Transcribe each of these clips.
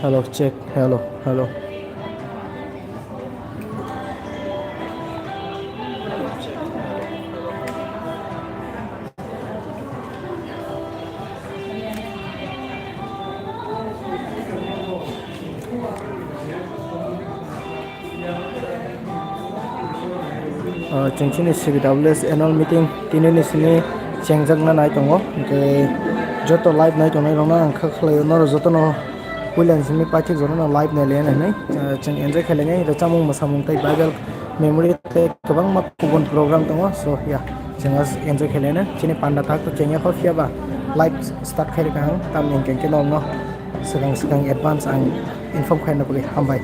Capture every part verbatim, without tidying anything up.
Hello, check. Hello, hello. Ah, chwng chini C B W S annual meeting tini ni simi chengjakna nai tongo, hwnkhe joto live nai tongnai rokno ang kha khlaio, norok jotono puila ni simi paithak jotono live nai le nai hinwi, ah, chwng enjoy khailai nai, rwchapmung, mwsamung tei Bible memory tei kwbangma kubun program tongo. So, yeah, chwng enjoy khailai nai. Chini panda tak to chengya kho, phiya ba live start khai rwkha ang, tamni hwnkhe norokno swkang swkang advance ang inform khaina bagwi hambai.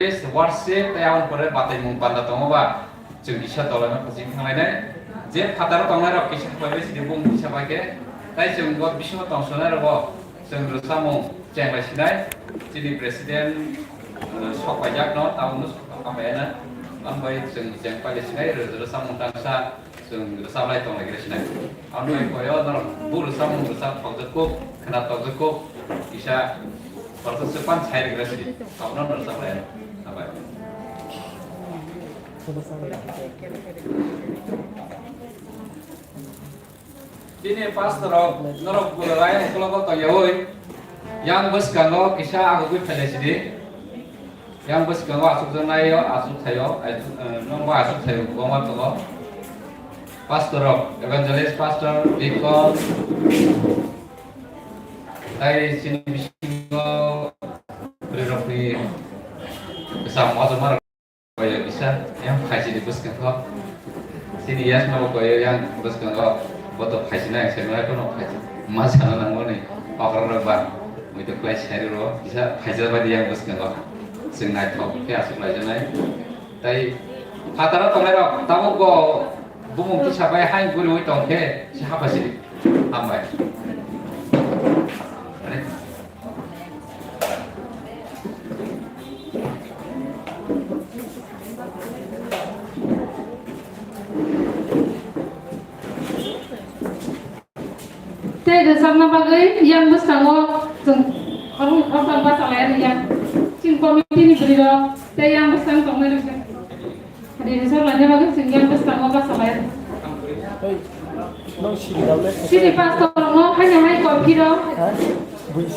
Praise, worship, tei aboni pore bataimung panda tongo ba, chwng kisa dolaino kwchwng thanglainai. Je phataro tongnairok kisa phaibai sidi bung kisa bai khe, tei chwng bo bisingo tongsonai rogo chwng rwchapmung chenglai sinai. Chini president, eh, sok paijakno, tabukno sok paijakno, ambai chwng cheng pailai sinai, rw-, rwchapmung tangsa. Chwng rwchap lai tong lai gra sinai. Ang nai koyo norok bu rwchap mung rwchap tokjak kuk, khna tokjak kuk, kisa kotor se pan sai gra sidi. Tabno rwchap lai. Abai. Bini pastor rok norok bu lai ukulok tong yawi. Yang bwskango kisa agugwi phailai sidi. Yang bwskango aswkjak naio, aswk thaio, ai, eh, nokbo aswk thaio, kwbangma tongo. Pastor rok, evangelist, pastor, deacon, tai chini bisingo bwrwi rokni kwcham majama rok koyo kisa, yang phaisini bwskango. Chini yasma bo koyo yang bwskango, bo to phaisina yang sengmai kono phaisi. Ma sana nangmani okra rok ba, mui to klai sinai rw, kisa phaisa bai yang bwskango. Chwng naithok khe aswk laijaknai. Tai phataro tongnai rok, tabuk bo bumung kisa bai hai guriwi tong khe, si hapha sidi. Hambai. Tei rwchapna bagwi yang bwskango chwng khoroknwi khoroktham bachalai rwya. Chini committee ni bwrwi rok tei yang bwskang tongnai rok. Ri rwchap laina bagwi chwng yang bwskango bachalai. Chini pastor rokno haino hai kok phiro.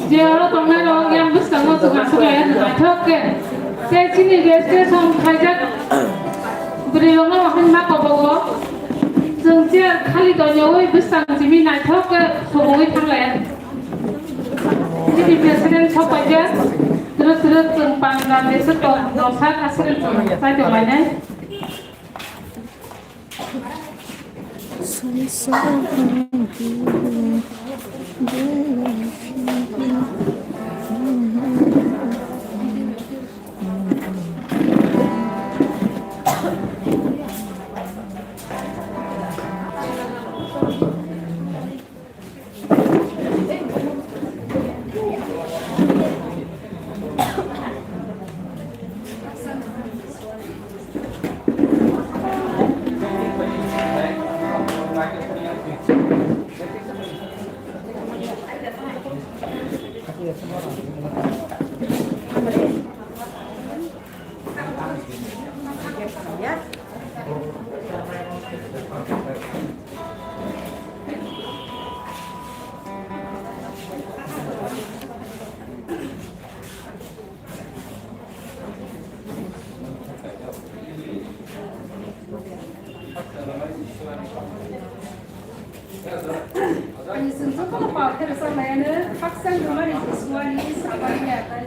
Je oro tongnai rok yang bwskango chwng aswk lai naithok khe. Tei chini registration khaijak bwrwi rokno hai ma kobogo. Chwng chair khali tongyawi bwskang simi naithok khe sobogwi thanglai. Chini president sok paijak. Twrwk twrwk chwng panda jeswk tong rok sak aswk chwng chai tonglainai. Ani chwng jotono pal khe rwchapnaiano, hakchang rwmani Jisuani sabarini atai.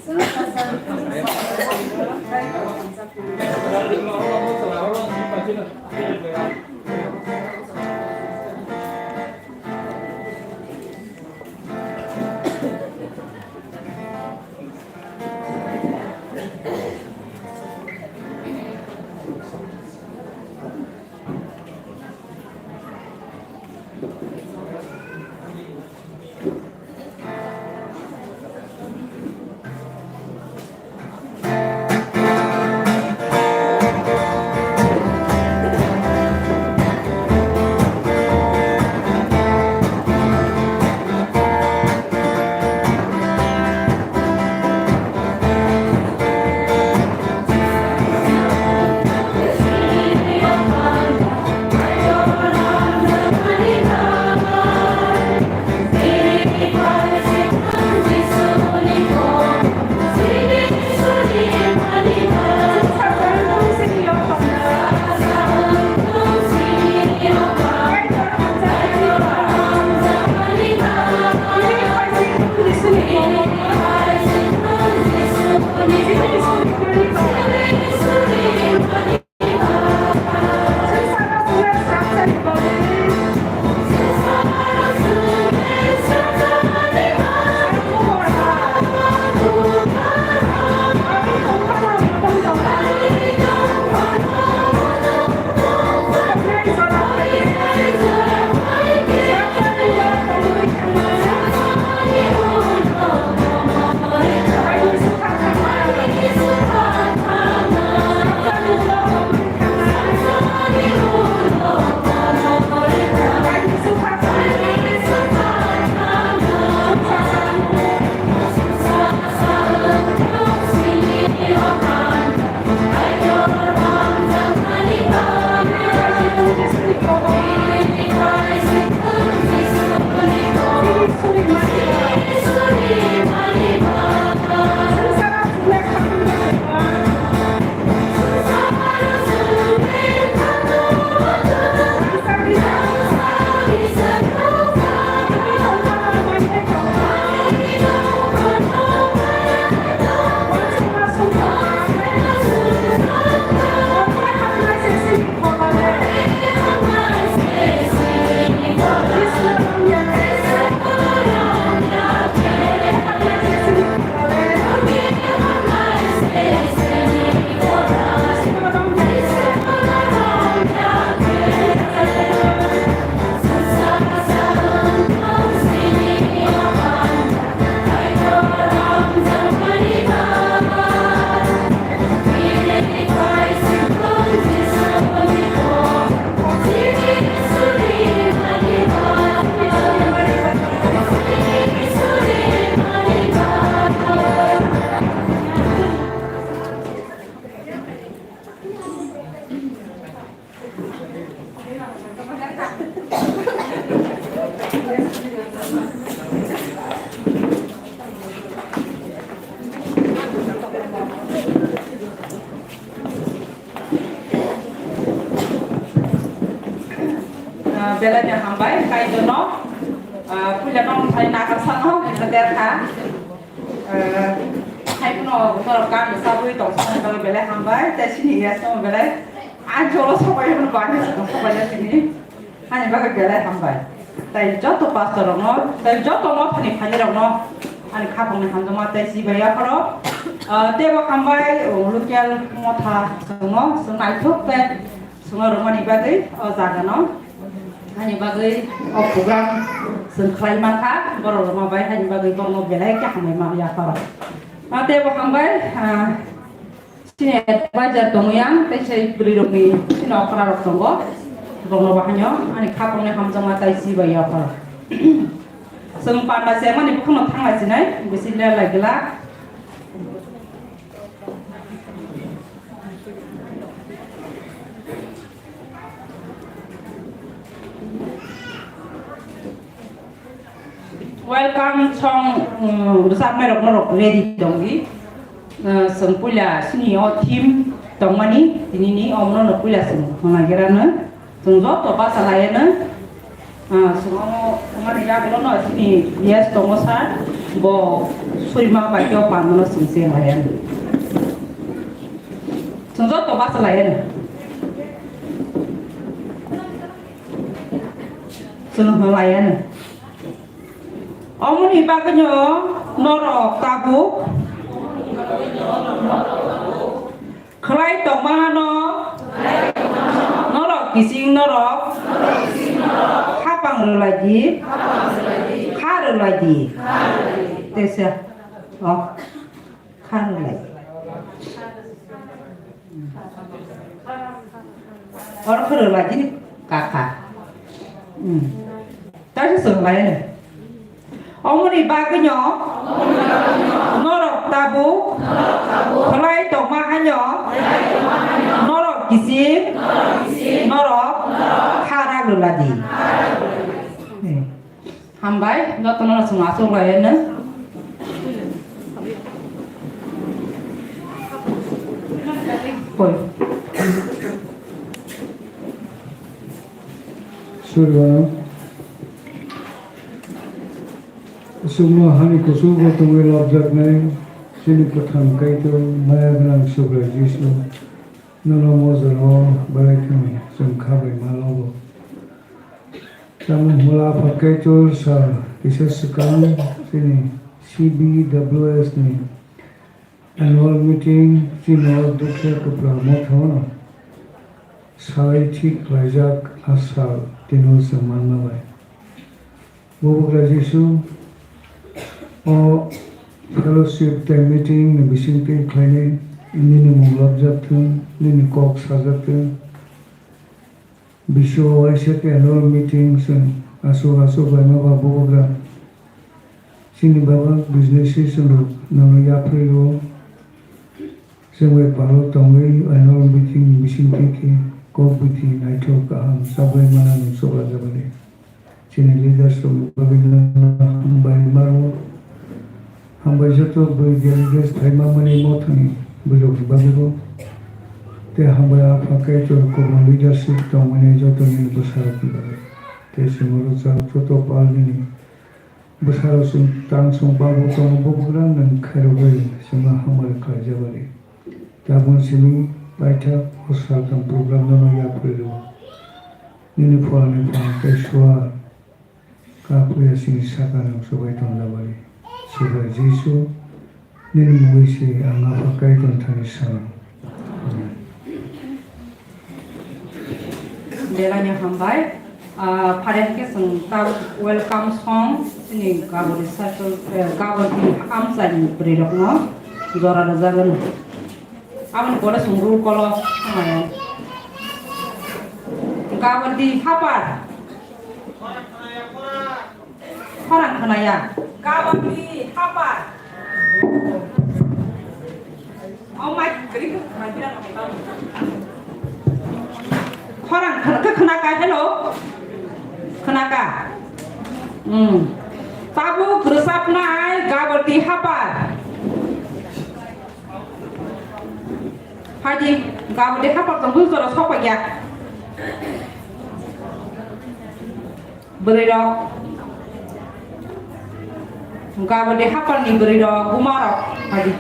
Ah, belai no hambai, kaitor no. Ah, puila no sai nakar sano, ito der kha. Ah, hai kuno norok kam sabui tong sano belai hambai, tei sini ya sano belai. Ang jolo sabai no bani sano sabai ya sini. Ani bagwi belai hambai. Tei joto pastor rokno, tei joto mothani phaini rokno ani khapangni hamjakma tei chibai yapharo. Ah, teibo hambai, o, local motha chwngno, chwng naithok tei chwngno rwmani bagwi o jagano. Ani bagwi o program chwng khlai mankha, borok rwma bai, ani bagwi borokno belai khe hambai ma yapharo. Ah, teibo hambai, ah, Chini advisor tongwi ang, tei sai bwrwi rokni chini okra rok tongo. Borokno bahaino ani khapangni hamjakma tei chibai yapharo. Chwng panda se mani bukhukno thangna sinai, bisi lelai glak. Welcome song, um, rwchapnai rok norok ready tongdi. Uh, chwng puila sini o theme tongmani, tinini omono no puila chwng hwnna gerano. Chwng joto basa laiano. Uh, chwng omo wngmani yagulono sini yes tongo sir. Bo surima bai khe o panmano chwng cheng lai ya. Chwng joto bacha lai ya. Chwng hwn lai ya. Omoni bagwino norok tabuk khlai tongma hano norok kiching norok hapang rwlai di, kha rwlai di. Tesa. Oh. Kha rwlai. Oro kha rwlai di kaka. Hmm. Taisa swrwnglaino. Omoni bagwino norok tabuk khlai tongma haino norok kiching norok kha rwlai di. Hmm. Hambai, jotono chwng achuk lai hwnwi. Koi. Surga, chwngno hani kuchugo tongwi labjaknai chini kwthang Kaitor maya gwnang Subrai Jisu, nono mojaro belai kheno chwng kha bai ma logo. Tamo hwnla Pha Kaitor sal kisa swkang chini C B W S ni annual meeting chini o Dukhe Kwpla Motha no sai thik khlaijak a sal tino chwng manma bai. Bubagra Jisu, o fellowship tei meeting ni bisingtwi khlainai nini mung labjak thung, nini kok sajak thung. Bisio waisa khe annual meeting chwng aswk aswk laima ba bubagra. Chini baba business session rok nono yapri rwo. Chwng bai palo tongwi annual meeting ni bisingtwi khe kok biti naithok kaham chabai mana nung chobra jabari. Chini leaders rokni bagwi no hambai maro. Hambai joto bwrwi delegates phaima mani mothani bwrwi rokni bagwi bo. Tei hambai a pha Kaitor kubun leadership tongmani joto nini bwsa rokni bagwi. Tei chwng oro jak joto pal nini bwsa rok chwng tang chwng bagwi tongo, bubagra nwng khairogwi chwngno hambai khlaijak bali. Tabuk simi paithak o saltham program no yapri rwo. Nini pholani phan tei suar. Kapuya sini saka nang sobai tong labari. Sobai Jisu, nini mungwi se ang apha Kaitor thani sanang. Amen. Belai ni hambai. Ah, phare hwnkhe chwng ta welcome song chini Gabodi circle, eh, Gabodi amchaini bwrwi rokno jora rwjagwi. Aboni pore chwng roll call o thanglaio. Gabodi hapar. Khorang khnaya. Gabodi hapar. Oh my, kri kri kri. Khorang khna-, khe khnaka, hello. Khnaka. Hmm. Tabuk rwchapnai Gabodi hapar. Phaidi, Gabodi hapar tong bujora sokpaiya. Bwrwi rok. Gabodi hapar ni bwrwi rok, buma rok. Phaidi.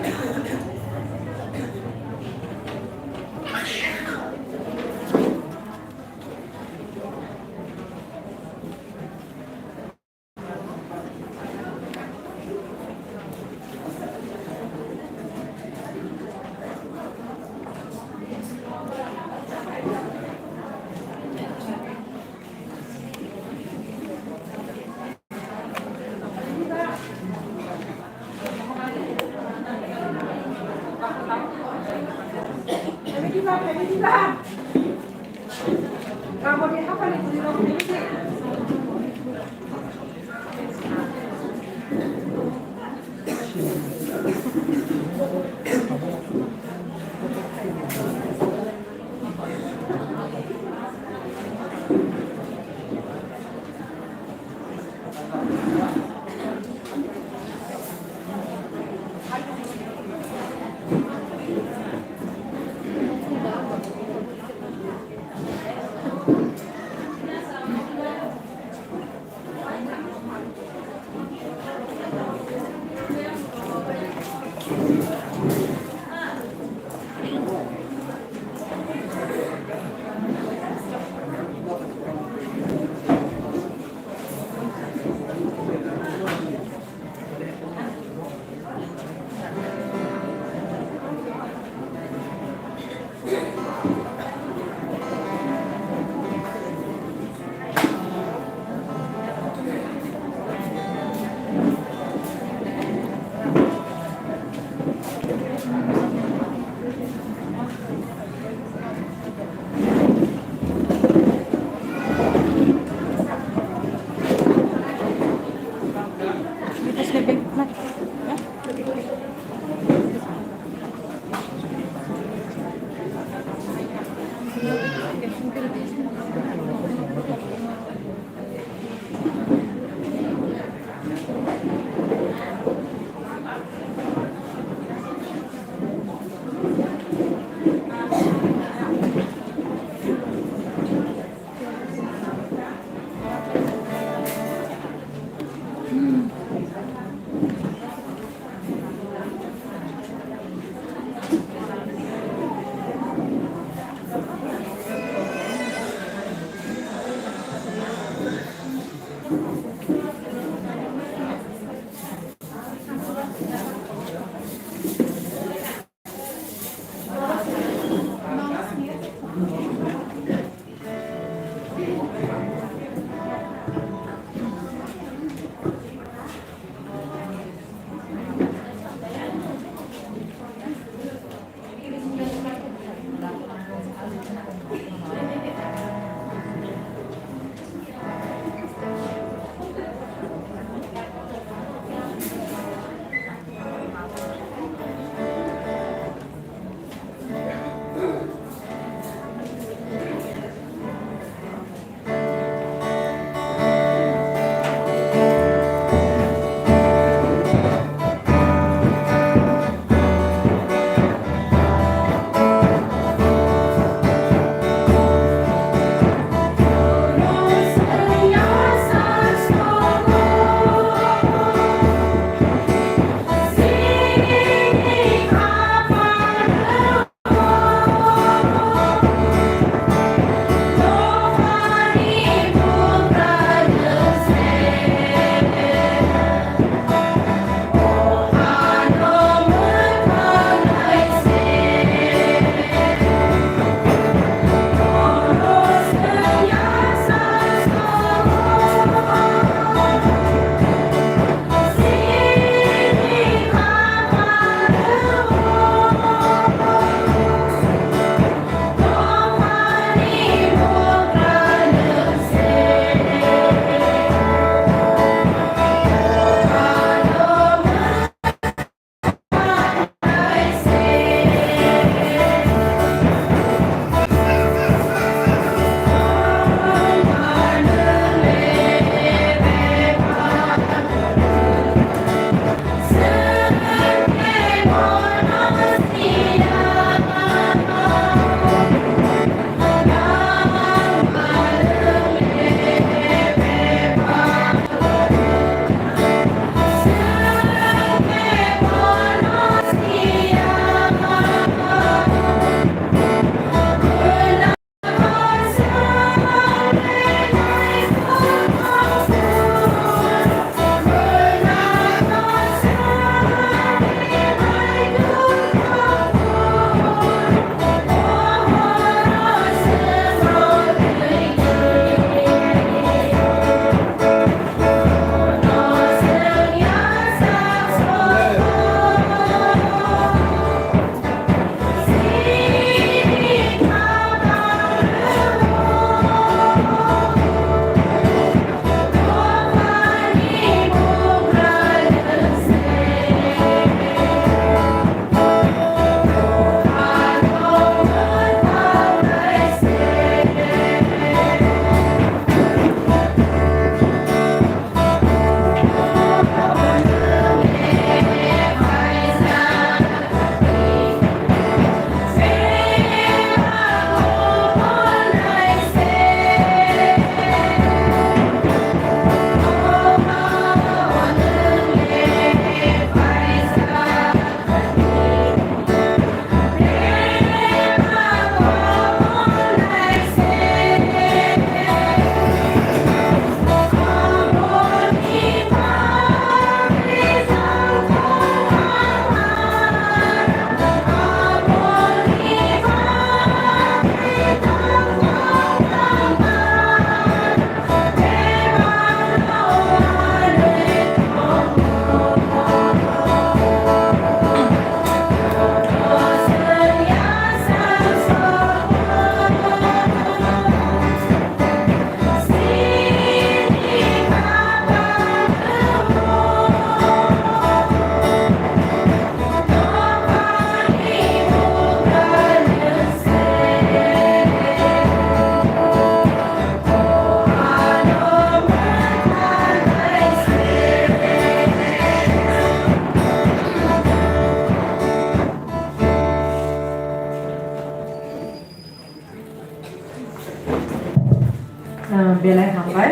Belai hambai.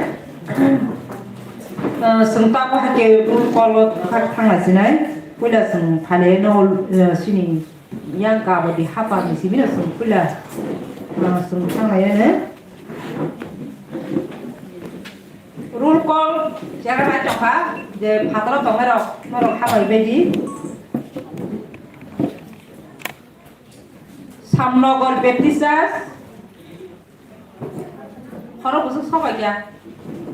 Ah, chwng tamo hakhe roll call o thang-, thangna sinai. Puila chwng phalai no, ah, sini yang kabodi hapar ni simi no chwng puila, ah, chwng thanglai ne. Roll call chairman tongkha je phataro tongnai rok norok habai bedi. Samnogor Baptist Church. Khorok bwswk sok pai kya?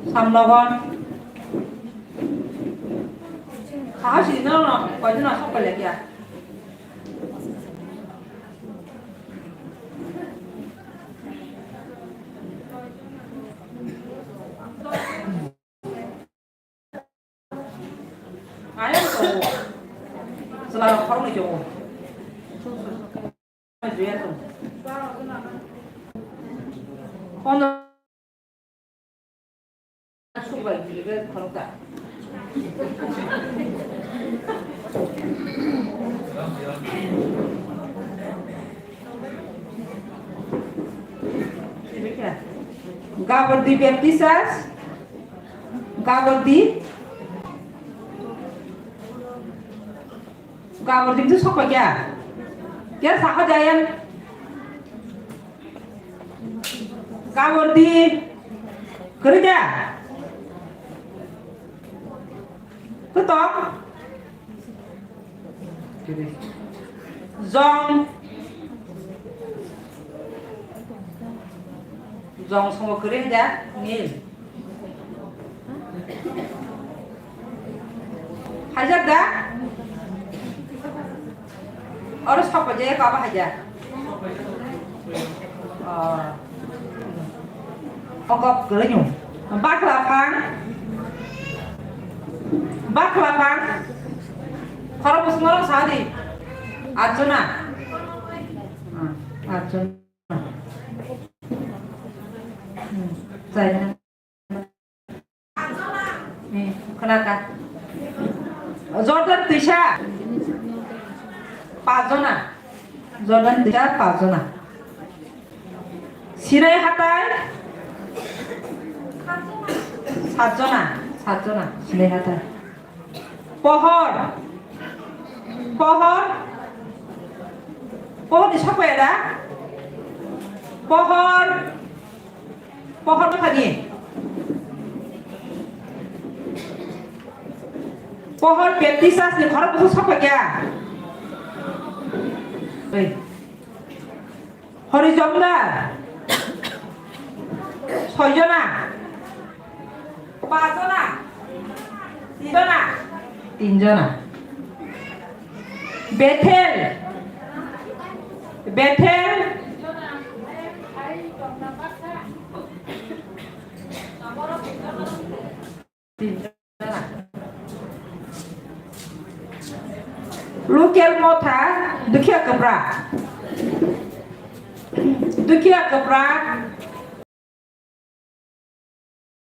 Samnogor. Saha sini no no, koi jona sok pai kya? Ayang tongo. Chwla rok khoroknwi tongo. Juya tongo. Kono subai khorokta. Gabordi Baptist Church. Gabordi. Gabordi tu sokpakya. Kya saha jayan. Gabordi. Kerja. Ketok. Jong. Jong songo kwrwi haja nil. Hajak da? Oro sokpajak abo haja. Oh. Okok kwrwino. Bakla phang. Bakla phang. Khorok bwswk norok sa di. Atjona. Hmm, atjona. Hmm, chai. Hmm, khwna kha. Jordan twisa. Pajona. Jordan twisa pajona. Sinai hatai. Satjona. Satjona. Sinai hatai. Pohor. Pohor. Pohor ni sokpaya da? Pohor. Pohor no khani. Pohor Baptist Church ni khorok bwswk sokpakya. Oi. Hori Jomdar. Soijona. Pajona. Tinjona. Tinjona. Bethel. Bethel. Local motha, Dukhiya Kwpra. Dukhiya Kwpra.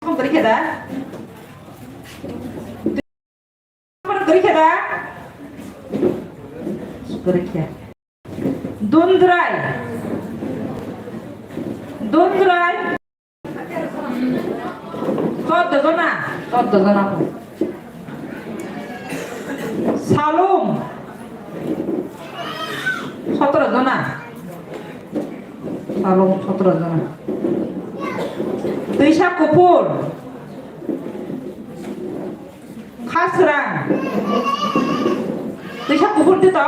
Kwrwi khe da? Kwrwi khe da? Kwrwi khe. Dundrai. Dundrai. Choddo jona, choddo jona. Salum, sotoro jona. Salum, sotoro jona. Twisa Kuphur. Khasrang. Twisa Kuphur di to?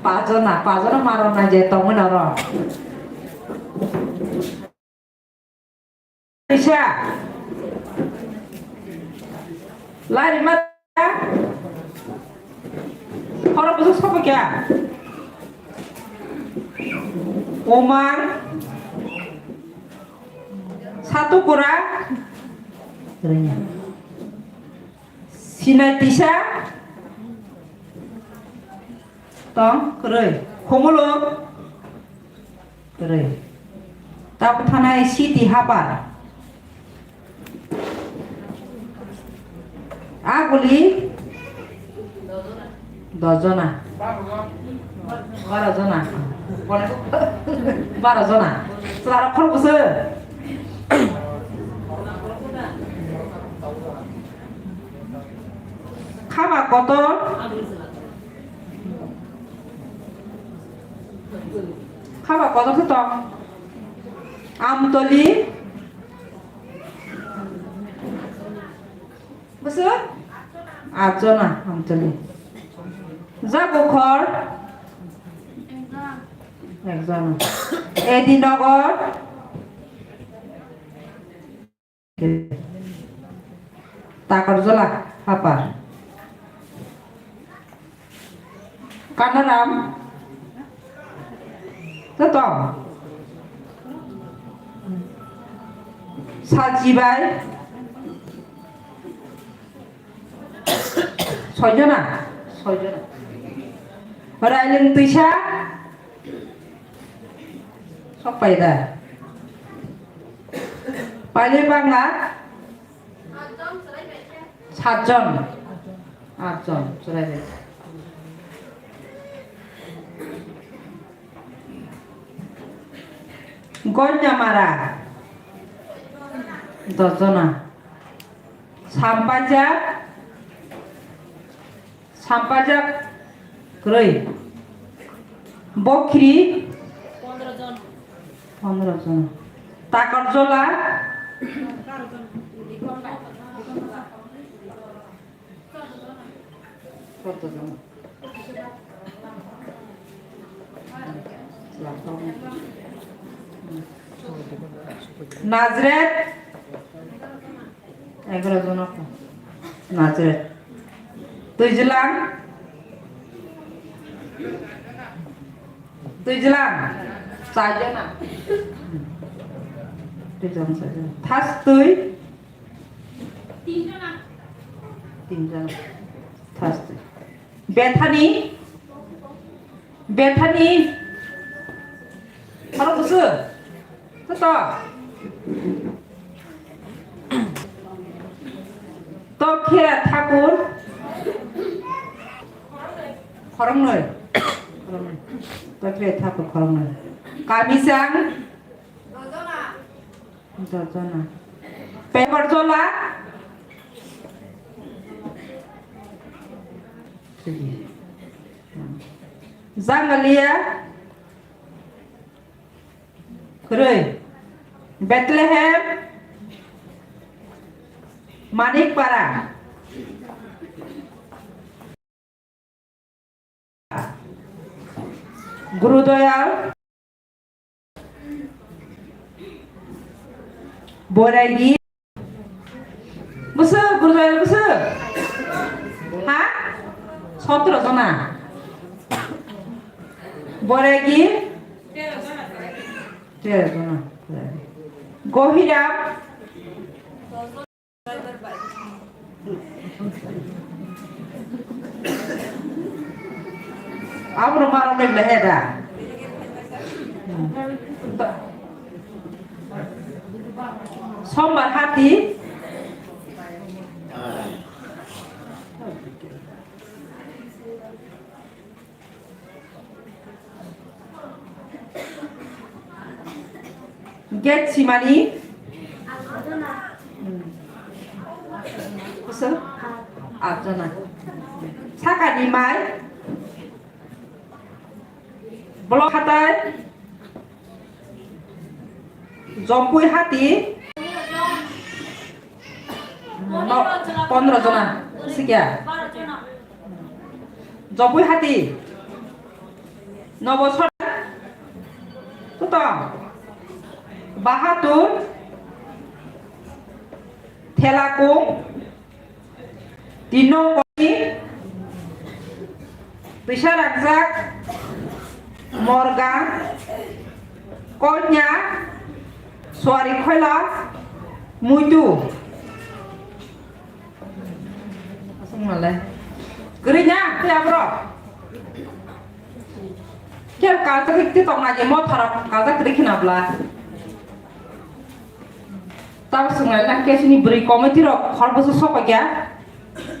Pajona, pajona maro na je tongwi noro. Kaisa. Lari ma. Khorok bwswk sokpakya. Omang. Satukura. Rwnya. Sinai tisa. Tong kwrwi. Khumulwng. Kwrwi. Tabuk thanai siti hapar. Aguli. Dos jona. Baro jona. Baro jona. Chwla rok khorokbwswk. Khama kotor. Khama kotor khe tong. Amtoli. Bwswk? Atjona, Amtoli. Jagukhor? Ekjona. Edinogor? Takarjola, Hapar. Kanaram. Joto. Salchibai. Soijona. Soijona. Raileng twisa. Sok paida. Paile bangla. Satjon. Atjon. Chwrai bai. Gonyamara. Dos jona. Sampajak. Sampajak kwrwi. Bokhri. Pondro jon. Takarjola. Nazret. Egaroh jona kho. Nazret. Twijlang. Twijlang. Char jona. Twijlang char jona. Thastwi. Tin jona. Thastwi. Bethani. Bethani. Aro kusu. Toto. Tokhera Thakur. Khoroknwi. Khoroknwi. Tokhera Thakur khoroknwi. Kamisang. Dojona. Pekorjola. Jangalia. Kwrwi. Bethlehem. Manikpara. Gurudoyal. Boraidi. Bwswk, Gurudoyal bwswk? Ha? Sotro jona. Boraidi. Tero jona. Gohiram. Abono marok nai belai he da. Sombar hati. Gate simani. Kusu? Atjona. Sakani mai. Block hatai. Jompui hati. No, pondro jona. Sikya. Jopui hati. Nobo sora. Tuto. Bahatur. Thelakung. Tinokoni. Twisa Rakjak, Morga, Konya, Suari Khoila, Muitu. Aswk malai. Kwrwi na, tei aborok. Khe kaljak twi tongna je mo tharok kaljak kwrwi khna bla. Tamo swnglaina khe chini bwrwi committee rok khorokbwswk sokphaikha,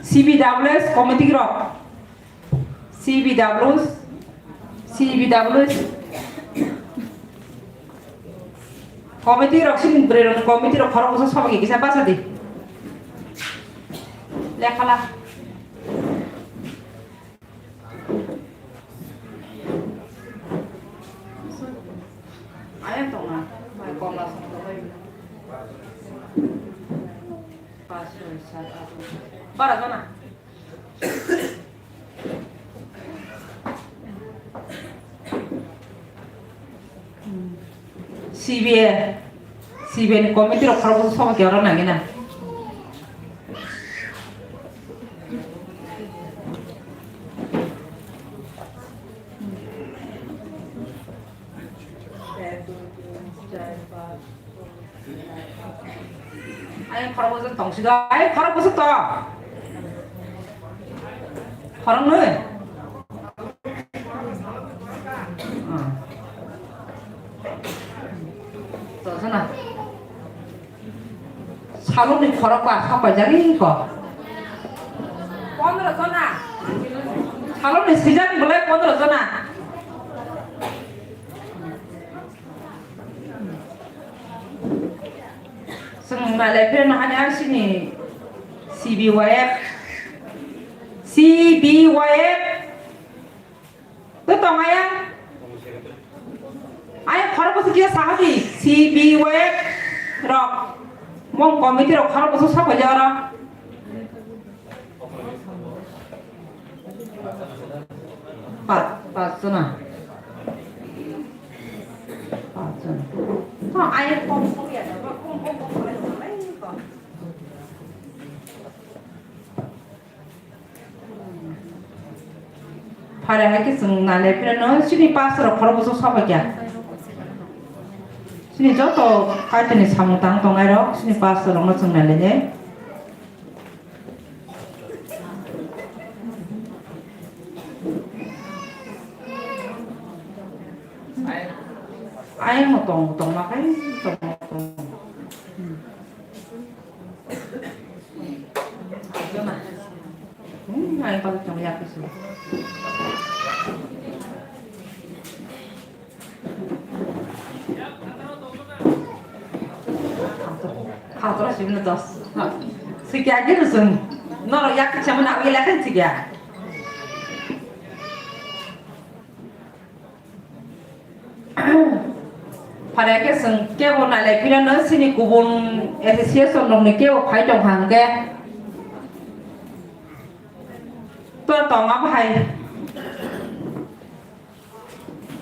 C B W S committee rok. C B W, C B W. Committee rok sini bwrwi rok committee rok khorok bwswk sobo kisa basa di. Lekhala. Ayang tongna, mai komla song tongna. Pas, soi, sat, at, noi. Bara jona. C B A, C B A ni committee rok khorok bwswk sobo khe oro nangina. Ayang khorok bwswk tong sida, ayang khorok bwswk tong. Khorok nwi. Saloni khorok ba sapai jani ko. Pondro jona. Saloni sijak bolai pondro jona. Chwng nailai phirano hani ang sini C B Y F, C B Y F. Tei tong ayang. Ayang khorok bwswk kisa saha di, C B Y F rok. Mong committee rok khorok bwswk sapai jora. Pas, pas jona. Pas jona. To, ayang kom kom ya, kom kom kom. Phare hai khe chwng nailai phirano chini pastor rok khorok bwswk sobo kya. Chini joto kaitini samung tang tongnai rok chini pastor rokno chwng nailai nai. Ayang mo tong tong ma kai tong tong. Hmm, ayang pala tong ya kisu. Khatora sibina dos. Sikya gini sun. Noro yak kecama nak wilakan sikya. Phare khe chwng kebo nailai phirano chini kubun association rokni kebo phai tong kha hwnkhe to tong abo hai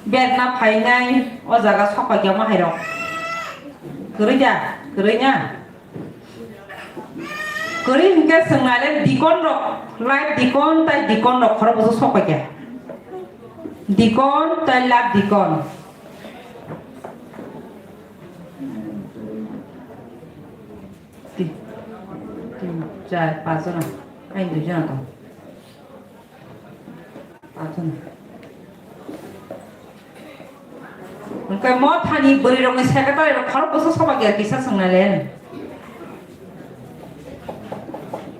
berna phainai o jaga sokpaikyamo hai rok kwrwi da kwrwi na. Kwrwi hwnkhe chwng nailai deacon rok, live deacon tei deacon rok khorok bwswk sokpaikha. Deacon tei live deacon. Tin, tin, char, pas jona. Aini dui jona tong. Hwnkhe mothani bwrwi rokni secretary rok khorok bwswk soba khe kisa swngnai le.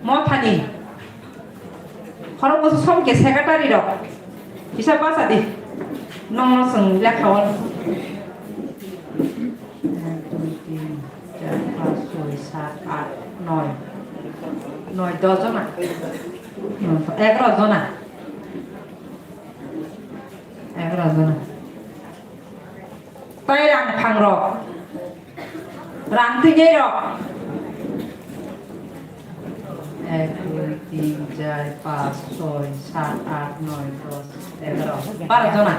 Mothani khorok bwswk soba khe secretary rok kisa basa di. Nongno chwng lekha o. Ek, dui, tin, char, pas, soi, sat, at, noi. Noi, dos jona. Egaro jona. Egaro jona. Tai rang phang rok. Rang twi rok. Ek, dui, tin, char, pas, soi, sat, at, noi, dos, egaro. Baro jona.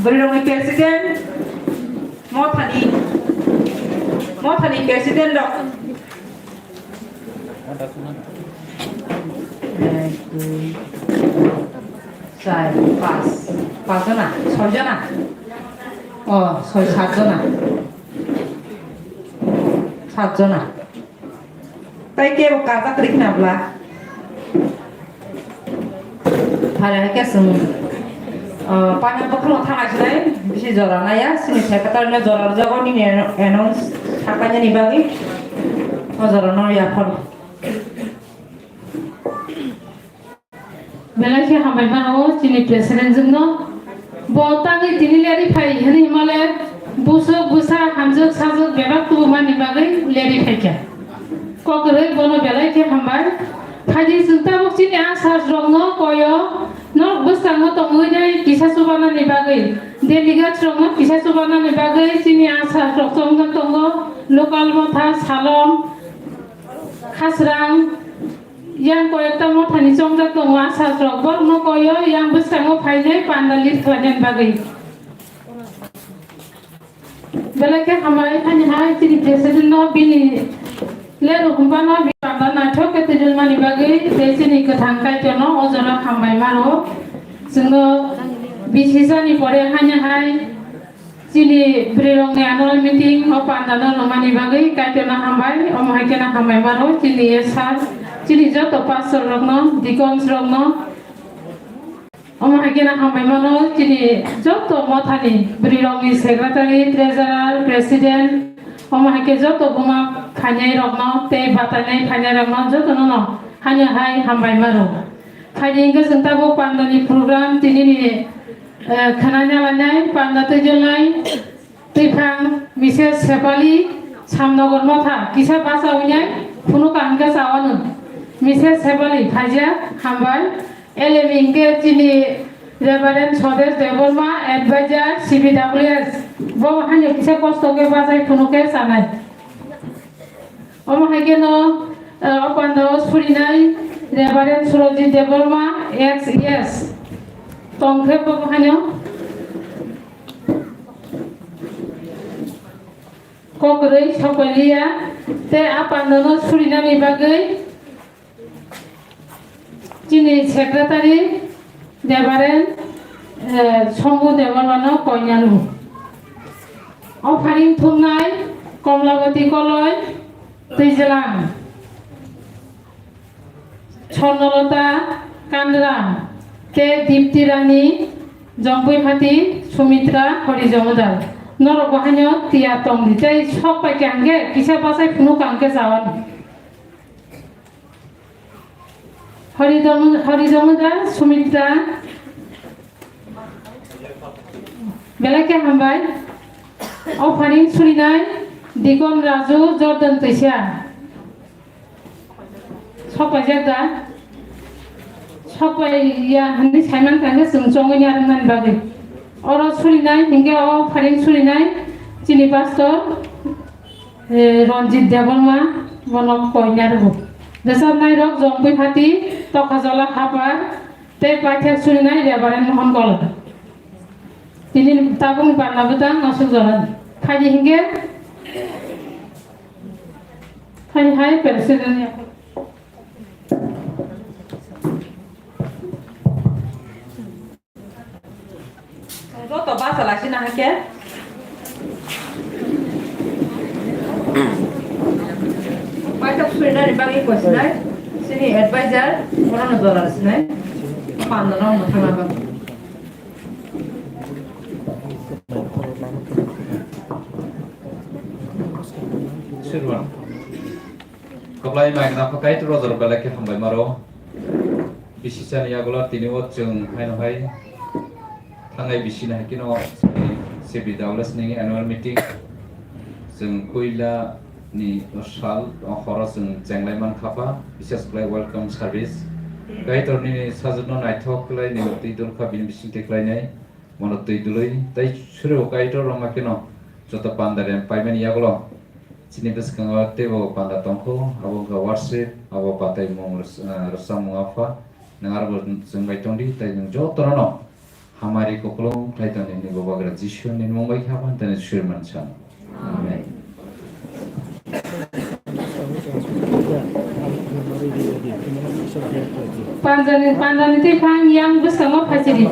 Bwrwi rokni president, mothani, mothani president rok. Ek, dui, char, pas, pas jona, soi jona. O, soi, sat jona. Sat jona. Tai kebo kajak rikna bla. Phare hai khe chwng, ah, pana bwkhano thang aisinai, bisi jora naya, sini secretary no jora rwjago, nini announce thangkhainani bagwi. O jora no yaphar. Belai khe hambai mano chini president jwkno. Bo tangwi tini leri phai hwnwi himale busuk busa hamjwk sajwk bebak tubumani bagwi leri phaikha. Kokrwi bono belai khe hambai. Phaidi chwng tabuk chini answer rokno koyo norok bwskango tongwi nai kisa chubanani bagwi, delegates rokno kisa chubanani bagwi chini answer rok chongjak tongo, local motha, Salom, Khasrang, yang koyekta mothani chongjak tongo answer rok, borokno koyo yang bwskango phainai panda lead khlainani bagwi. Belai khe hambai, hani hai chini president no bini lero hwnba no bini panda naithok khe twijlmani bagwi tei chini kwthang Kaitor no o jora hambai mano. Chwngno bisi jani pore hani hai chini bwrwi rokni annual meeting o panda no rwmani bagwi Kaitor no hambai, omo hai khe no hambai mano chini S R, chini joto pastor rokno, deacons rokno, Omo hai khe no hambai mano chini joto mothani bwrwi rokni secretary, treasurer, president, omo hai khe joto buma phainai rokno tei batanai phainai rokno jotono no haino hai hambai mano. Phaidi hwnkhe chwng tabuk pandani program tini ni, eh, khwnana lainai panda twijlnai. Twiphang Missus Sepali, Samnogor motha kisa bacha winai phunuk ang khe chawano. Missus Sepali phaijak, hambai. L M E hingke chini Reverend Swadesh Debbarma, Advisor, C B W S. Bo haino kisa kosto khe bachai phunuk khe chanai. Omo hai khe no, eh, o panda o surinai Reverend Surojit Debbarma, ex E S. Tong khe bo haino. Kokrwi sokoliya, tei a pandano surinani bagwi chini secretary Reverend, eh, Sombu Debbarmano koinani. O pharing thumnai Komlawati Koloi, Twijlang. Swarnalata Kandra, tei Dipti Rani, Jongpui Phati, Sumitra Hori Jomodar. Norok bo haino tiyar tong di, tei sok pai khe ang khe kisa bachai phunuk ang khe chawan. Hori Dom-, Hori Jomodar, Sumitra, belai khe hambai. O pharing surinai Dikon Raju Jordan Twisa. Sok paijak da? Sok paiya hinwi saiman kha khe chwng chongwi narwknani bagwi. Oro surinai hinkhe o pharing surinai chini pastor, eh, Ranjit Debbarma bono koi narwgo. Rwchapnairok Jongpui Phati, Tokhajola Hapar, tei paithak surinai Reverend Mohon Koloi. Tini tabukni panda bwtang aswk jora. Phaidi hinkhe Hai, hai, president ya. Joto basa laisina hake. Paithak surinani bagwi kosinai, sini advisor, orono jora sinai, panda no mwthangna bagwi. Sirwan. Koblai mai gwnang kha Kaitor o jora belai khe hambai maro. Bisi chani yagulo tini o chwng haino hai thangnai bisi ni hai kheno C B W S ni annual meeting chwng puila ni sal o horo chwng chenglai man kha pha, bises khlai welcome service. Kaitor nini sajwk no naithok khlai ni twi dul kha bini bising twi khlai nai. Mono twi dului tei suri bo Kaitor rwma kheno joto panda rem paimani yagulo chini bwskango teibo panda tongkho, abo wngkha worship, abo batai mung rwch-, ah, rwchapmung apha. Nwng aro bo chwng bai tongdi tei nwng jotono no hamari kupulung khlai tongdi nini Bubagra Jisu ni mung bai khe abo tei suri mansa. Amen. Panjani, panjani tei phang yang bwskango phaichiri.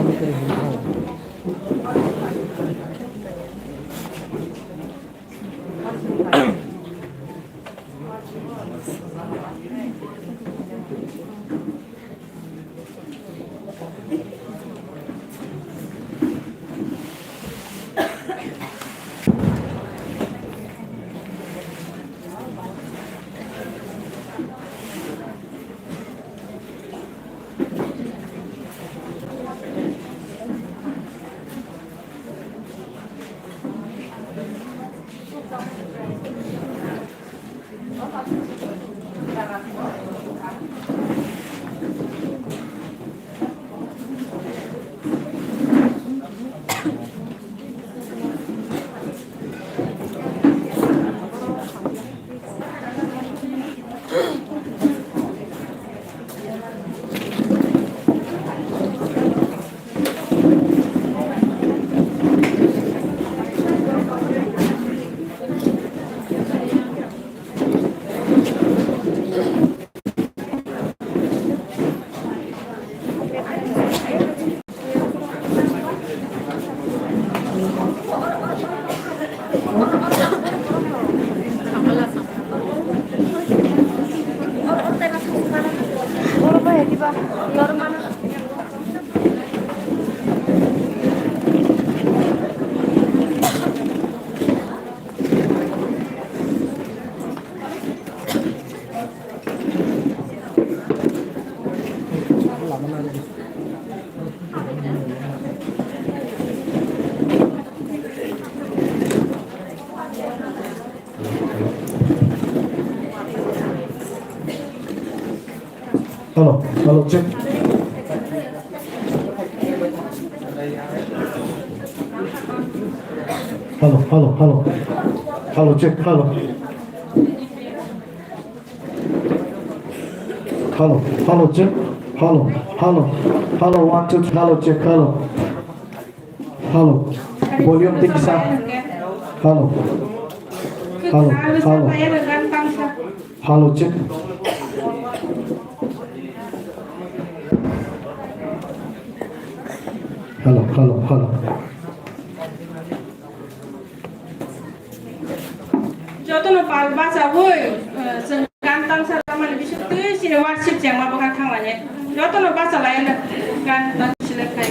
Hello, hello, check. Hello, hello, hello. Hello, check, hello. Hello, hello, check. Hello, hello, hello, one, two, three, hello, check, hello. Hello. Volume tik sa. Hello. Hello, hello. Hello, check. Hello, hello, hello. Jotono pal bachawi, eh, chwng gan tangsa rwmani bisingtwi chini worship chengma bwkha thanglainai. Jotono bachalai ano gan tang select khai.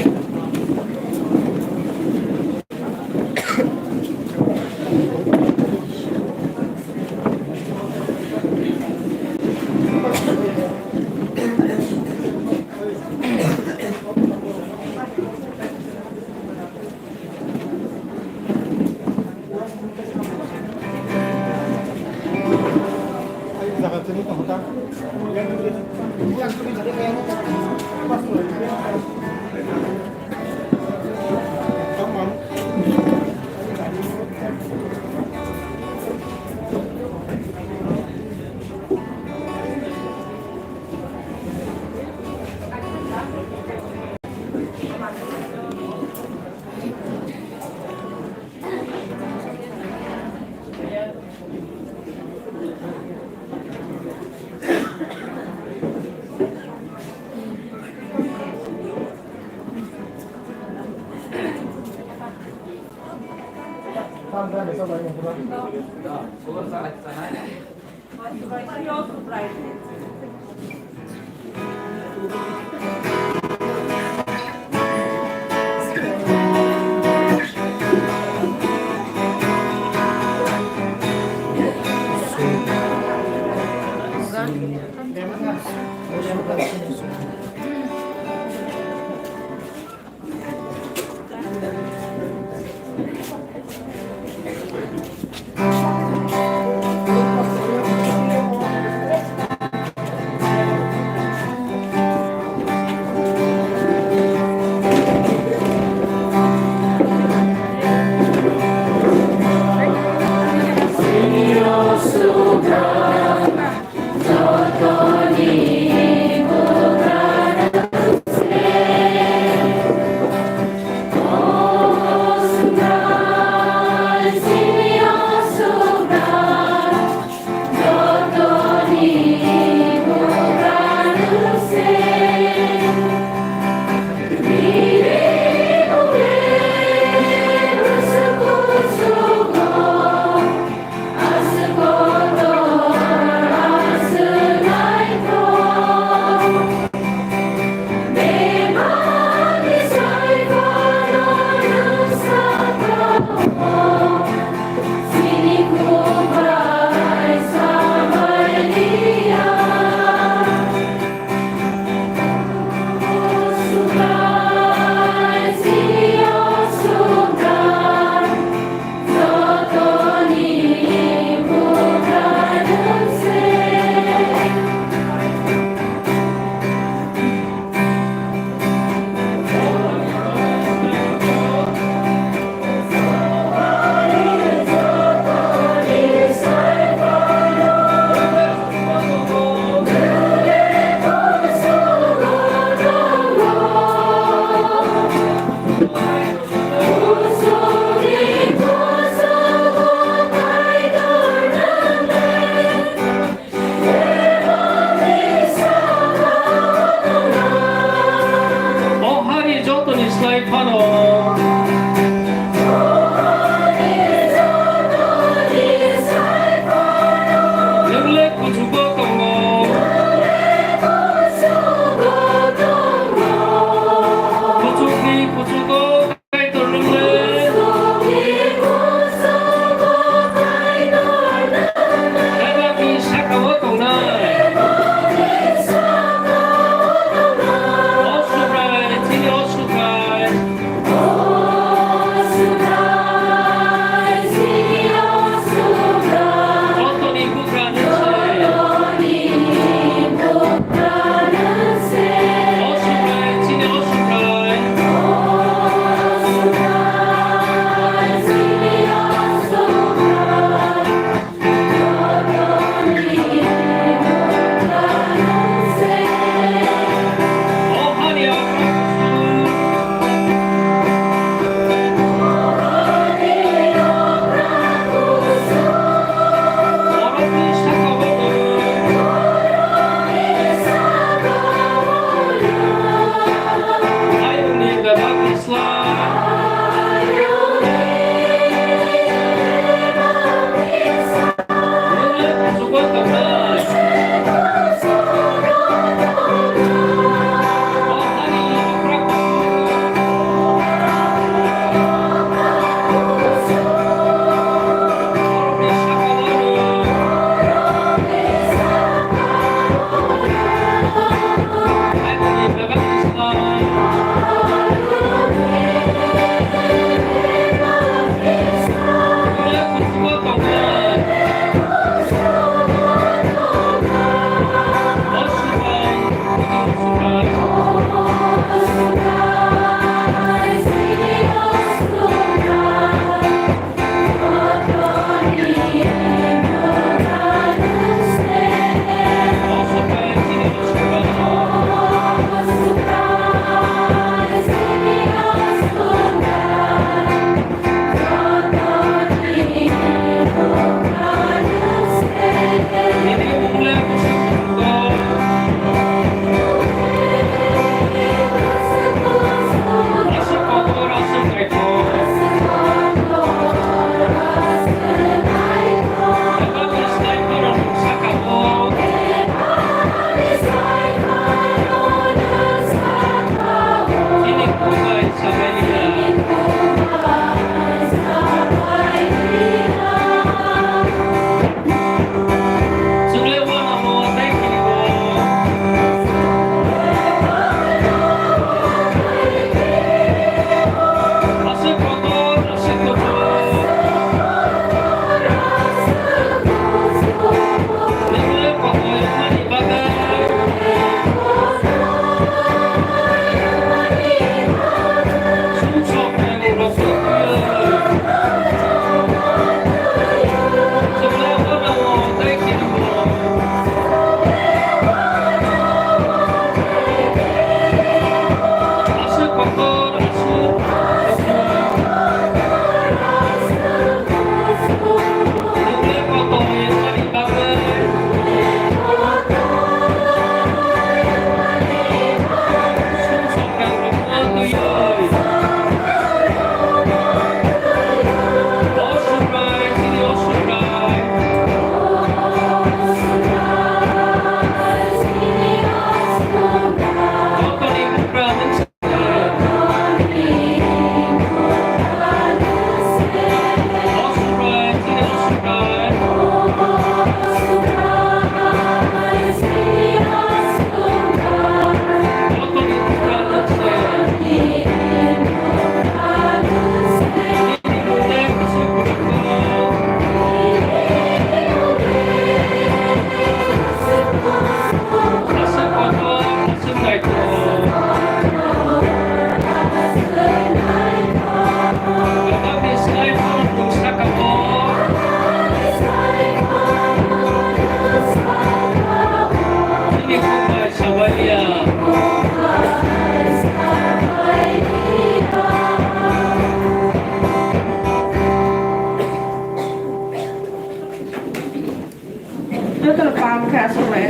Jotono pam khe aswk bai.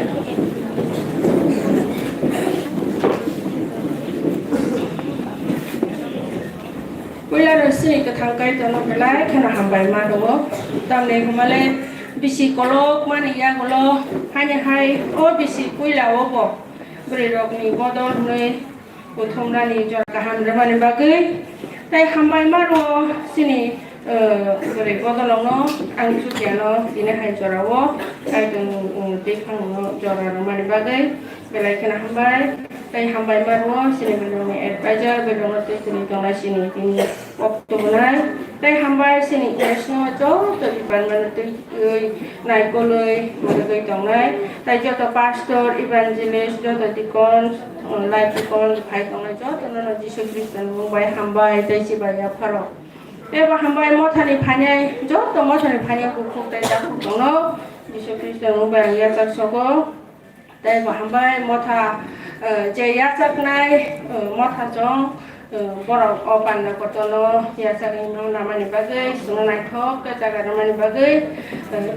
Puila rw sini kwthang Kaitorno belai kheno hambai ma rwo. Tamni hwnmale bisi kolok mani yagulo hani hai o bisi puila o bo bwrwi rokni bodol hwnwi kuthumnani jora kaham rwmani bagwi tei hambai ma rwo sini, eh, bwrwi bodolokno ang chukiano tini hai jorao Kaitorni, eh, twiphangno jora rwmani bagwi belai kheno hambai. Tei hambai ma rwo sini bwrwini advisor, bwrwino tei tini tongnai sini tini kok tubunai. Tei hambai sini guest no joto department no twi, twi naikolwi mwrwgwi tongnai. Tei joto pastor, evangelist, joto deacon, light deacon phai tongnai jotono no Jisu Khristoni mung bai hambai tei chibai yapharo. Tei bo hambai mothani phainai joto mothani phainai bukhuk tei takhuk tongno Jisu Khristoni mung bai ang yachak sogo. Tei bo hambai motha, eh, je yachaknai, eh, motha chwng, eh, borok o panda kotorno yachakni no namani bagwi, chwngno naithok khe jaga rwmani bagwi, eh,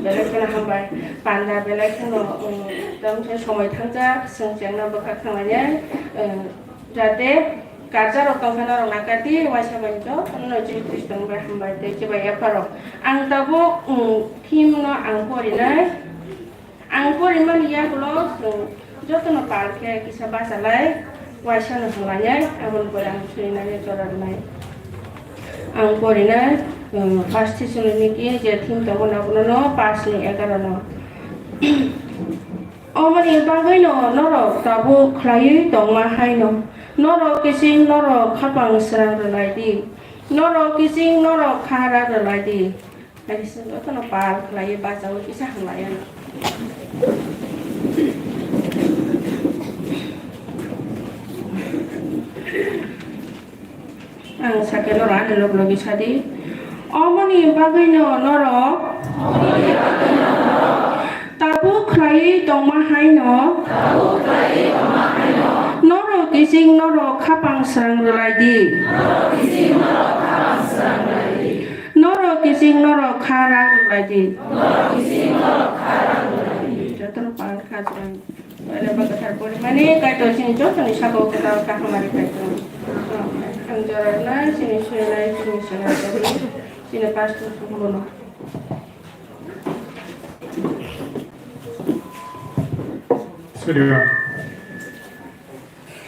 belai kheno hambai. Panda belai kheno, eh, tamo khe somoi thangjak, chwng chengno bwkha khamlainai, eh, jate karjarok tongkha norok nakati, waisa bai jotono Jisu Khristoni bai hambai tei chibai yapharo. Ang tabuk, mm, theme no ang porinai. Ang porimani yagulo chwng jotono pal khe kisa bachalai, waisano hwnlainai, aboni pore ang surinai jora rwnai. Ang porinai, um, First Thessaloniki je theme tongo na, abono no paanch ni egaroh no. Omoni bagwino norok tabuk khlaiwi tongma haino, norok kiching norok khapang srang rwlai di, norok kiching norok kha rak rwlai di. Kaisa jotono pal khlaiwi bachaui kisa hamlai ano. Ang sakhe norok ani log logi sadi. Omoni bagwino norok tabuk khlaiwi tongma haino. Norok kiching norok khapang srang rwlai di. Norok kiching norok kha rak rwlai di. Jotono pal kha jora. Ore ba kwthar porimani Kaitor chini jotoni saka o kwtal kaham ari Kaitor. Ang jora rwnai chini surinai chini saka o chini pastor songbono. Suriya.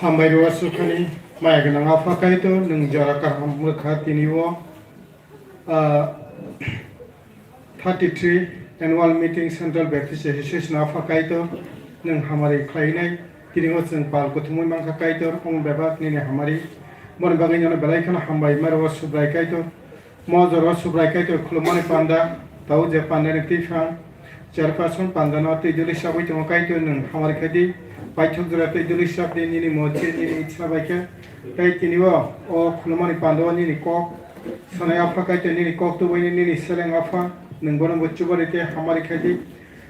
Hambai rw sukhani maya gwnang Apha Kaitor, nwng jora kaham mwkha tini o. Ah, thirty-three Annual Meeting Central Baptist Association Apha Kaitor, nwng hamari khlainai, tini o chwng pal kuthumwi mankha Kaitor, omo bebak nini hamari, boni bagwi nono belai kheno hambai maro o Subrai Kaitor, mo jora o Subrai Kaitor khulumani panda, tau je pandani twiphang, Chairperson pandano tei duli sabwi tongo Kaitor nwng hamari khaidi, paithak jora tei duli sabdi nini mochi nini ichha bai khe, tei tini o, o khulumani panda o nini kok, Sanai Apha Kaitor nini kok tubui nini seleng Apha, nwng bono bo chubari tei hamari khaidi.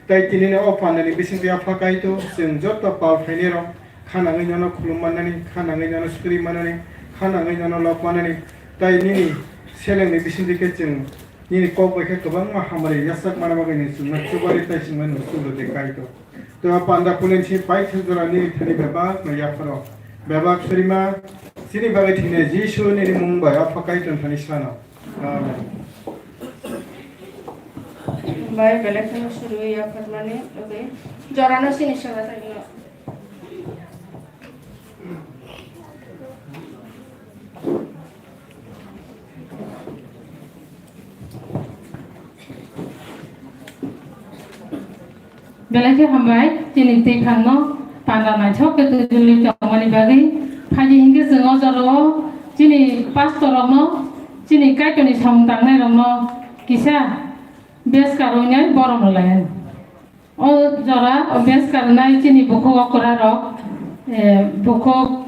Tei tinini o pandani bisingtwi Apha Kaitor, chwng joto pal phainai rok, khanangwi nono khulum mannani, khanangwi nono suri mannani, khanangwi nono lok mannani, tei nini selengni bisingtwi khe chwng nini kok bai khe kwbangma hamari yachak mana bagwi nwng chwngno chubari tei chwngno nwng chubro de Kaitor. Tei o panda kulin si paithak jora nini thani bebak no yapharo. Bebak surima chini bagwi thwinai Jisu nini mung bai Apha Kaitor thani sano. Amen. Bai belai kheno surwi yapharmani, okay. Jorano sini sona thangino. Belai khe hambai, chini twiphangno panda naithok khe twijlwi tongmani bagwi. Phaidi hinkhe chwng o jorao chini pastor rokno, chini Kaitorni samung tangnairokno kisa beskar wngnai borom rwlai. O jora o beskar wngnai chini bukhuk okra rok, eh, bukhuk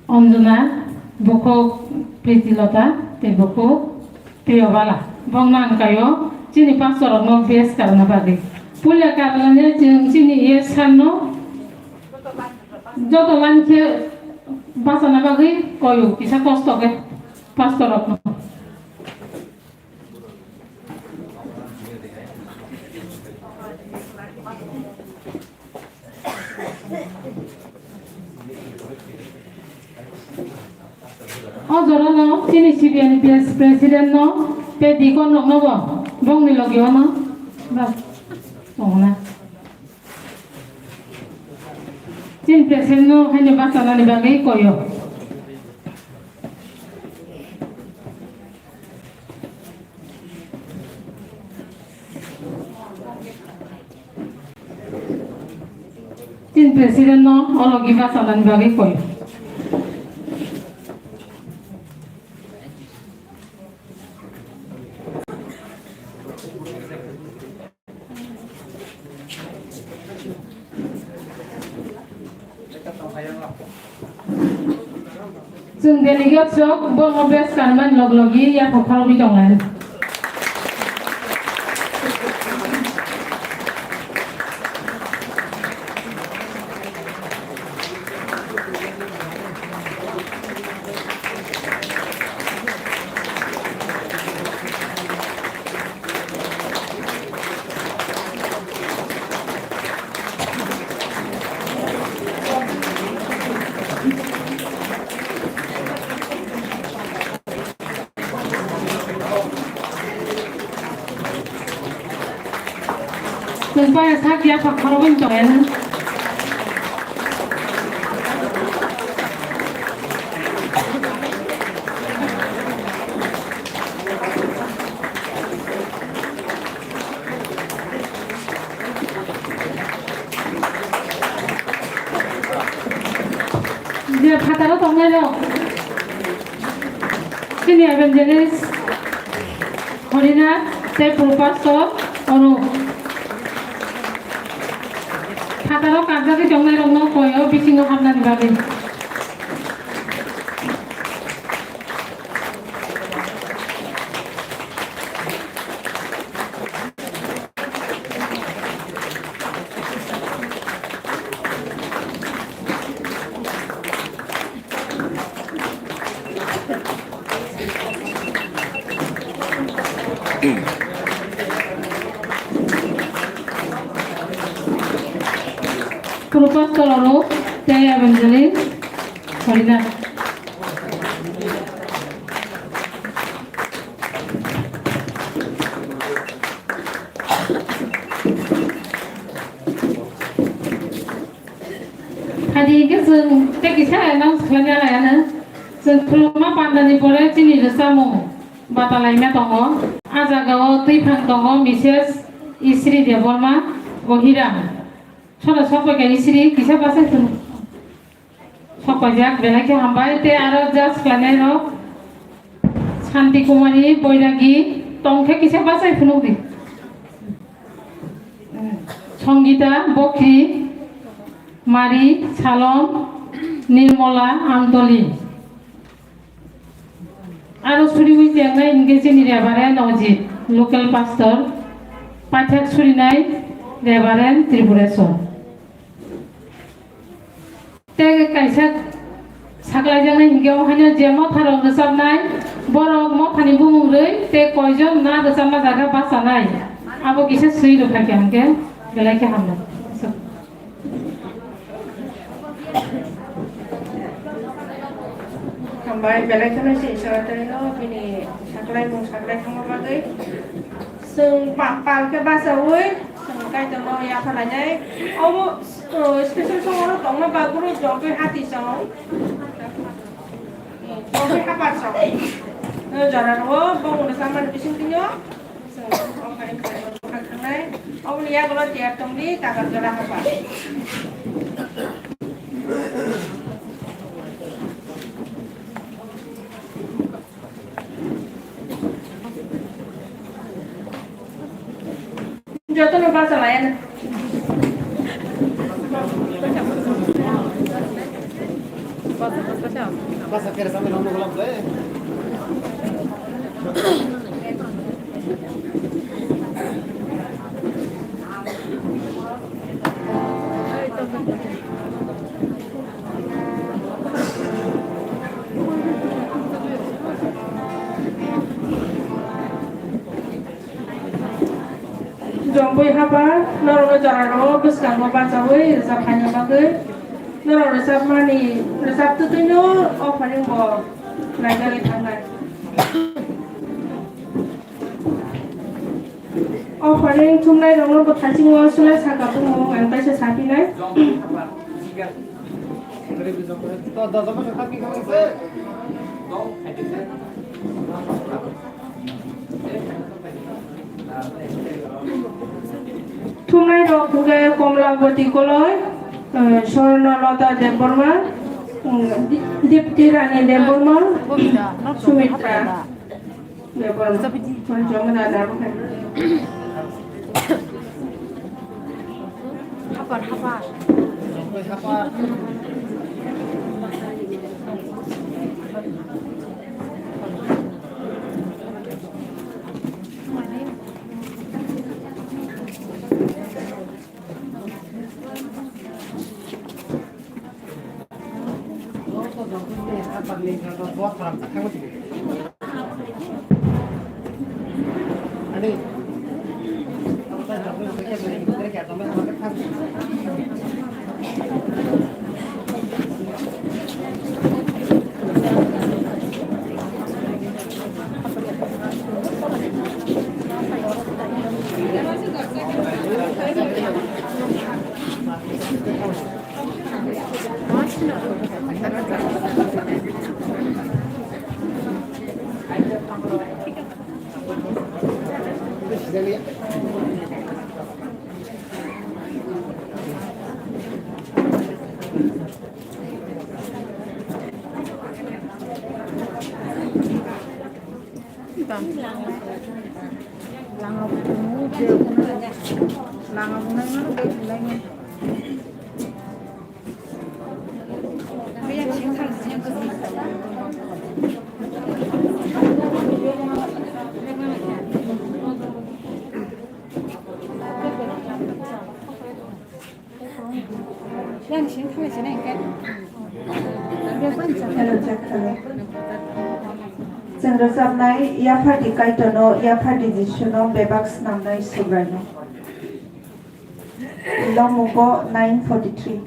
Anjana, bukhuk Pritilota, tei bukhuk Priyobala. Bongno ang kaio chini pastor rokno beskar wngna bagwi. Puila karlani chwng chini E S sir no joto line khe bachana bagwi koio kisa kosto khe pastor rokno. O jorano chini C B N P S president no tei deacon rok no bo bongni logi o no. Bas. Tongo na. Chini president no haino bachanani bagwi koyo. Chini president no o logi bachanani bagwi koyo. Chwng delegate rok bo office kanmani log logi yaphang phalwi tonglai. Chwng paya sak ya pha khoroknwi tongya na. Je phataro tongnai rok. Sini evangelist Horina tei pro pastor Oro. Phataro karjagwi tongnai rokno koyo bisingo hapnani bagwi. Pro pastor Oro tei evangelist Horina. Hadi hwnkhe chwng tei kisa announce khlaina laiano. Chwng khuluma pandani pore chini rwchapmung batalaima tongo. A jagao twiphang tongo Missus Isri Debbarma, Gohiram. Sono sokphaikha Isri kisa bachai phunuk. Sokpaijak, belai khe hambai. Tei aro judge khlainai rok Shanti Kumari Boiragi tongkhe kisa bachai phunukdi. Songita Bokri, Mari Salom, Nirmola Amtoli. Aro suriwi tengnai hwnkhe chini Reverend Ojit, local pastor, paithak surinai Reverend Tripureswar. Tei kaisa saklaijaknai hwnkhe o haino je motharok rwchapnai, borok mothani bumung rwi tei koijon na rwchapma jaga bachanai, abo kisa swi rwkha khe hwnkhe belai khe hamnai. Hambai belai kheno se Iswar tei no bini saklai mung saklai thangma bagwi. Chwng pa-, pal khe bachaui chwng Kaitorno yapha lainai. Obo, uh, special song oro tongma bagwi jogwi hati song. Jogwi hapa song. Uh, jora ro bo mungsa man bising tinyo. Chwng o khai khai bwkha khangnai. Oboni yagulo chair tongdi, tagar jora hapa. Jotono bachalai. Tongwi haba, norokno jora rwo bwskango bachawi rwchap phaina bagwi, norok rwchapmani, rwchap twtwino offering bo naijagwi thangnai. Offering thumnai rokno bo thaichingno swlai saka bumung ang kaisa saphinai. Thumnai rok hwnkhe Komlawati Koloi, eh, Swarnalata Debbarma, mm, Di-, Dipti Rani Debbarma, Sumitra Debbarma. Hapar, hapar. Hello, check, hello. Chwng rwchapnai Yaphardi Kaitorno, Yaphardi Jisuno bebak snamnai Subraino. Longmugo nine forty-three.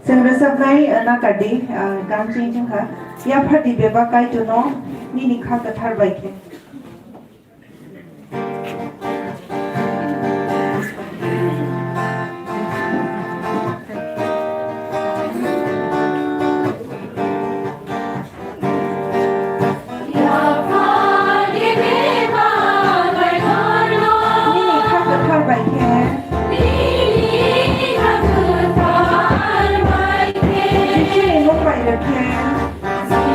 Chwng rwchapnai, uh, nakardi, uh, gan chini chwngkha, Yaphardi bebak Kaitorno nini kha kwthar bai khe. Nini kha kwthar bai khe.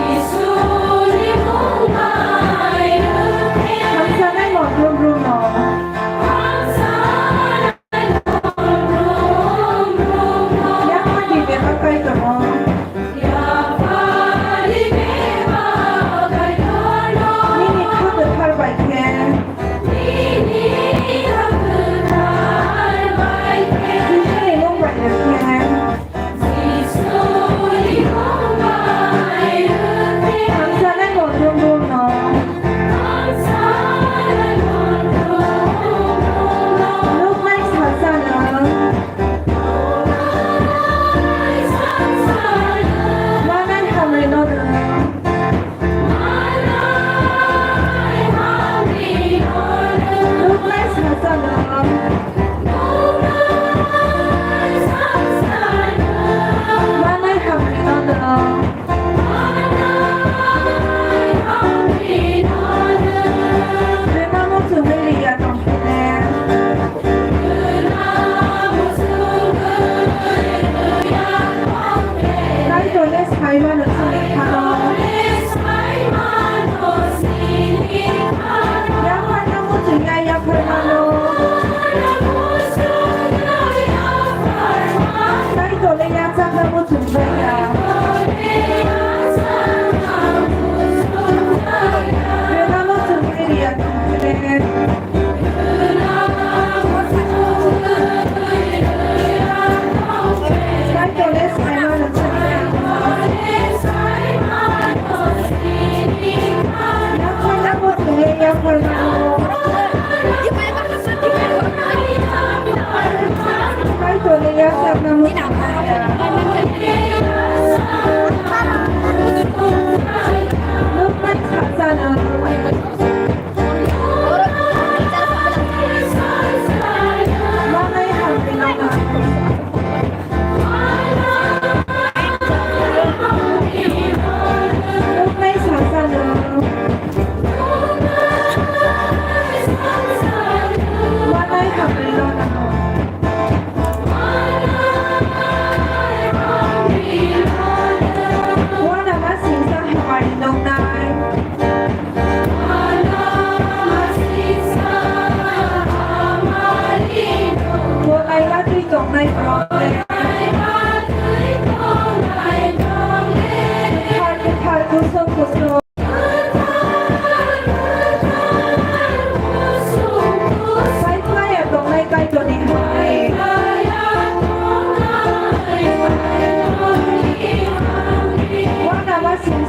Jisuni mung bai rw khe. Hamsanai motrom rwno. Yaphardi bebak Kaitorno. Nini kha kwthar bai khe. Jisuni mung bai rw khe.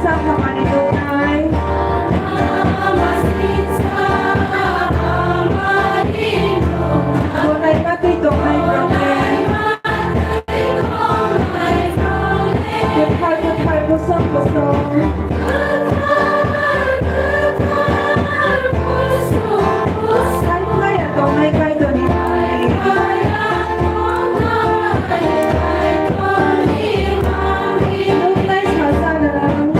Sa hamani nuknai. Bonai batwi tongnai problem. Kwthar kwthar, kosom kosom. Sai phaiya tongnai Kaitorni thani. Nuknai salsa nwng.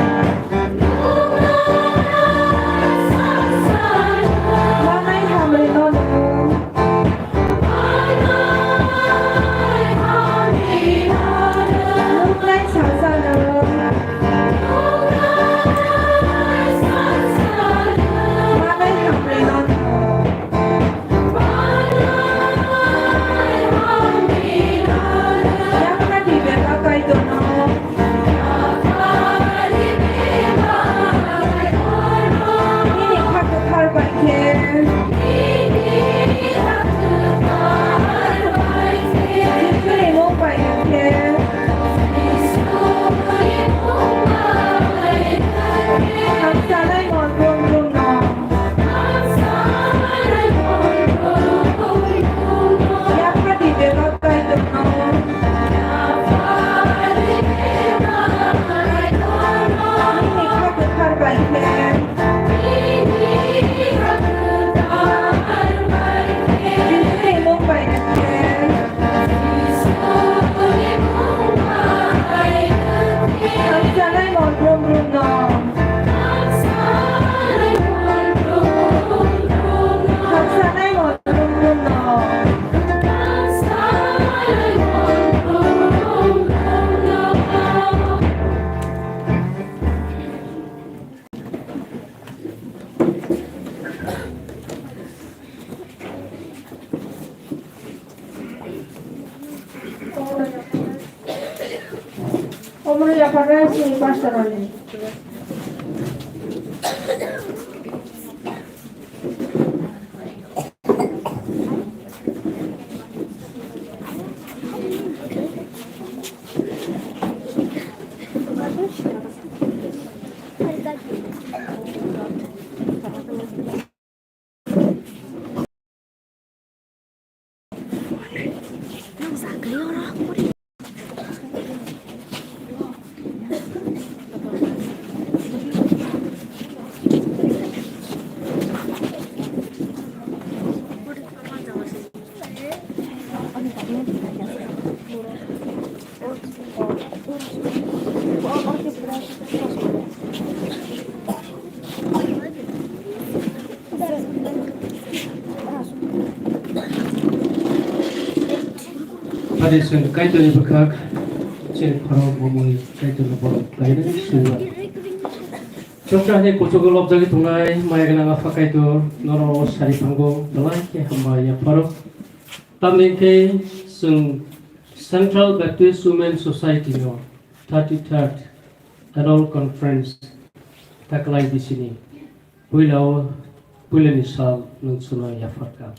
Manai hamrwino nwng. Nuknai salsa nwng. Manai hamrwino nwng. Yaphadi bebak Kaitorno. Nini kha kwthar bai khe. Jisuni mung bai khe. Hamchanai mon brum brum no. Yaphadi bebak Kaitorno. Nini kha kwthar bai khe. Jisuni mung bai khe. Hamchanai mon brum brum no. Hamchanai mon brum brum no. Omono yapharnai chini pastor rokni. Adi chwng Kaitorni bwkhak chini khorok bo mui Kaitorno borom khlainai swiwi. Chwngsa hai kuchugo lobjagwi tongnai maya gwnang Apha Kaitor, nono o sari phango belai khe hambai yapharo. Tamni khe chwng Central Baptist Women Society no thirty-third Annual Conference taklai bisini puila o puilani sal nwng chwngno yapharkha.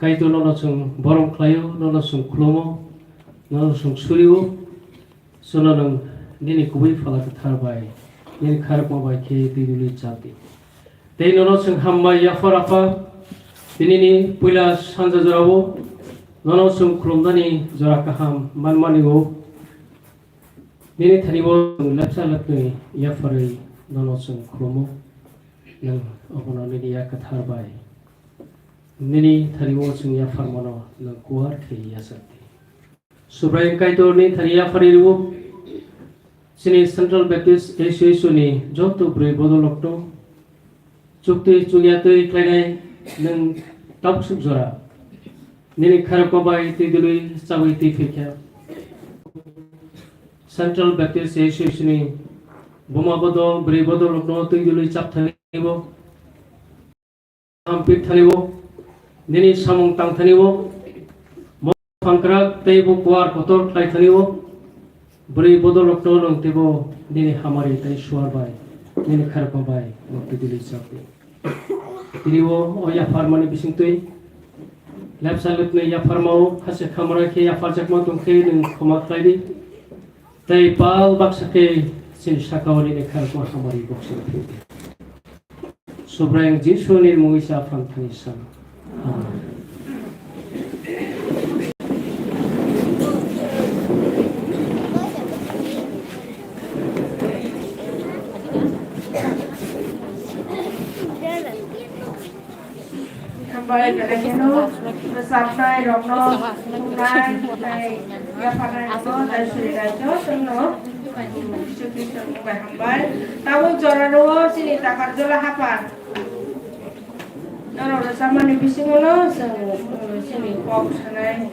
Kaitor nono chwng borom khlaio, nono chwng khulumo, nono chwng surio, chwngno nwng nini kubui Phala Kwthar bai nini kharokma bai khe twi dului chap di. Tei nono chwng hambai yaphar Apha, tinini puila sanja jorao nono chwng khulumnani jora kaham manmani o. Nini thani bo chwng lepsa lepnwi yapharwi nono chwng khulumo, nwng obono nini yak kwthar bai nini thani o chwng yapharmano nwng kuar khe yachak di. Subraiyung Kaitorni thani yapharwi rwo, chini Central Baptist Association ni joto bwrwi bodolrokno chukti chukya twi khlainai nwng tabuk suk jora nini kharokma bai twi dului chawi twi phikha. Central Baptist Association ni buma bodol bwrwi bodolrokno twi dului chap thani bo. Hampit thani bo, nini samung tang thani bo, mo phankrak tei bo kuar kotor khlai thani bo, bwrwi bodolrokno nwng teibo nini hamari tei suar bai, nini kharokma bai, nwng twi dului chap di. Tini bo o yapharmani bisingtwi, lepsa lepnwi yapharmao, khase khamrai khe yapharjakma tong khe nwng khoma khlai di. Tei pal baksa khe Chini sakao nini kharokma hamari boksong phildi. Subraiyung Jisuni mungwi sa phang thani sa. Amen. Hambai, belai kheno rwchapnai rokno, khumnai, tei yapharnai rokno, tei surirai jotono Jisu Khristo ni bai hambai. Tabuk jora rwo chini Takarjola haphar. Norok rwchapmani bisingo no chwng, uh, chini kok sanai.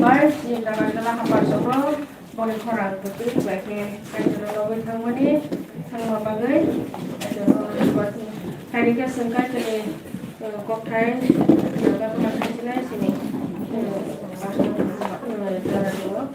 Bai, chini jaga jala hapar sobo, boni khorang kwtwi bai khe Kaitorno lobwi thangmani, thangma bagwi, Kaitorno lobwi thangmani. Haini khe chwng Kaitorni, uh, kokthai, jaga bwkha khasinai chini, uh, pastor, uh, jora rio.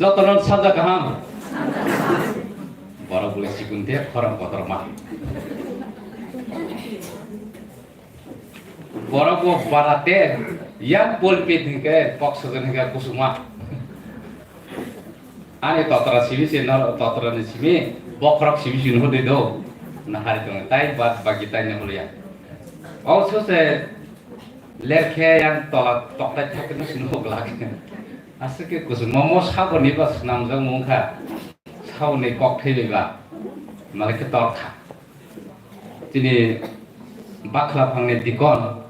Jotono sanja kaham. Borok bwlwi chikun de khorang kotorma. Borok bo bara te yang pulpit hingke kok sojon hingke kusuma. Ani totra simi se nor totra ni simi bokhorok simi sini hudi do. Na hari tong tai bad bagi tai ne hulia. O so se lerkhe yang tola toktai thakno sini huglak. Aswk khe kusuma mo saboni ba swnamjak mungkha. Saboni kok thaibai ba. Malai khe torkha. Chini bakhla phangni dikon,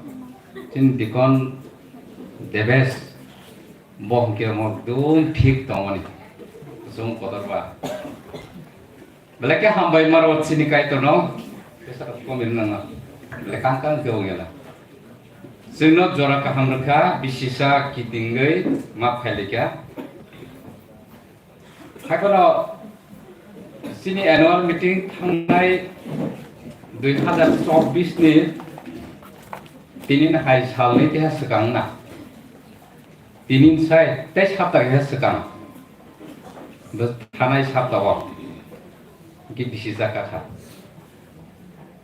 chini dikon Debes, bo hwnkhe omo dui thik tongmani, chwng kotor ba. Belai khe hambai maro chini Kaitorno, bwswk komirnangma, belai kang kang khe wngyala. Chwngno jora kaham rwkha, bisisa kitingwi ma phailikha. Haiphano chini annual meeting thangnai dui hazar chobbish ni tini hai salni keha swkang na. Tini sai tei sapta keha swkang. Bo thanai sapta o hwnkhe bisi jaka kha.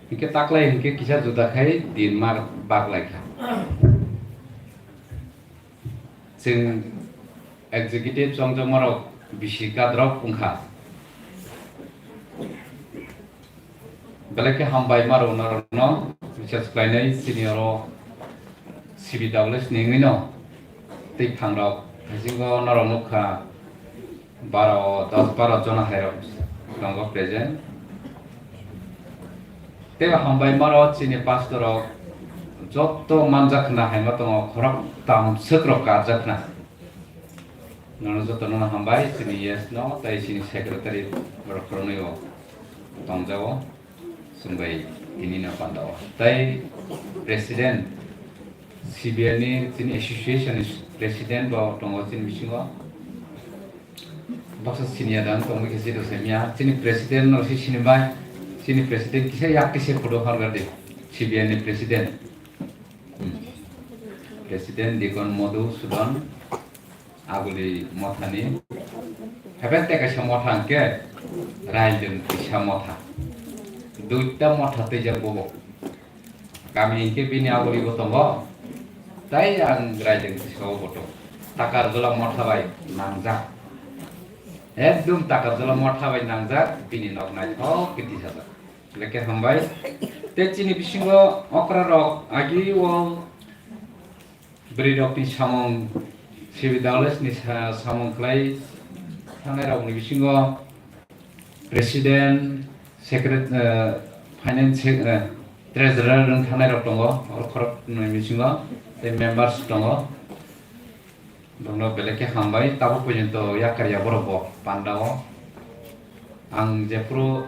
Hwnkhe taklai hwnkhe kisa juda khai din mar bak lai kha. Chwng executive chongjokmarok bisi kadrok wngkha. Belai khe hambai maro norokno, bises khlainai chini oro C B W S ni wngwino tei phangrok. Bisingo norok nukha baro, dos baro jona hairok tongo present. Tei hambai maro chini pastor rok joto manjak khna haima tongo, khorok tamswk rok karjak khna. Nono joto nono hambai chini yes no tei chini secretary rok khoroknwi o tongjao chwngbai tini no pandao. Tei president C B L ni chini association ni president bo tongo chini bisingo. Baksa senior dan tongwi khe jito se miya. Chini president no si sini bai. Chini president kisa yak kisa photo harga de. C B L ni president. Hmm. President Dikon Madhusudan Aguli Mothani. Heben te kaisa motha hwnkhe Raidung kisa motha. Duita motha twijak bobo. Kami hwnkhe bini aguli bo tongo. Tai ang Raidung tisao bo tongo. Takarjala motha bai nangjak. Ekdum Takarjala motha bai nangjak, bini nok naithok khe tisajak. Belai khe hambai. Tei chini bisingo okra rok agi o bwrwi rokni samung, C B W S ni sa-, samung khlai thangnai rokni bisingo President, Secret-, eh, Finance, eh, Treasurer wng thangnai rok tongo, oro khorok nwi bisingo tei members tongo. Bono belai khe hambai, tabuk porjonto yakar ya borok bo panda o. Ang jephuru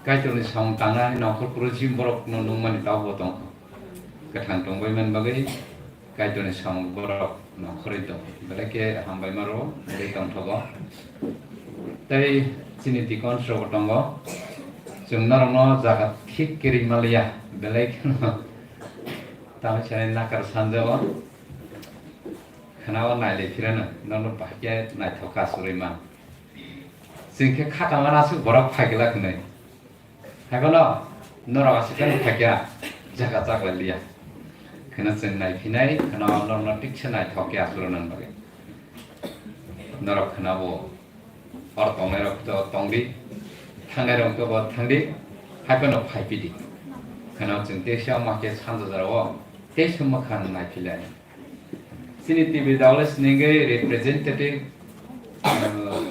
Kaitorni samung tangnai nongkhor phuru jim borok no nungmani tabuk bo tongkha. Kwthang tongbai man bagwi Kaitorni samung borok nongkhorwi tong. Belai khe hambai maro, belai tongthogo. Tei chini deacons rok bo tongo. Chwng norokno jaga thik khe ring manliya, belai kheno tamo sanai nakar sanjao. khwnao nailai phirano, nono bahai khe naithok kha swrwima. Chwng khe kha tangmani aswk borok phai glak hwnwi. Haiphano norok aswk khe phai kha, jaga chaklai liya. Khwna chwng naiphinai, khwna norokno tiksa naithok khe aswk rwna bagwi. Norok khwnabo. Hor tongnairok to tongdi, thangnairok to bo thangdi, haiphano phaiphidi. Kheno chwng teisa ma khe sanja jorao teisa mwkhang naiphilai. Chini T V dole sinigwi representative, uh,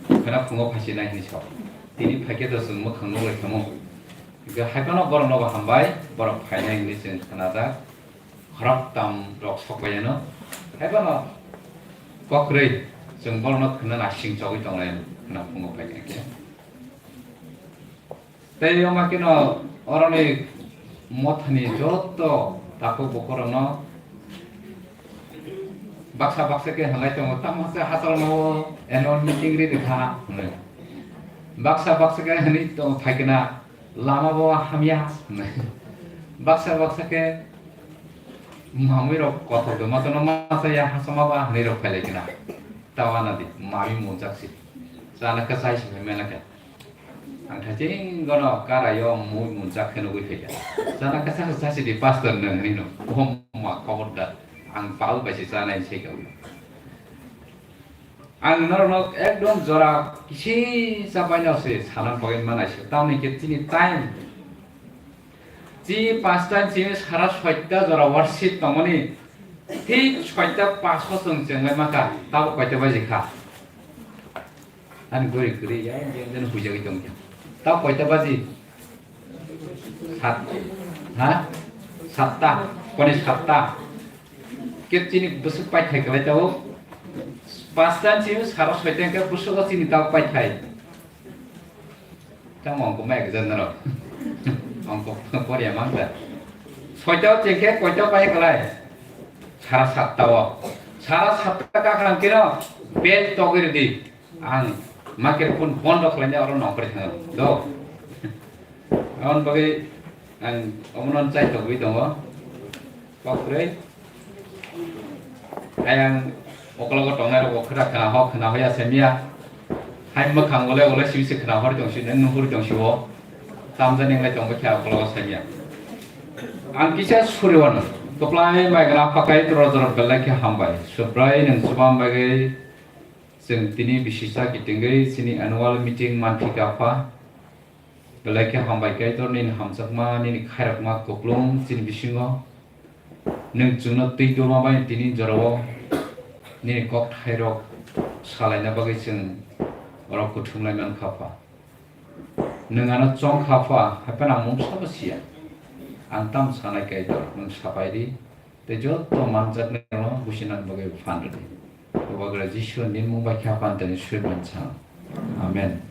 kheno phungo phaisinai hinwi sa. Tini phaikhe to chwng mwkhang nuglai khamu. Haiphano borokno bo hambai, borok phainai hinwi chwng khnajak. Khoroktham rok sok bai ano. Haiphano kokrwi chwng borokno khwna naising chogwi tonglai ano, khwna phungo phai khe. Tei omo kheno oroni mothani joto takhuk bukhuk rokno baksa baksa khe hwnlai tongo, tamo se hachal no eno meeting ri rikha hwnwi. Baksa baksa khe hwnwi tongo phai khwna. Lama bo hamya. Baksa baksa khe mamwi rok kothok de, mato no masa ya hasama ba hinwi rok phailai kena. Tawa na di, mami munjak si. Chana khe chai si mena khe. Ang thaching gono kara yo mui munjak khe nugwi phaikha. Chana khe chai si di pastor nang hinwi no. Oh ma, khobor da. Ang pal bai se chanai se ka. Ang norokno ekdom jora kisi chapaino se sana bagwi manai se. Tamni khe chini time. Chi pasta chini sara soita jora worship tongmani. Thik soita paso chwng chenglai maka. Tabo koita baji kha? Ani gori gori ya, yang den hujagwi tongkha. Tabo koita baji? Sat, ha? Satta, pone satta. Kep chini busuk paithai kalai tao. Pasta chini sara soita khe busuk chini tao paithai. Tamo ongko ma ekjon naro. Ongko poriya mangda. Soita chengkhe koita pai kalai. Sara satta o. Sara satta kakhang kino bel togir di. Ang microphone bondo khlaina oro nongkhorwi thangwi do. Aboni bagwi ang omono chai togwi tongo. Kokrwi. Ayang okologo tongnai rok khwna khwna hok khwna hoya semya. Hai mwkhang ole ole sibisi khwna hori tongsi nang nuhuri tongsi o. Tamjani wngkhe tongkhe okologo semya. Ang kisa suri wano. Kwplai mai gana pakai tro jora belai khe hambai. Subrai nang subam bagwi. Chwng tini bisisa kitingwi chini annual meeting manphi kapha. Belai khe hambai Kaitor nini hamjakma, nini khairokma kuplung chini bisingo. Nwng chwngno twi duma bai tini jorao nini kokthairok salaina bagwi chwng oro kuthumlai mankha pha. Nwng ano chong kha pha, haiphano ang mungsa bo siya. Ang tamo sanai Kaitor, nwng sapai di. Tei joto manjaknairokno businani bagwi phan rwdi. Bubagra Jisu ni mung bai khe Aphantani swi man sa. Amen.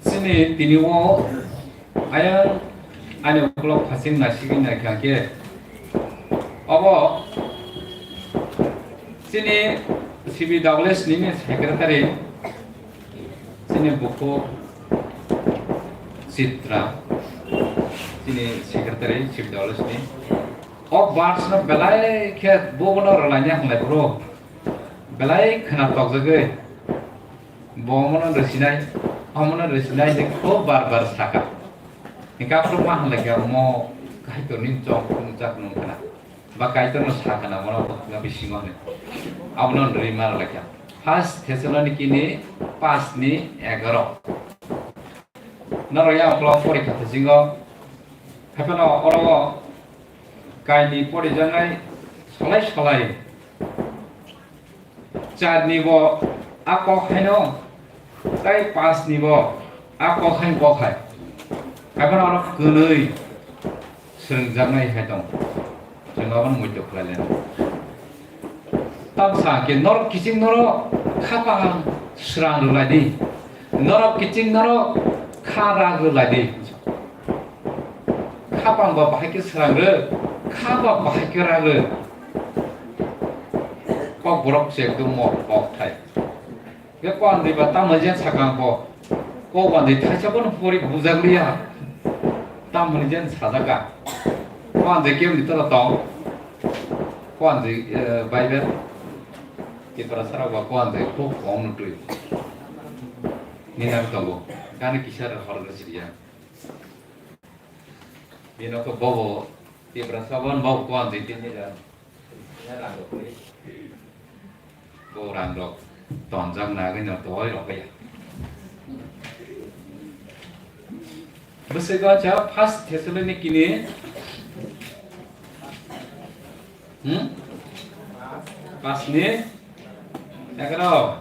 Chini tini o ayang ani ukolog phasing naisingwi naikha khe obo chini C B W S ni secretary chini bukhuk Chitra, chini secretary, chief dolos ni. O verse no belai khe bo bono rwlaina hinlai bro. Belai khwna tokjagwi. Bo omono rwsinai, omono rwsinai hinwi kho bar bar saka. Hinkhe aphuru ma hinlai khe omo Kaitorni chong phunukjak nung khwna. Ba Kaitorno sa khwna bono bo khwna bisingo hinwi. Abono rwi ma rwlai kha. First Thessaloniki ni paanch ni egaroh. Norok yang ukolog porikha thusingo. Haiphano oro kainwi porijaknai solai solai. Char ni bo a kok haino, tei paanch ni bo a kok hai kok hai. Haiphano oro kwnwi swrwngjaknai hai tong. Chwng abono muitu khlai lai. Tamsa khe norok kiching norok khapang srang rwlai di. Norok kiching norok kha rak rwlai di. Khapang ba bahai khe srang rw, kha ba bahai khe rak rw. Kok borok se ekdom mo kok thai. Khe kok andri ba tamo je sakang bo. Kok andri thaisa bono pori bujak liya. Tamoni jen sajaka. Kuanjai keboni toro tong. Kuanjai, eh, Bible. Tiprasa rok ba kuanjai khub kom no twi. Nina tongo. Kani kisa rok hor gachiriya. Bino ko bobo Tiprasa bon bobo kuanjai tini dan. Bo rang rok tonjak nagwi no doi rok ya. Bwswk wacha First Thessaloniki ni, hmm? Pas ni egaroh.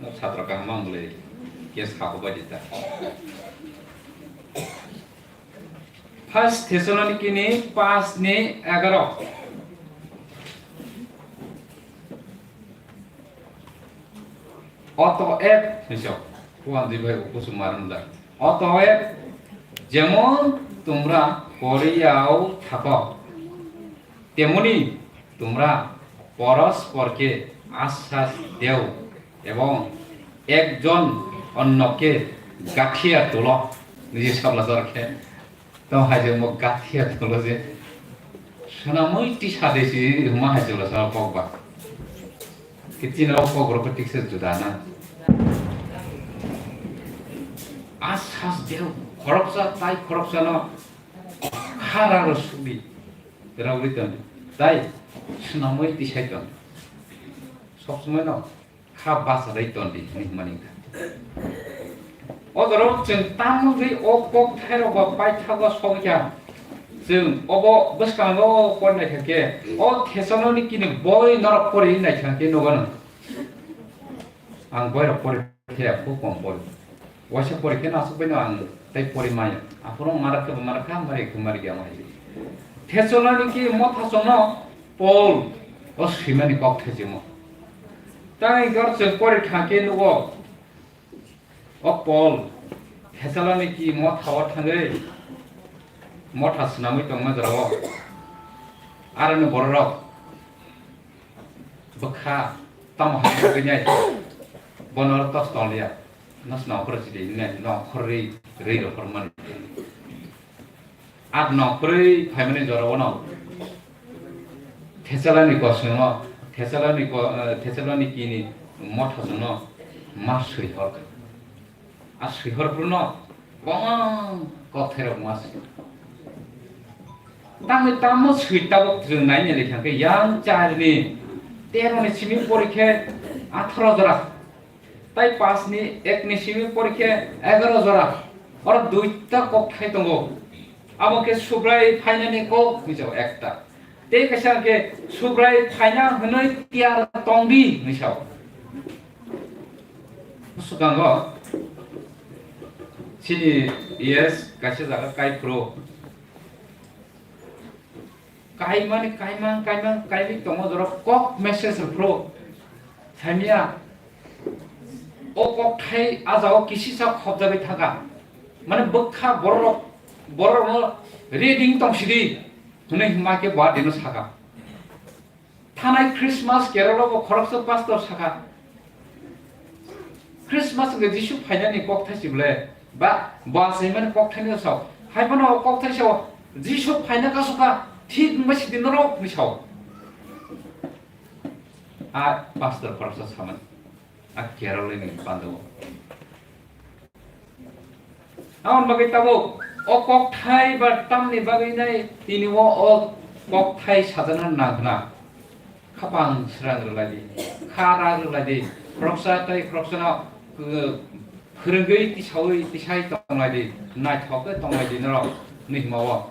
No chatra kaham ang bwlai. Kes hako bai di ta. First Thessaloniki ni pas ni egaroh. Otoeb, hinso, kuan di bai kusu marum da. Otoeb, jemon tumra poriyao thako, temoni tumra porosporke asas deo, ebong ekjon onnoke gathiya tulo. Niji sabla jorke. Tamo hai je mo gathiya tulo je. Swnamwi tisa de si huma hai jolo sa kok ba. Kichino kok rok tikse juda na. Asas deo khoroksa tai khoroksa no khara ro sudi. Rawi ton. Tai swnamwi tisai ton. Sob somoi no kha bachadai tondi hinwi hwnmani wngkha. O jorao chwng tamo wngwi o kokthairok ba paithago sokya, chwng obo bwskango pori naikha khe, o Thesalonikini boi norok pori naikha khe nugo nwng. Ang boirok pori khe khub kom pori. Waisa pori khe no aswk bai no ang tei pori maya. Aphuru marak khe bo marak kha, mari khe mari khe amo hai. Thessaloniki mothasongno Paul o swimani kok thaichimo. Tei hwnkhe oro chwng pori thang khe nugo, o Paul Thessaloniki motha o thangwi motha swnamwi tongma jorao aroni bororok bwkha tamo hai wngwi nai bono oro tos tong liya. Nos nongkhor chidi hinwi nai nongkhor rwi rwi rohor mani. Ar nongkhorwi phaimani jorao no Thessaloniko swngo, Thessaloniko, eh, Thessalonikini mothasongno ma swihor kha. A swihor phuru no kwbang kokthairok ma swi. Tamo tamo swi tabuk chwng nai nai kha khe yang charni teroni simi pori khe atharo jora. Tai pas ni ek ni simi pori khe egaroh jora. Oro duita kokthai tongo. Abo khe Subrai phainani kok hwnwi sao ekta. Tei kaisa khe Subrai phaina hwnwi tiyar tongdi hwnwi sao. Swkango chini yes kaisa jaga kai phuru. Kaimani, kaimang, kaimang, kaimwi tongo jorok kok message rwphuru. Saimya, o kokthai a jagao kisisa khopjagwi thangkha. Mane bwkha bororok, bororokno reading tongsidi hwnwi hwnma khe bo adino sakha. Thanai Christmas carol-o bo khoroksa pastor sakha. Christmas hwnkhe Jisu phainani kokthai se bwle, ba bo achaimani kokthai no sao. Hai phano o kokthai sao, Jisu phaina kasu kha, thik wngma sidi norok hwnwi sao. A pastor khoroksa samani, a carol ni panda o. Aboni bagwi tabuk o kokthai ba tamni bagwi nai tini o, o kokthai sajana nang khna. Khapang srang rwlai di, kha rak rwlai di, khoroksa tei khoroksano, uh, phwrwngwi tisaui tisai tonglai di, naithok khe tonglai di norok hinwi hwnma o.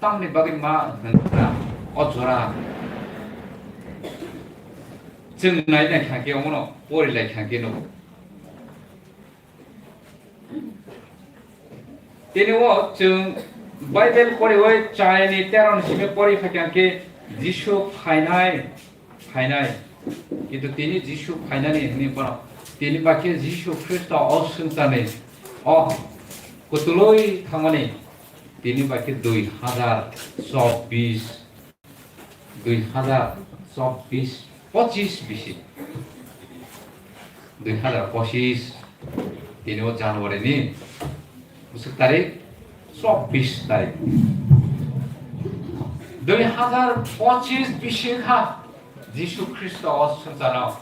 Tamni bagwi ma hwn khna o jora. Chwng nai nai kha khe omono pori lai kha khe no. Tini o chwng Bible poriwi chayani tero ni simi pori phaikha khe Jisu phainai, phainai. Kintu tini Jisu phainani hwnwi bono tini bakhe Jisu Khristo o swngcharni o kutulwi thangmani tini bakhe dui hazar chobbish. Dui hazar chobbish, pochis bisi. Dui hazar pochis, tini o January ni bwswk tarik, Chobbish tarik. Dui hazar pochis bisi kha Jisu Khristo o swngcharno,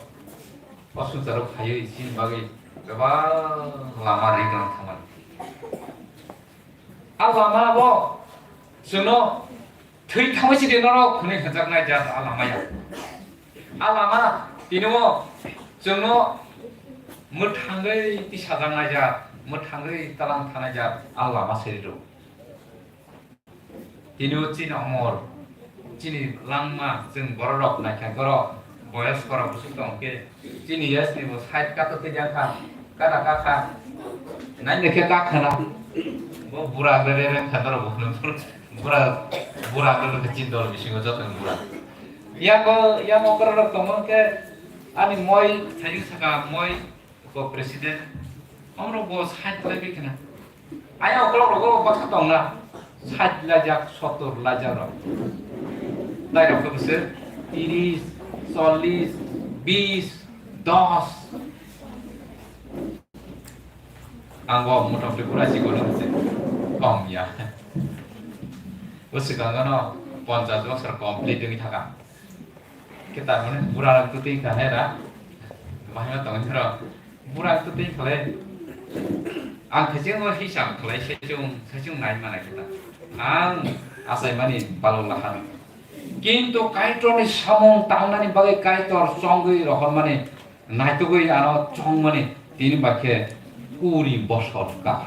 o swngcharo phaiwi chini bagwi bebak lama ri tong thangmani. A lama bo chwngno thwi thangwi chini norok hwnwi hwnjaknai jat a lama ya. A lama tini o chwngno mwthangwi tisajaknai jat, mwthangwi talang thanai jat a lama se ri rw. Tini o chini omor, chini langma, chwng bororok naikha borok, boyos borok bwswk tong khe, chini yasni bo side kato twi jang kha, kada ka kha, nai naikhe ka khana, bo bura re re re kha norok bo hwnwi bura, bura re re kha chini dol bisingo joto ni bura. Yamo, yamo bororok tongma khe ani moi thayung saka moi, Ko president, omro bo side lai bi khna. Ayang okolog rogo baksa tongna, side lajak, sottor lajak rok. Tai rok khe bwswk tiris, chollis, bis, dos. Ang bo motamoti pura sikon bwswk kom ya. Bwswk ang no ponchas bosor complete wngwi thaka. Khe tar mane bura rok twi kha he ra. Bahai ma tong hero. Bura rok twi khalai. Ang thajeng o hisab khalai sejong, sejong nai mana kita. Ang asai mani balok lahan. Kintu Kaitor ni samung tangnani bagwi Kaitor chongwi rohor mani naitugwi ano chong mani tini bakhe kuri bosor ka.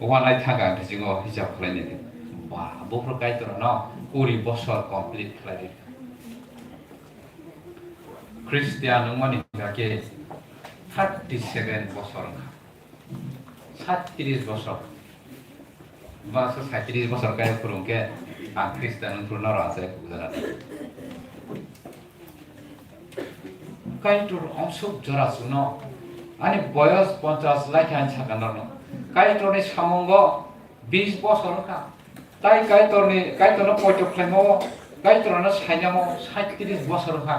Wanai thangkha ang thajingo hisab khlainani. Ba, buphuru Kaitorno kuri bosor complete khlai rikha. Christian wngmani hwnkha khe thirty seven bosor wngkha. Saitris bosor. Ba, so saitris bosor kaya phuru hwnkhe ang Christian wngphuru norok achai phuru jana. Kaitor ongsuk jora chwngno, ani boyos ponchas lai khe ani sakha norno. Kaitorni samungo bis bosor wngkha. Tai Kaitorni, Kaitorno poito khlaimao, Kaitorno sainamo saitris bosor wngkha.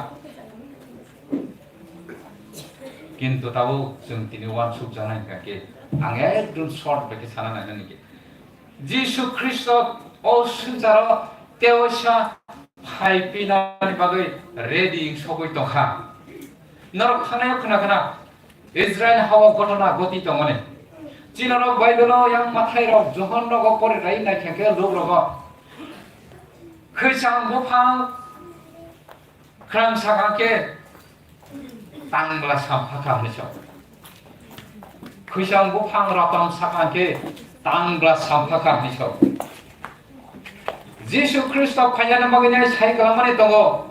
Kintu tabuk chwng tini uansuk janai hwnkha khe, ang ekdom short bai khe sana nainani khe. Jisu Khristo o swngcharo teosa phai pinani bagwi ready wng sogwi tongkha. Norok thangnaio khna khna Israel hao ghotona goti tongmani. Chini norok Bible-o yang Mathai rok, Johon rogo pori rai naikha khe Luk rogo khwisang buphang khwrang sakha khe tang bwla sampha kha hwnwi sa. Khwisang buphang rotom sakha khe tang bwla sampha kha hwnwi sa. Jisu Khristo phainani bagwi nai sai kwlangmani tongo.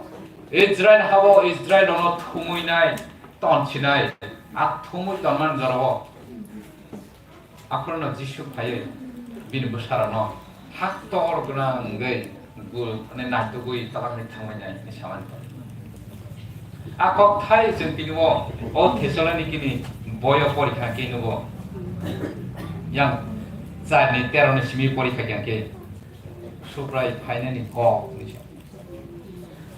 Israel hao Israel rokno thumui nai, ton sinai, a thumui tonmani jorao. Aphuru no Jisu phaiwi bini bwsarokno haktor gwnang wngwi gu-, mane naitugwi twlangwi thangmani hinwi samani tongo. A kokthai chwng tini o, o Thesalonikini boyo porikha khe nugo. Yang charni teroni simi porikha khe Subrai phainani kok hinwi sa.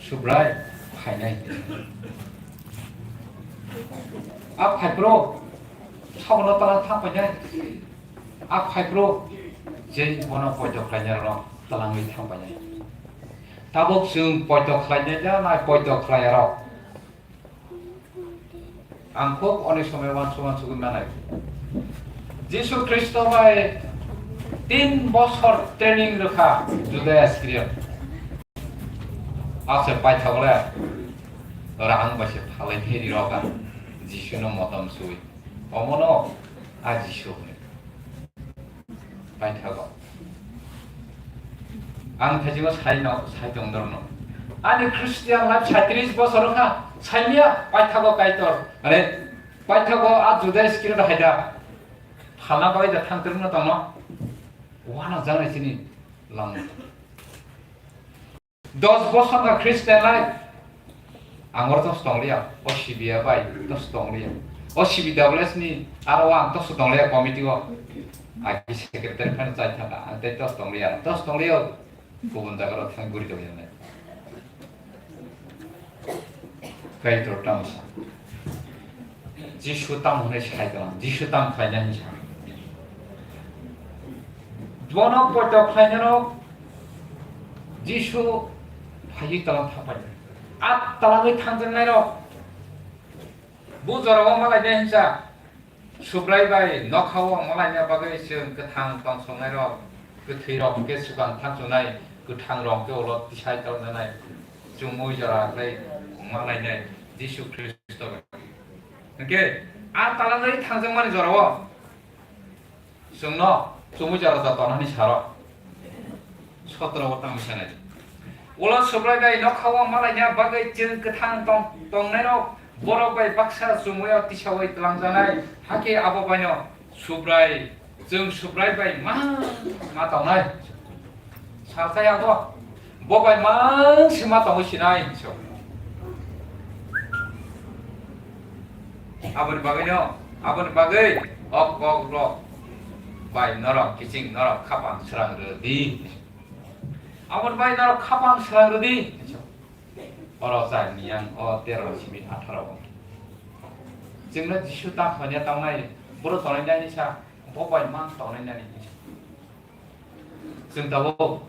Subrai phainai. A phaiphuru sabono twlang thang painai. A phaiphuru je bono poito khlainai rokno twlangwi thang painai. Tabuk chwng poito khlainai da nai poito khlaiya rok. Ang khub onek somoi uansuk uansugwi manai. Jisu Khristo bai tin bosor training rwkha Juda Iskariot. Ase paithago le rang bai se phalai phi ri rok ang Jisuno motom sui. Omono a Jisu hwnwi. Paithago. Ang thaichimo sai no, sai tong norno. Ani Christian life saitris bosor wngkha, saimya paithago Kaitor. Are, paithago a Juda Iskariot haida. Phalna bagwi da thangtwrwngno tongno. Uanok janai chini langno. Dos bosor wngkha Christian life. Ang oro tos tongliya, o sibiya bai tos tongliya. O sibi W S ni aro ang tos tongliya committee o. Agi secretary phano chai thangkha, ang tei tos tongliya, tos tongliya, kubun jaga rok thang guri tongya nai. Kaitor tamo sa. Jisu tamo hwnwi sai tong, Jisu tamo khlaina hinwi sa. Bono poito khlainai rok Jisu phaiwi twlang thangpai. A twlangwi thangjaknai rok bu jorao malainai hinsa Subrai bai nokhao malaina bagwi chwng kwthang tongsongnai rok, kwthwi rok hwnkhe swkang thangchunai, kwthang rok hwnkhe ulo tisai tongjanai, chumui jora khlai malainai Jisu Khristo bai. Hwnkhe a twlangwi thangjakmani jorao chwngno chumui jora jotonani saro. Sotro o tamo sanai. Ulo Subrai bai nokhao malaina bagwi chwng kwthang tong-, tongnairok borok bai baksa chumuio tisaui twlangjanai, hakhe abo baino Subrai, chwng Subrai bai ma, ma tongnai. Salsa ya bo, bo bai mang se ma tongwi sinai hinso. Aboni bagwino, aboni bagwi o kok rok bai norok kiching norok khapang srang rwdi. Aboni bai norok khapang srang rwdi. Oro chai miyang o tero simi atharo o. Chwngno Jisu ta khwlaiya tongnai, boro tonwi nani sa, bo bai mang tonwi nani hinsa. Chwng tabuk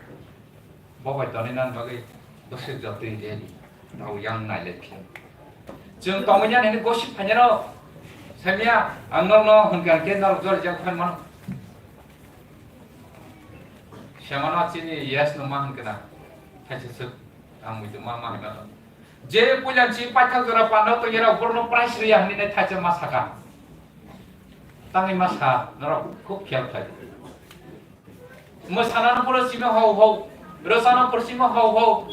bo bai tonwi nani bagwi bwswk jotwi ready. Tau yang nailai phiya. Chwng tongwi nani hwnwi gossip phainai rok. Saimya, ang norokno hwnkha hwnkhe norok jori jak phan mano. Semano chini yes no ma hwnkhe na. Thaisa swk ang muitu ma ma hwnwi mano. Je puila si paithak jora panda tongya rok borno price riya hwnwi nai thaisa ma saka. Tangwi ma sa, norok khub khiyal khlai. Mwsana no puro simi hau hau, rwsa no puro simi hau hau,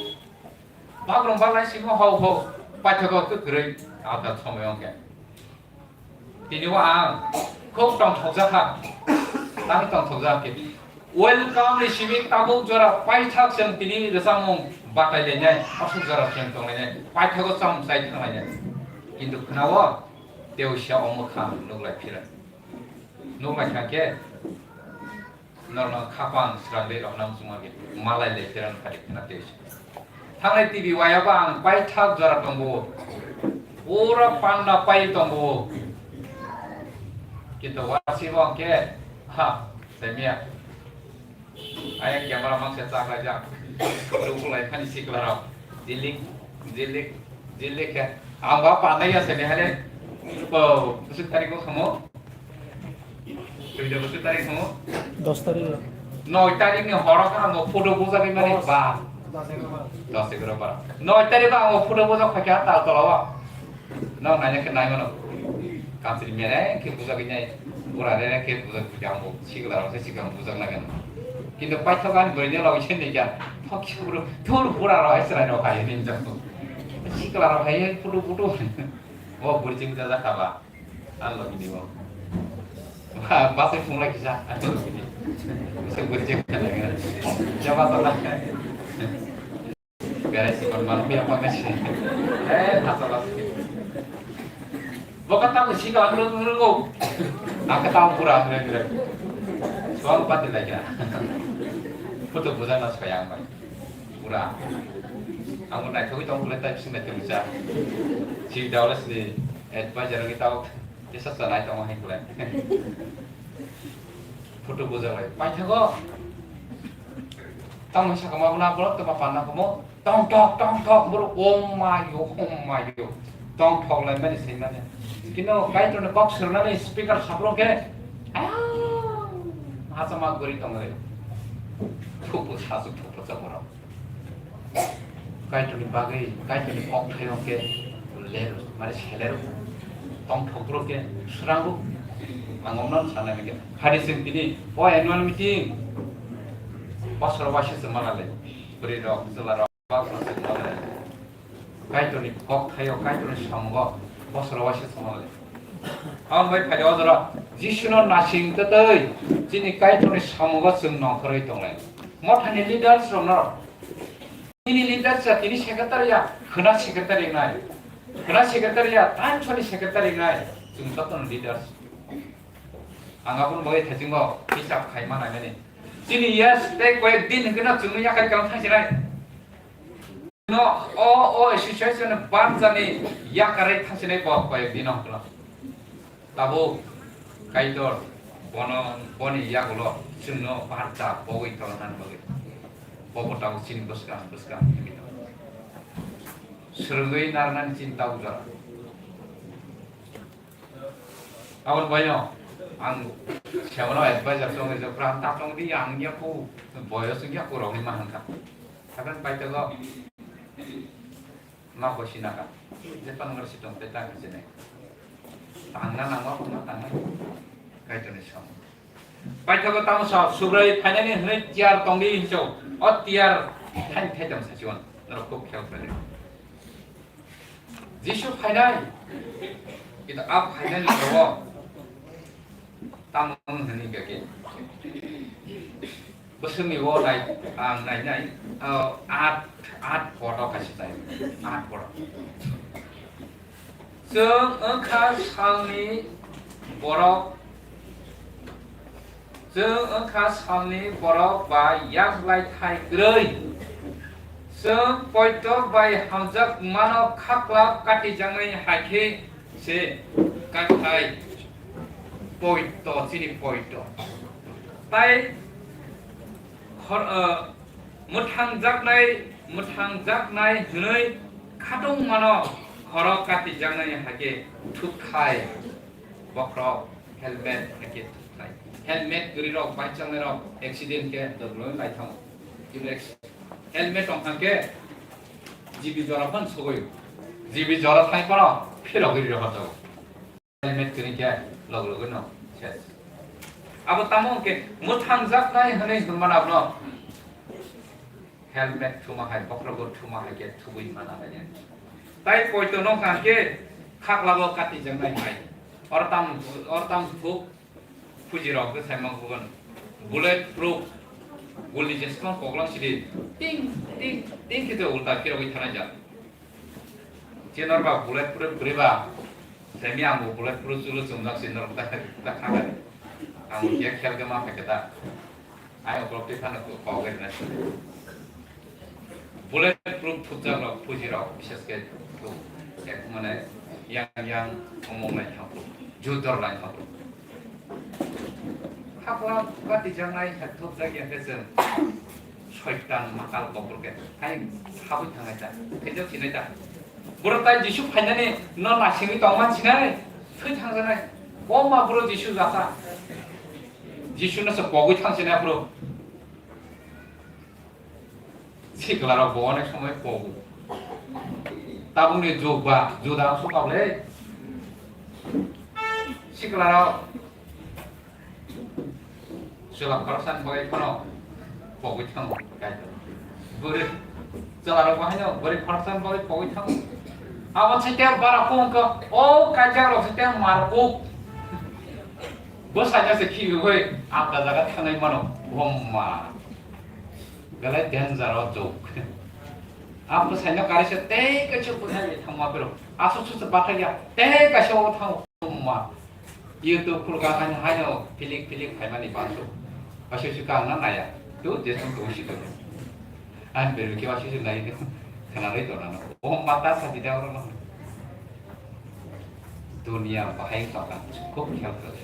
bagrong balai simi hau hau, paithakgo kwkrwi ada somoi ongkhe. Tini o ang khub tongthokjakha, tang tongthokjak khe. Welcome ni simi tabuk jora paithak chwng tini rwchapmung batai lainai, aswk jora chwng tong lainai, paithago cham chai thang lainai. Kintu khwnao tei sia omo kha nuk lai phira. Nuk lai kha khe norno khapang srang dei rok nang chuma khe malai lai phira phari khna tei. Thangnai T V waya ba ang paithak jora tongo. Pura panda pai tongo. Kintu wasi bo ang khe ha, saimya. Ayang camera mang se chak lai jak. Rukul lai khani sikla rok. Jilik, jilik, jilik khe. Ang ba pandai ya sene hale. Bo, bwswk tarik o khamu? Twi da bwswk tarik khamu? Dos tarik. Noi tarik ni horo kha ang photo bujagwi mani ba. Dos egaroh bara. Noi tarik ba ang photo bujak kha kya tal tola wa. Nang nanya khe nai mano. Kamchwlwi mere khe bujagwi nai. Bura re re khe bujak khe ang bo sikla rok se sikla bujak na gana. Kintu paithak ani bwrwi ni logi se ni kya. Thok si buru thur bura rok hai chwrai rok hai ni jang. Sikla rok hai photo photo. O bwrwi ching bujak kha ba. Ang logi ni bo. Ba, ba se phung lai kisa. Ang logi ni. Se bwrwi ching kha na gana. Jaba tola. Berai si kon manu biya pangka si. Eh, thasa las. Boka tamo si ka anu rungo. Aka tamo pura anu rungo. Suang pati lagi. Foto bujang nas kaya ang bai. Pura. Ang nai thogwi tong pula tai sing nai tong sa. Si daulas ni advisor ngi tau. Tesa sa nai tong hai pula. Photo bujak lai. Paithago. Tamo sakama buna borok tama panna komo. Tong tok, tong tok, borok om mayo, om mayo. Tong tok lai mani sai mani. Kino Kaitor ni kok sernani speaker sabrok ke. Ah, hachama guri tong lai. Thupu sasu thupu chaborok. Kaitorni bagwi, Kaitorni kok thaio khe ler, mane seler tong thokbro khe srango. Ang omno sanai khe. Hari sing tini, o annual meeting. Bosor waisa se malale. Bwrwi rok, chwla rok, bak rok se malale. Kaitorni kok thaio, Kaitorni samungo bosor waisa se malale. Ang bai phai o jora, Jisuno nasing twtwi, chini Kaitorni samungo chwng nongkhorwi tonglai. Mothani leaders rokno Tini leader cha, tini secretary ya, khwna secretary nai. Khwna secretary ya, tansoni secretary nai. Chwng jotono leaders. Ang aboni bagwi thaichingbo hisab khai ma nainani. Chini yes tei koyek din hwnkhe no chwngno yakarwi kalam thangsinai. No o, o association barjani yakarwi thangsinai bo koyek dino hwnkhe no. Tabuk, Kaitor, Bono, boni yagulo chwngno barta pogwi tongna bagwi. Bobo tabuk chini bwskang, bwskang himwi tongo. Swrwngwi narwknani chini tabuk jora. Aboni baino ang sebono advisor tongwi jok, pran ta tongdi, ang yaku boyos wngya kurokni mahankha. Hakan paithago ma bosinaka. Jepan ngar sitong tei tang sinai. Tangna nangma, tangna tangna. Kaitorni sam. Paithago tamo sa, Subrai phainani hwnwi tiyar tongdi hinso. O tiyar thain thaitam sachiwan. Norok kok khel khlai. Jisu phainai. Kita a phainani rogo. Tamo hwnwi kake. Bwswkni o nai, ang nainai, o, at, at photo kaisa nai, at photo. Chwng wngkha salni borok, chwng wngkha salni borok ba yak lai thai kwrwi. Chwng poito bai hamjak mano, khaklap katijaknai hai khe se kathai poito, chini poito. Tai khor-, o, mwthangjaknai, mwthangjaknai hwnwi khatungmano khorok katijaknai hai khe thukthai. Bokhorok helmet hai khe thukthai. Helmet kwrwirok, bike chalainairok accident khe dogloi lai thango. Kebo acc-, helmet tong thang khe G B jora phan sogwi. G B jora thai phano phirogwi rw jago. Helmet kwrwi khe log logwi no ses. Abo tamo hwnkhe mwthangjaknai hwnwi hwnmano abono. Helmet thuma hai, bokhorogo thuma hai khe thubui mana hai. Tai poito no hwnkha khe khaklabo katijaknai hai. Oro tam, oro tam thuk phuji rok khe sai mang bugon. Bullet proof guli jesmang koklang sidi ting, ting, ting khe to ulta phirogwi thanai jak. Chinor ba bullet proof kwrwi ba, semi ang bo bullet proof chulo chumjak chinor ta, ta khaga. Ang bo khe khel khe ma phaikhe ta. Ai okolog twi phano kok kok ri na. Bullet proof thupjak rok, phuji rok, bises khe thuk. Ek mane yang yang omong lai thang thuk. Judor lai thang thuk. Hakla katijaknai hai thupjak ya khe chwng. Soitan makal kokrok khe hai sabui thangnai ta, khaijak sinai ta. Borok tai Jisu phainani no naisingwi tongman sinai, thwi thangjaknai. O ma bro Jisu jata. Jisu no se pogwi thang sinai bro. Sikla rok bo onek somoi pogo. Tabukni jug ba, juda ang sukab le. Sikla rok Chwla khoroksa ni bagwi phano pogwi thango, Kaitor. Bwrwi, chwla rok bo haino bwrwi khoroksa ni bagwi pogwi thango. Abo se tei bara kung kha, o kaijak rok se tei mar kuk. Bwsai no se khibi hoi, apda jaga thangnai mano. Bomma. Belai danger o jok. Abo bwsai no kari se tei kaisa bwsai thangma phiro. Aswk swk se bathai ya, tei kaisa o thango. Bomma. YouTube khulka haino, haino pilik pilik phaimani basu. Aswk swk ang na naya. Tu jesung tu si tu. Ang beru ke aswk swk nai tu. Khana lai to na no. O mata sa di da oro no. Dunia bahai tongkha. Khub khel khlai.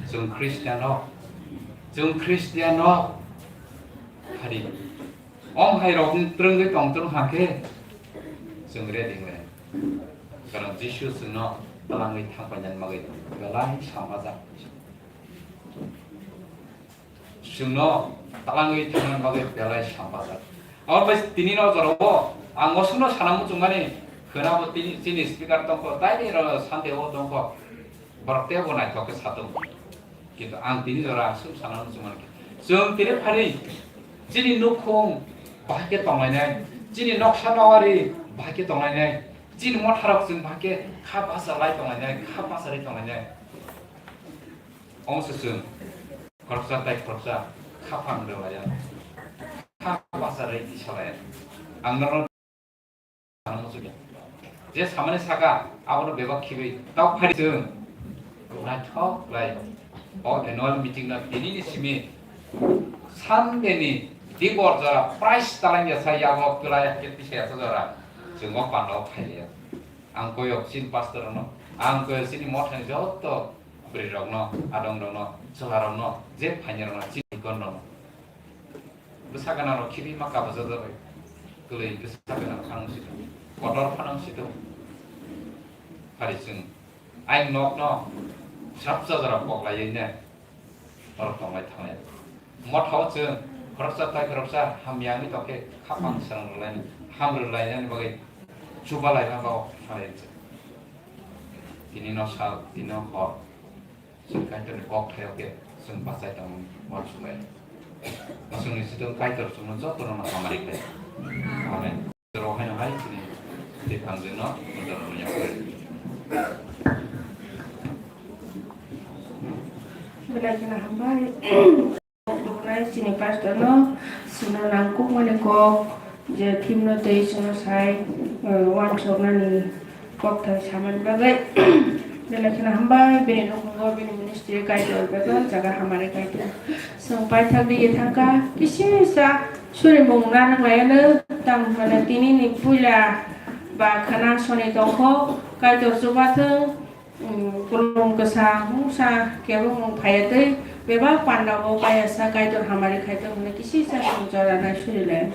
Chwng Christian rok. Chwng Christian rok. Hari. Om hai rok twrwngwi tong twrwng ha khe. Chwng ready le. Karon Jisu chwngno twlangwi thangpainani bagwi belai sampajak. Chwngno twlangwi thangnani bagwi belai sampajak. Abo bai tini no jorao ang mosongno sana muchungmani khwnabo tini chini speaker tongkho, taini ro sante o tongkho. Borok teibo naithok khe satung. Kintu ang tini jora aswk sana muchung mankha. Chwng tini phari chini nukhung bahai khe tonglainai, chini noksa nowari bahai khe tonglainai, chini motharok chwng bahai khe kha bachalai tonglainai, kha bacharwi tonglainai. Omo se chwng khoroksa tai khoroksa khaphang rwlaiya, kha bacharwi tisalaiya. Ang norok Je samani saka, abono bebak khibi tok phari chwng naithok lai. O annual meeting no tini ni simi Sunday ni dibor jora price talangya sa yago kwlai khe tisa ya jora chwng o panda o phaiya. Ang koyok chini pastor no, ang koyok chini mothani joto Bwrwi rokno, adong rokno, chwla rokno, je phaini rokno, chini kon rokno. Bwsa gana rok khibi ma kabo jada bai. Kwlwi bwsa gana phang si tong. Kotor phano si tong. Phari chwng. Aing nokno, srap chajara kok lai ne. Oro tonglai thanglai. Mothao chwng khoroksa tai khoroksa hamyangwi tongkhe khapang swrang rwlaini, ham rwlainani bagwi chubalai ma bao phalai chwng. Tini no sal, tini no hor. Chwng Kaitorni kok thaio khe chwng bachai tongmani uansuknai. Chwngni swtwng Kaitor chwngno jotono hamari khlai. Amen. Rok haino hai chini tei phangjwkno mojarokno yapharwi. Belai kheno hambai. Duknai chini pastor no, chwngno nangkukmani kok, je thimno tei chwngno sai, eh, uansuknani kokthai samani bagwi. Belai kheno hambai, bini nukhungo, bini ministry Kaitor bebak jaga hamari Kaitor. Chwng paithak di ye thangkha, kisisa. Suri mung narwk laiano tang hwnwi tini ni puila ba khana soni tongkho, Kaitor chubathwng, um, kulum kwsa mungsa kebo mung phaiya tei bebak panda o kaya sa Kaitor hamari khaithwng hwnwi kisisa song jora nai suri lai.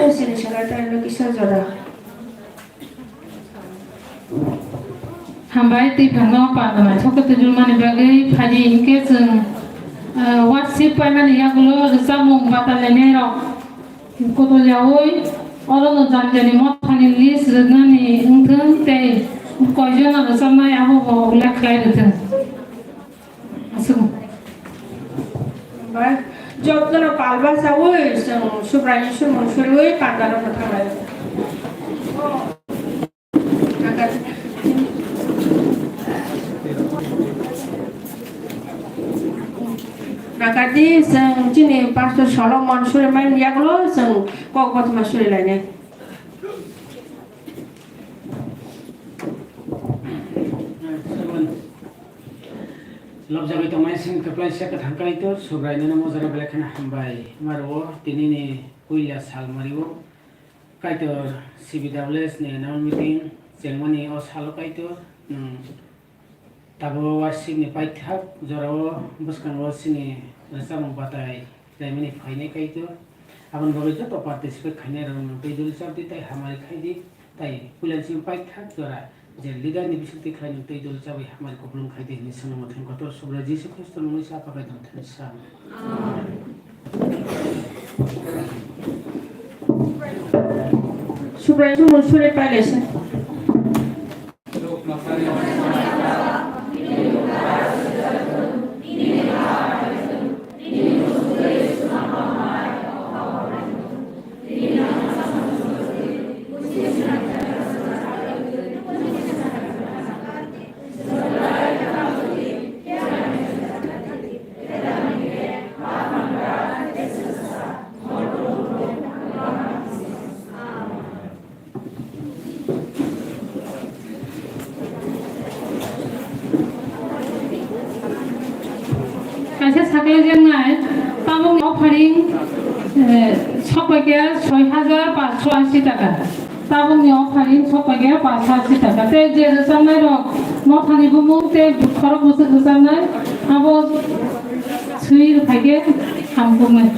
Sini saka tang lo kisa jora. Hambai twi phano panda naithok khe twijlmani bagwi phaidi hinkhe chwng, ah, worship paimani yagulo rwchapmung batalai nairok kotor yaui orono jani jani mothani list rwnani wngthwng tei koijono rwchapnai abobo ullekh khlai rwthwng. Aswk. Ba, jottono palba saui chwng Subraiyung sumung suriui pandarokno thanglai. Nakadi chwng chini Pastor Solomon surimani yagulo chwng kok kothoma surilainai. Lobjagwi tongmani sini kwplai se kwthang Kaitor, Subraiyung nono mojaro belai kheno hambai. Maro tini ni puila sal mario Kaitor C B W S ni annual meeting chengmani o salo Kaitor, nwng tabuk worship ni paithak jorao bwskango chini rwchapmung batai khlaimani phainai Kaitor. Aboni bagwi joto participate khainai rok nwng twi dul chapdi tei hamari khaidi. Tai puila chini paithak jora je leader ni bisingtwi khlai nwng tei dol chabai hamari kupulung khai di hwnwi swngno mwthang kotor Subrai Jisu Khristo ni mungwi sa pakai tong thani sa. Subrai chumung suri pailai sa. Offering, eh, sokphaikhe soi hajar panchsho ashi taka. Tabukni offering sokphaikhe panchsho ashi taka. Tei je rwchapnairok, mothani bumung tei khorok bwswk rwchapnai, abo swi rwphaikhe hamkuknai.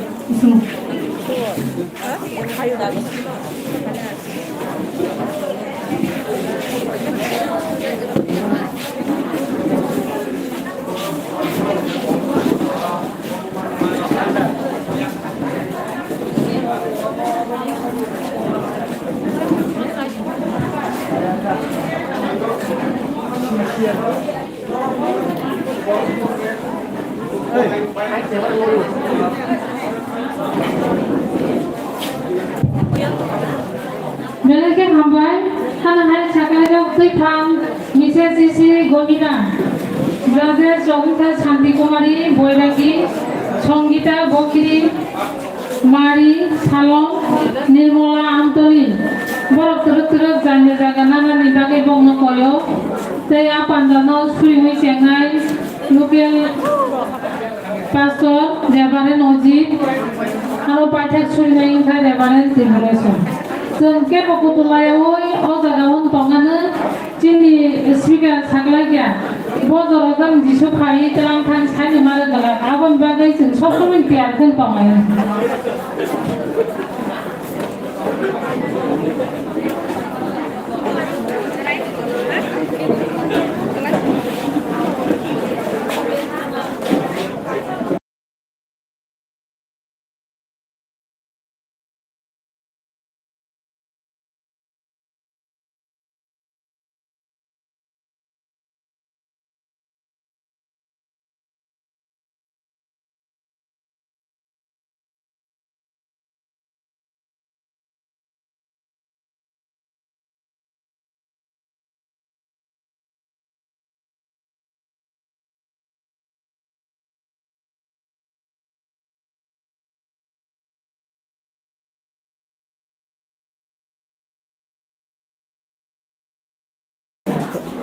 Belai khe hambai, hano hai sakhairok twi thang, Missus C C Gomina, Judges Chowmutha Shanti Kumari Boiragi, Songita Bokhiri, Mari, Salom, Nirmola Amtoli, borok twrwk twrwk jani jaga nanani bagwi bongno koyo, tei a pandano suriwi chengnai local pastor Reverend Ojit, aro paithak surinai wngkha Reverend Tribulation. Chwng kebo kutung layaui o jaga o tongmano. Chini speaker saklaikha, bo jorojang Jisu phai tlang thang saini mare gwlak, aboni bagwi chwng sob somoi tiyar khe tonglaio.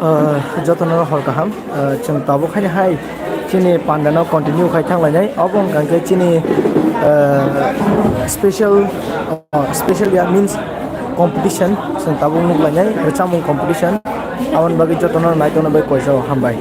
Ah, jotono hor kaham. Ah, chwng tabuk haino hai chini panda no continue khai thang lainai. Obo wngkha khe chini, ah, special, ah, special ya means competition. Chwng tabuk nuk lainai, rwchapmung competition. Aboni bagwi jotono nai tongna bai koisa o hambai.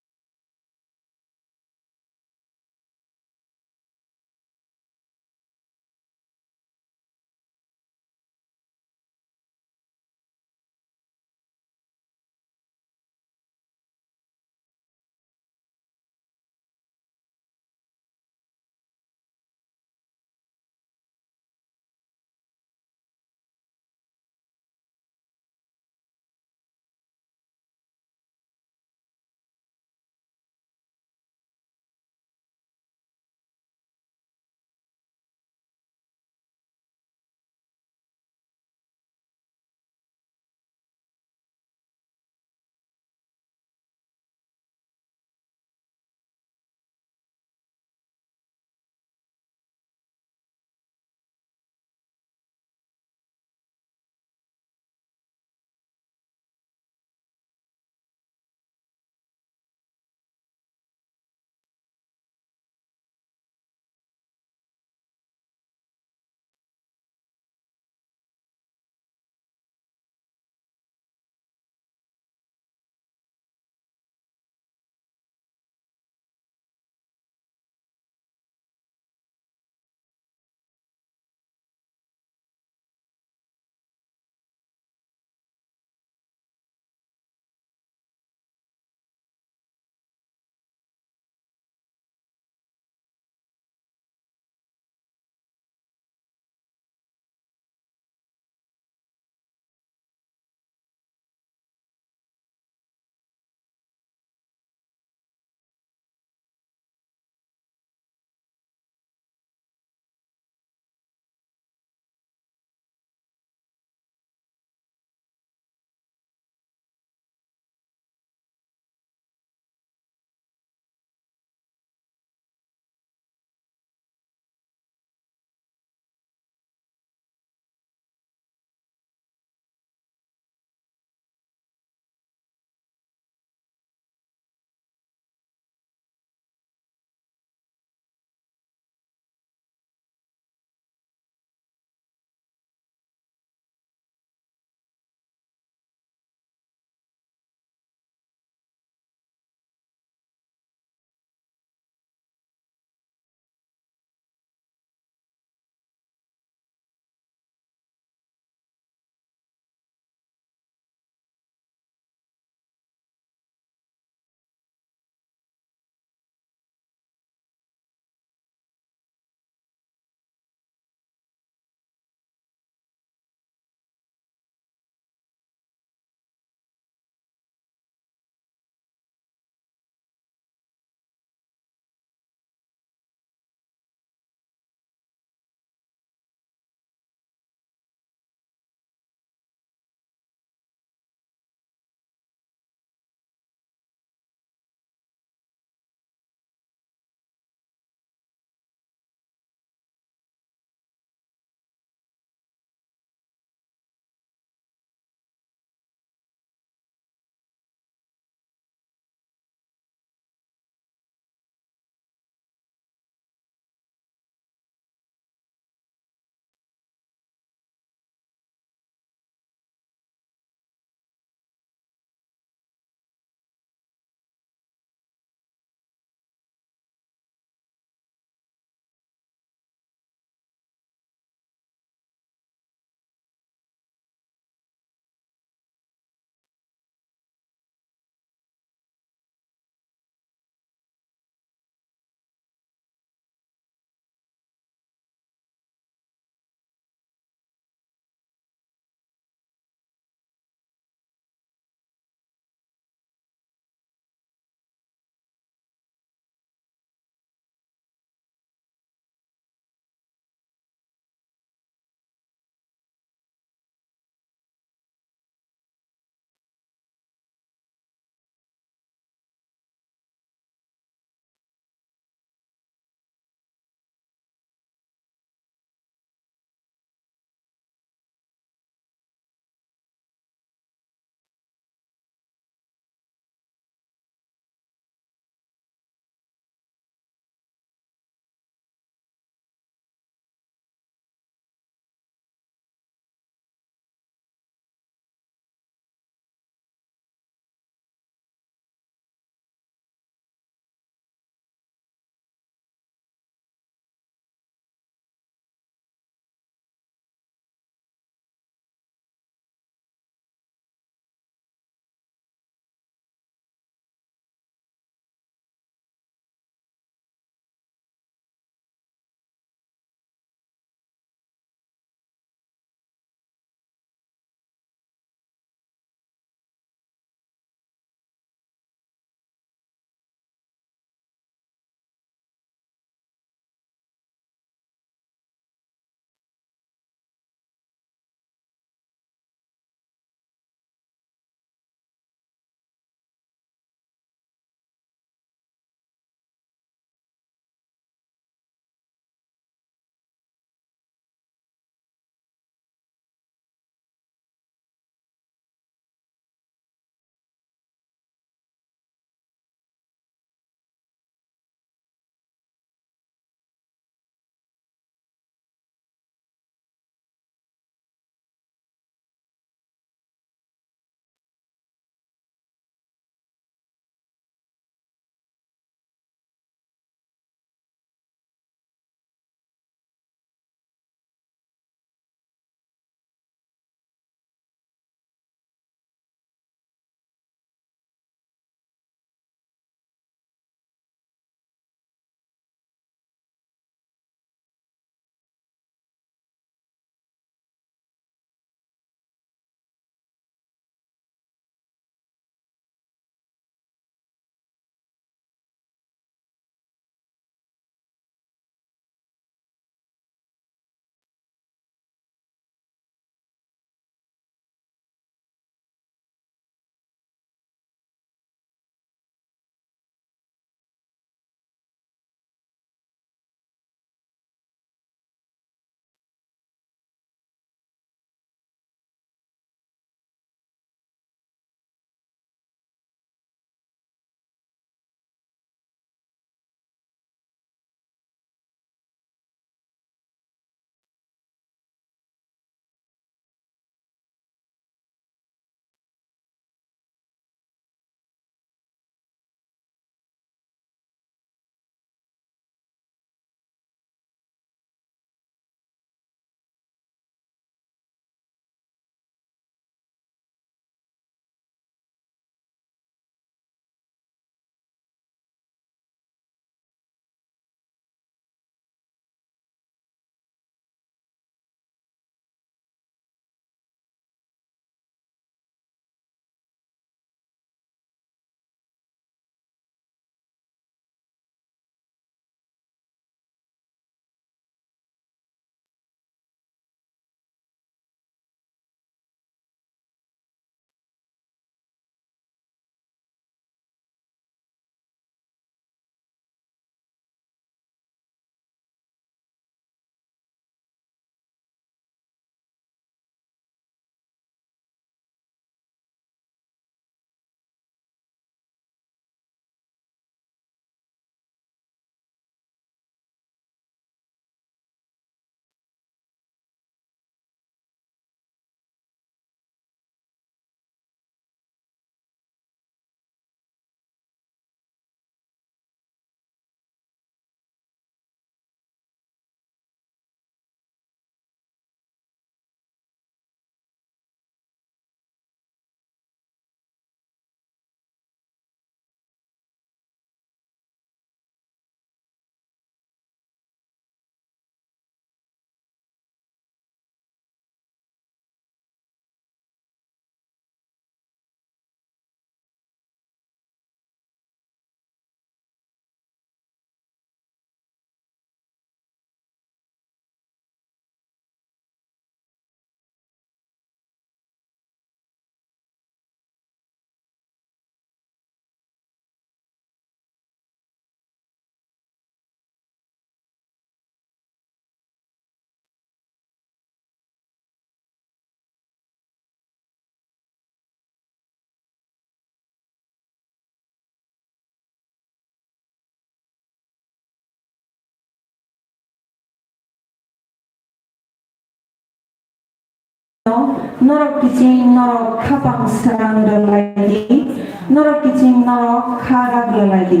Norok kiching norok khapang srang rwlai di, norok kiching norok kha rak rwlai di.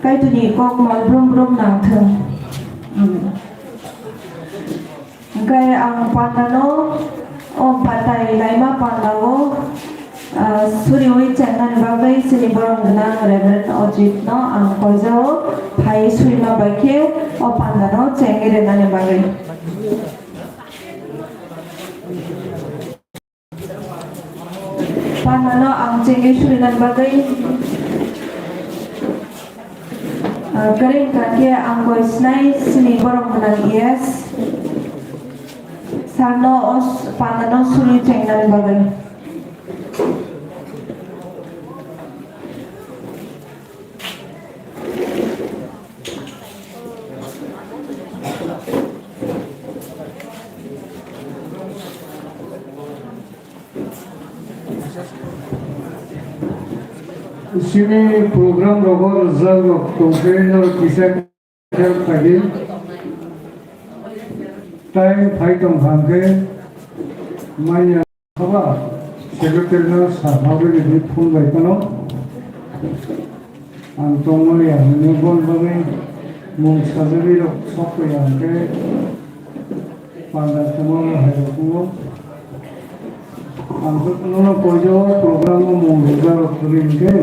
Kaitorni kok mal brum brum nang thung. Amen. Hwnkhe ang pandano, o batai laima pandao, ah, suriwi chengnani bagwi chini borom gwnang Reverend Ojit no ang koijao, phai surima bai khe o pandano chengwi rwnani bagwi. Panano ang chengwi surinani bagwi, ah, kwrwng kha khe ang koi sinai chini borom gwnang E S sir no o s-, panano suri chengnani bagwi. Chini program rogo rwjak rok tongkhe norok kisa help khaidi. Time phai tong kha hwnkhe manya. Haba, secretary no sa haba ni phone bai phano. Ang tongmani ang ni bon bagwi mung sajagwi rok sok ya hwnkhe panda tongma hai rok tongo. Ang nono koijo program o mung rwja rok kwrwi hwnkhe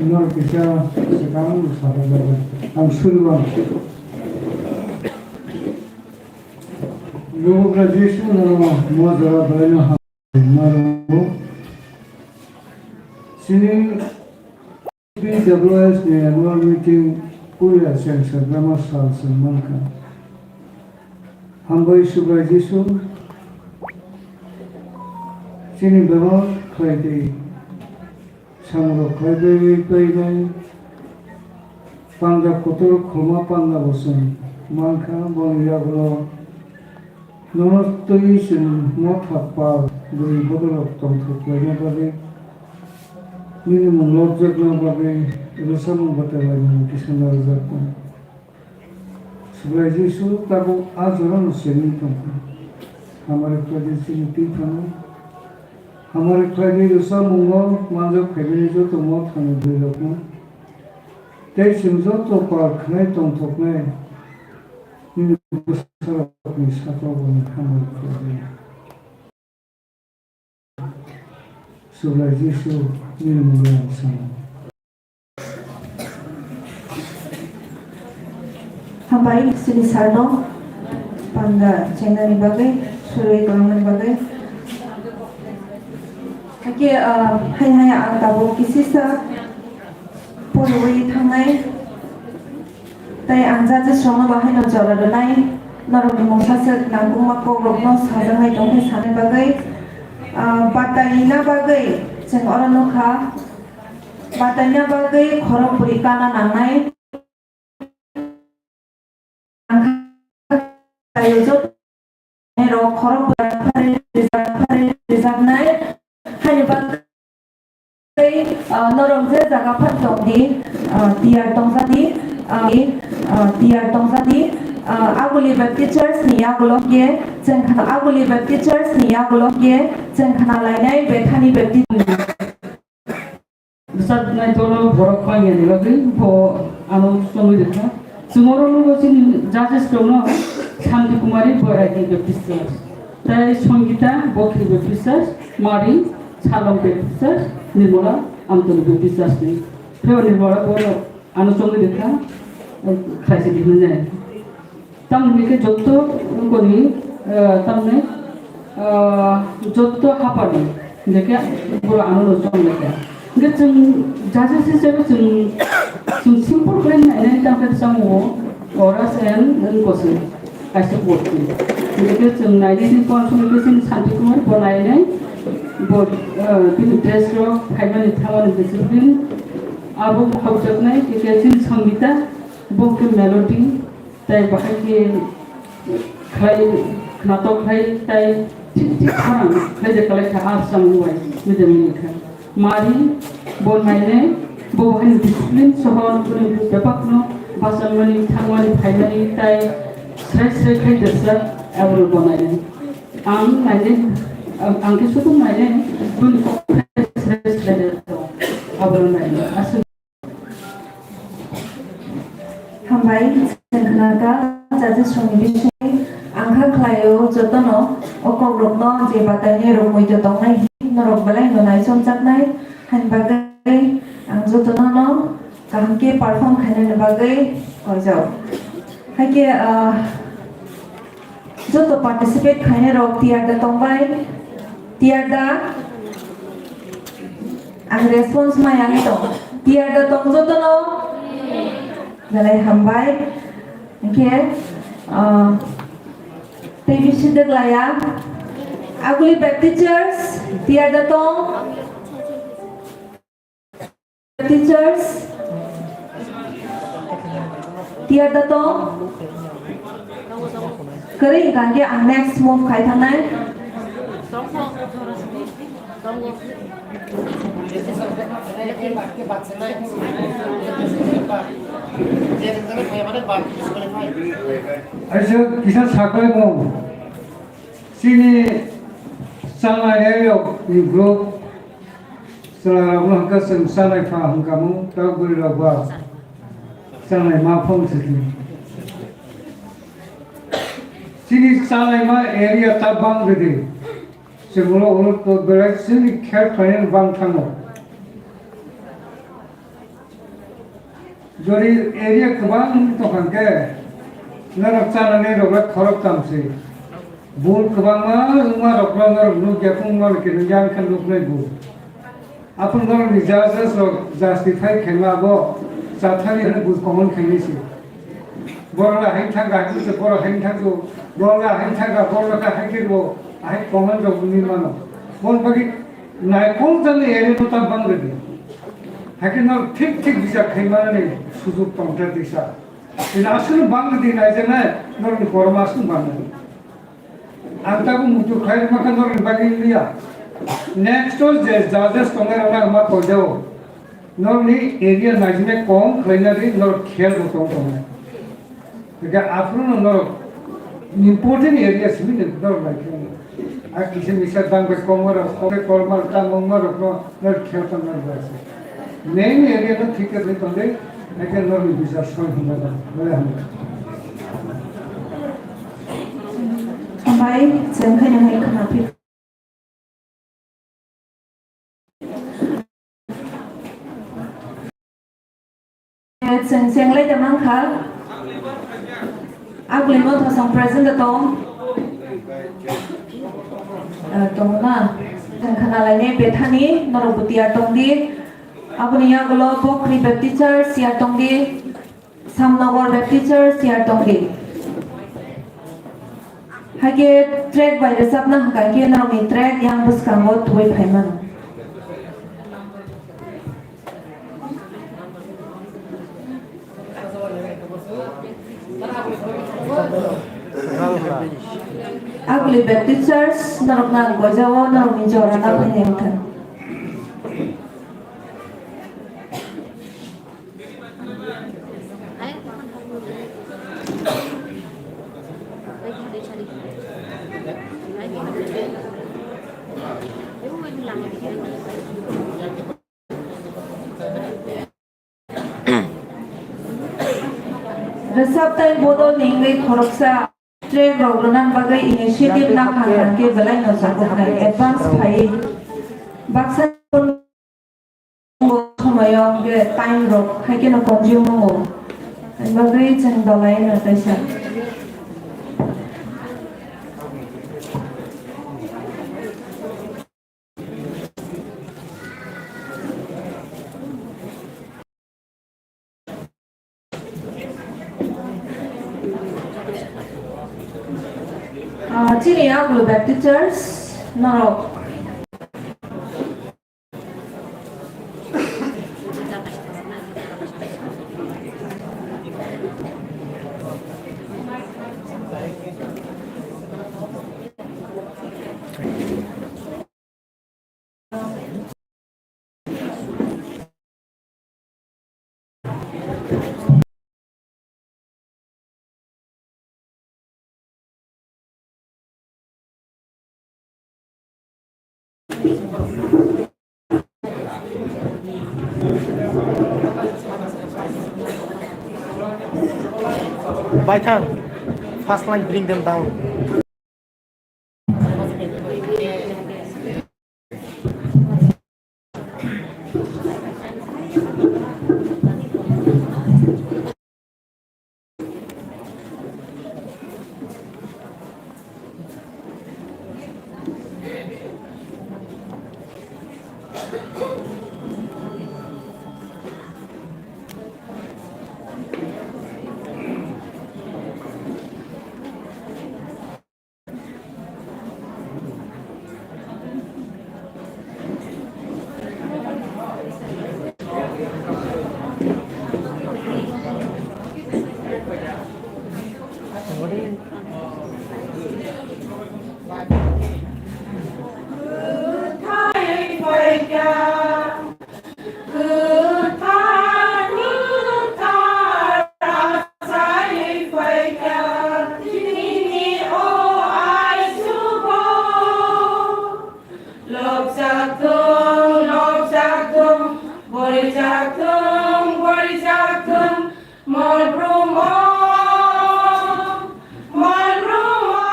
no kisa swkang sajagwi ang suriwan. Lubugra Jisu no mo jora bai no ha. Maro, chini P W S ni annual meeting puila cheng sagrama sal cheng mankha. Hambai Subrai Jisu, chini bebak khlai di, samrok khlai bai bai bai nai, panda kotor khoma panda bo cheng mankha, boni yagulo Nono twi chwng motha pal bwrwi bodolrok tongthok laina bagwi, nini mung lobjakna bagwi rwchapmung batai laimung tisana rwjakmung. Subrai Jisu tabuk a jorano chengwi tongkha. Hamari khlaidi chini twi thangwi. Hamari khlaidi rwchapmungo manjak phaimani joto mothani bwrwirokno. Tei chwng joto pal khwnai tongthoknai. Nini bwsarokni sakao bo nini hamari khlaidi. Subrai Jisu, nini mungwi ang sango. Hambai chini sarno panda chengnani bagwi, surwi kwlangmani bagwi. Hakhe, ah, hai hai ang tabuk kisisa poriwi thangnai. Tei ang judges rokno bo haino jora rwnai, norokni mungsa swk nangkukma kokrokno sajaknai tongthai sanani bagwi, ah, bataina bagwi chwng oro nukha, bataina bagwi khorok bwrwi kana nangnai. Ang kha, rok khorok bwrwi phari rijak, phari rijaknai, haini bagwi Tei, ah, norok je jaga phano tong di, ah, tiyar tongjak di, ah, ah, tiyar tongjak di, ah, Aguli Baptist Church ni yagulo khe chwng khna, Aguli Baptist Church ni yagulo khe chwng khna lainai Bethani Baptist. Bwsajwk naitolo borok phaiyani bagwi bo ano chongwi rwkha. Chwng oro nugo chini judges rokno Shanti Kumari Boyraji Baptist Church, tei Songita Bokhri Baptist Church, Mari Salom Baptist Church, Nirmala Amtoni Baptist Church ni. Pheo Nirmala bo ano chongwi rwkha, khlaisi di hwnwi. Tamni hwnkhe joto wngkoni, eh, tamni, eh, joto hapani hwnkhe borok ano no chong laikha. Hwnkhe chwng judges hisabe chwng, chwng simple khlai nainani tamkhe chwng o oras and wngkose kaisa boti. Hwnkhe chwng nainani konsol khe chwng Shanti Kumar bo nainai bo, eh, bini dress rok phaimani thamani discipline abo khokjaknai hwnkhe chwng Sangita bo khe melody. Tai bahai khe khlai, khnatok khlai, tai thik thik khorang khlai de kwlai kha, a chwng bai, midem ni kha. Mari, bo nainai, bo bahai ni discipline soho, nukuni bebak no bachangmani, thangmani, phaimani, tai srai srai khlai de sa, abo bo nainai. Ang naile, ang khe sutung naile, bini kok fresh fresh naile to, abono naile. Aswk. Hambai, chwng khna kha, judges rokni bisingtwi ang kha khlaio jotono, o kokrokno je batainai rok muitu tongnai, norok belai no naichomjaknai, haini bagwi ang jotono no kaham khe perform khainani bagwi koijak. Hai khe, ah, joto participate khainai rok tiyar da tongbai? Tiyar da? Ang response maya wngwi tong. Tiyar da tong jotono? Belai hambai. Hwnkhe, ah, tei bisi dwglaya. Aguli Baptist Church, tiyar da tong? Teachers, tiyar da tong? Kwrwi hwnkha khe ang next move khai thangnai. Aisa kisa saklai mo. Chini channai rok ni group Chwla rok no hwnkha chwng chalaima hwnkha mo, tabuk bwrwi rok ba chalaima phong se thung. Chini chalaima area ta bang rwdi. Chwng ulo ulo to berai chini kher khlainani bang thango. Jori area kwbang tongkha hwnkhe, norok chanani rok le khorok tam se. Bul kwbangma wngma rok no norok nukya, phungma rok khe nukya, wngkha nuknai bul. Aphuru norokni judges rok justify khaima abo chathani hwnwi bul common khainai se. Borok le haino thangkha, haino se borok haino thangkha, borok le haino thangkha, borok le kha hai khe bo hai common rok wngwi mano. Boni bagwi naikoljaknai area no ta bang rwdi. Hakhe norok thik thik bichar khai manani sujug tongkha tisa. Tini aswk bang di naijaknai norokni korom aswk bang di. Ang tabuk muitu khlai rwma khe norokni bagwi wngya. Next o je judges tongnai rok ang ma koijao. Norokni area naijinai kom khlaina di norok khel bo tong tongnai. Hingke aphuru no norok important area simi norok nai khe. A kisa misa dam bai kongma rok, kongma rok, tamo wngma rok no, no khel tong nang bai se. Main area no thik khe tong dei, eke no ni bisa soi hwnba da, no ya hwnba. Hambai, chwng khe no hai khna phi. Chwng chenglai da mankha. Agulimo thosong present da tong. Ah, tong na. Chwng khanalainai Bethani, norok bo tiyar tong di. Aboni yagulo Bokhri Baptist Church tiyar tong di. Samnogor Baptist Church tiyar tong di. Haikhe track bai rwchapna hwnkha khe norokni track yang bwskango tubui phai mano. Aguli Baptist Church norokno ang gojao norokni jora nang phai nai wngkha. Rwchaptai bodol ni wngwi khoroksa track rok rwna bagwi initiative nakha hwnkhe belai no chakuknai advance phaiwi baksa somoyo hwnkhe time rok hai kheno consume wngo. Ani bagwi chwng dolai no kaisa. Ah, chini Agulu Baptist Church norok. Baithang, first line, bring them down. Lobjak thung, lobjak thung, borijak thung, borijak thung, Mol Brumo, Mol Brumo.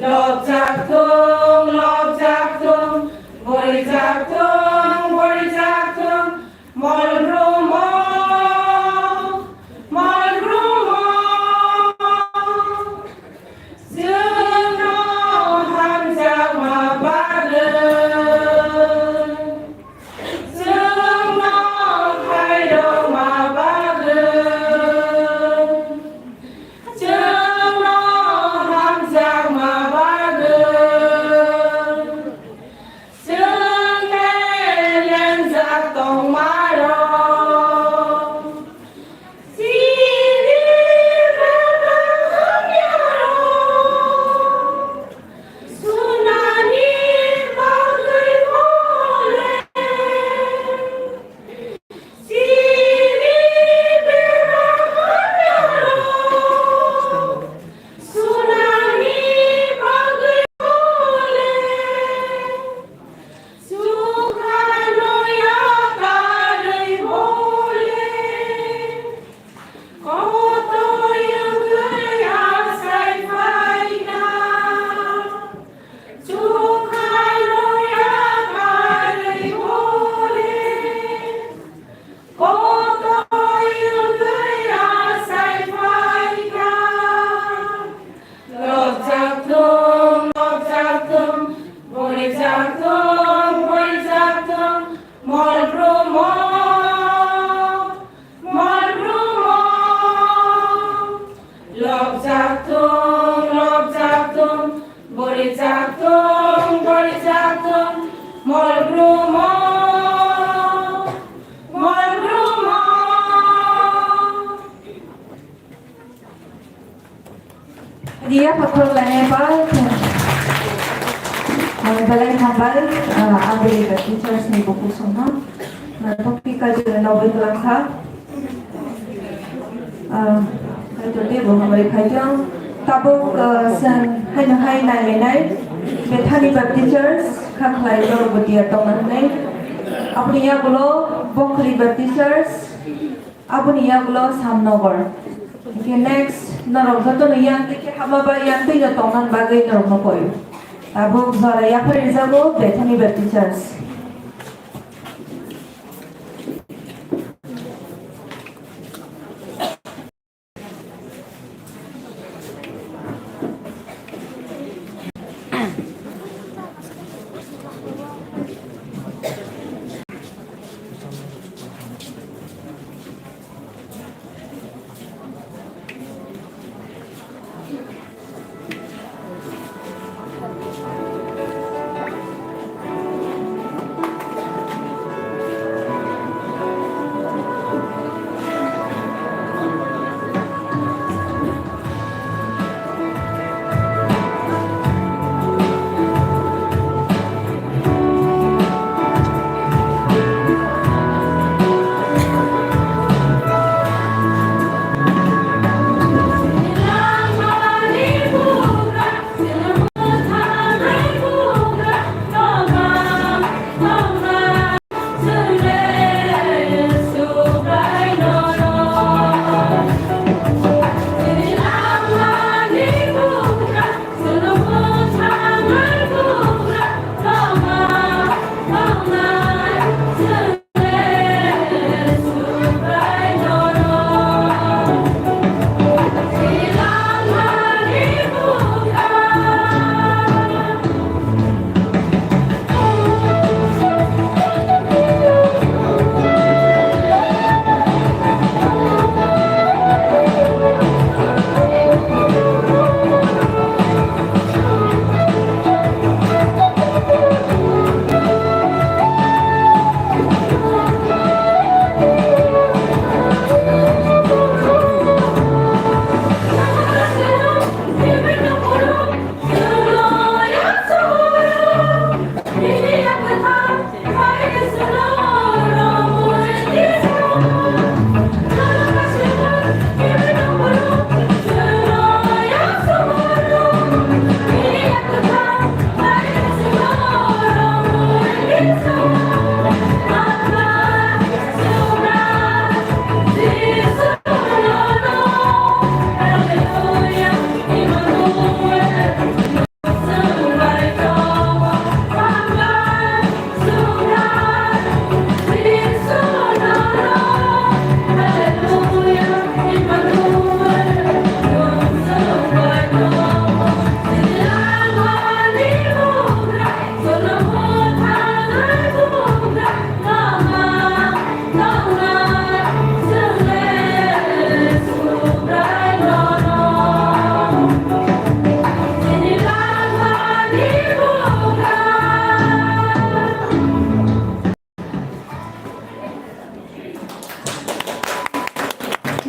Lobjak thung, lobjak thung, borijak thung, borijak thung, Mol Brumo, Mol Brumo. Chwngno hamjakma bagwi, chwngno khairokma bagwi, chwngno hamjakma bagwi, chwng khe lengjak tongmarok. Chini bebak hamyarok, sunani bagwi bole. Chini bebak hamyarok, sunani bagwi bole. Chukha noya karwi bole, kotoi wngwi achai phaikha. Chukha noya karwi bole, kotoi wngwi achai phaikha. Lobjak thung, lobjak thung, borijak thung, borijak thung, Mol Brumo, Mol Brumo. Lobjak thung, lobjak thung, borijak thung, borijak thung, Mol Brumo, Mol Brumo. Riya pathor lainai ba, ah, belai hambai, ah, aboni ba teachers ni buku songno. Na topic ka jora nogoi twlang kha. Ah, kaitor de bo hambai khaijang. Tabuk, ah, sen haino hai nai nai nai. Bethani Baptist Church, Khakhlai, Lorobodia tongna hinwi. Aboni yagulo Bokholi Baptist Church. Aboni yagulo Samnogor. Hingke next norok jotono yang twi khe hama ba yang twi no tongna bagwi norok no koi. Tabuk jora yaphar rijago Bethany Baptist Church.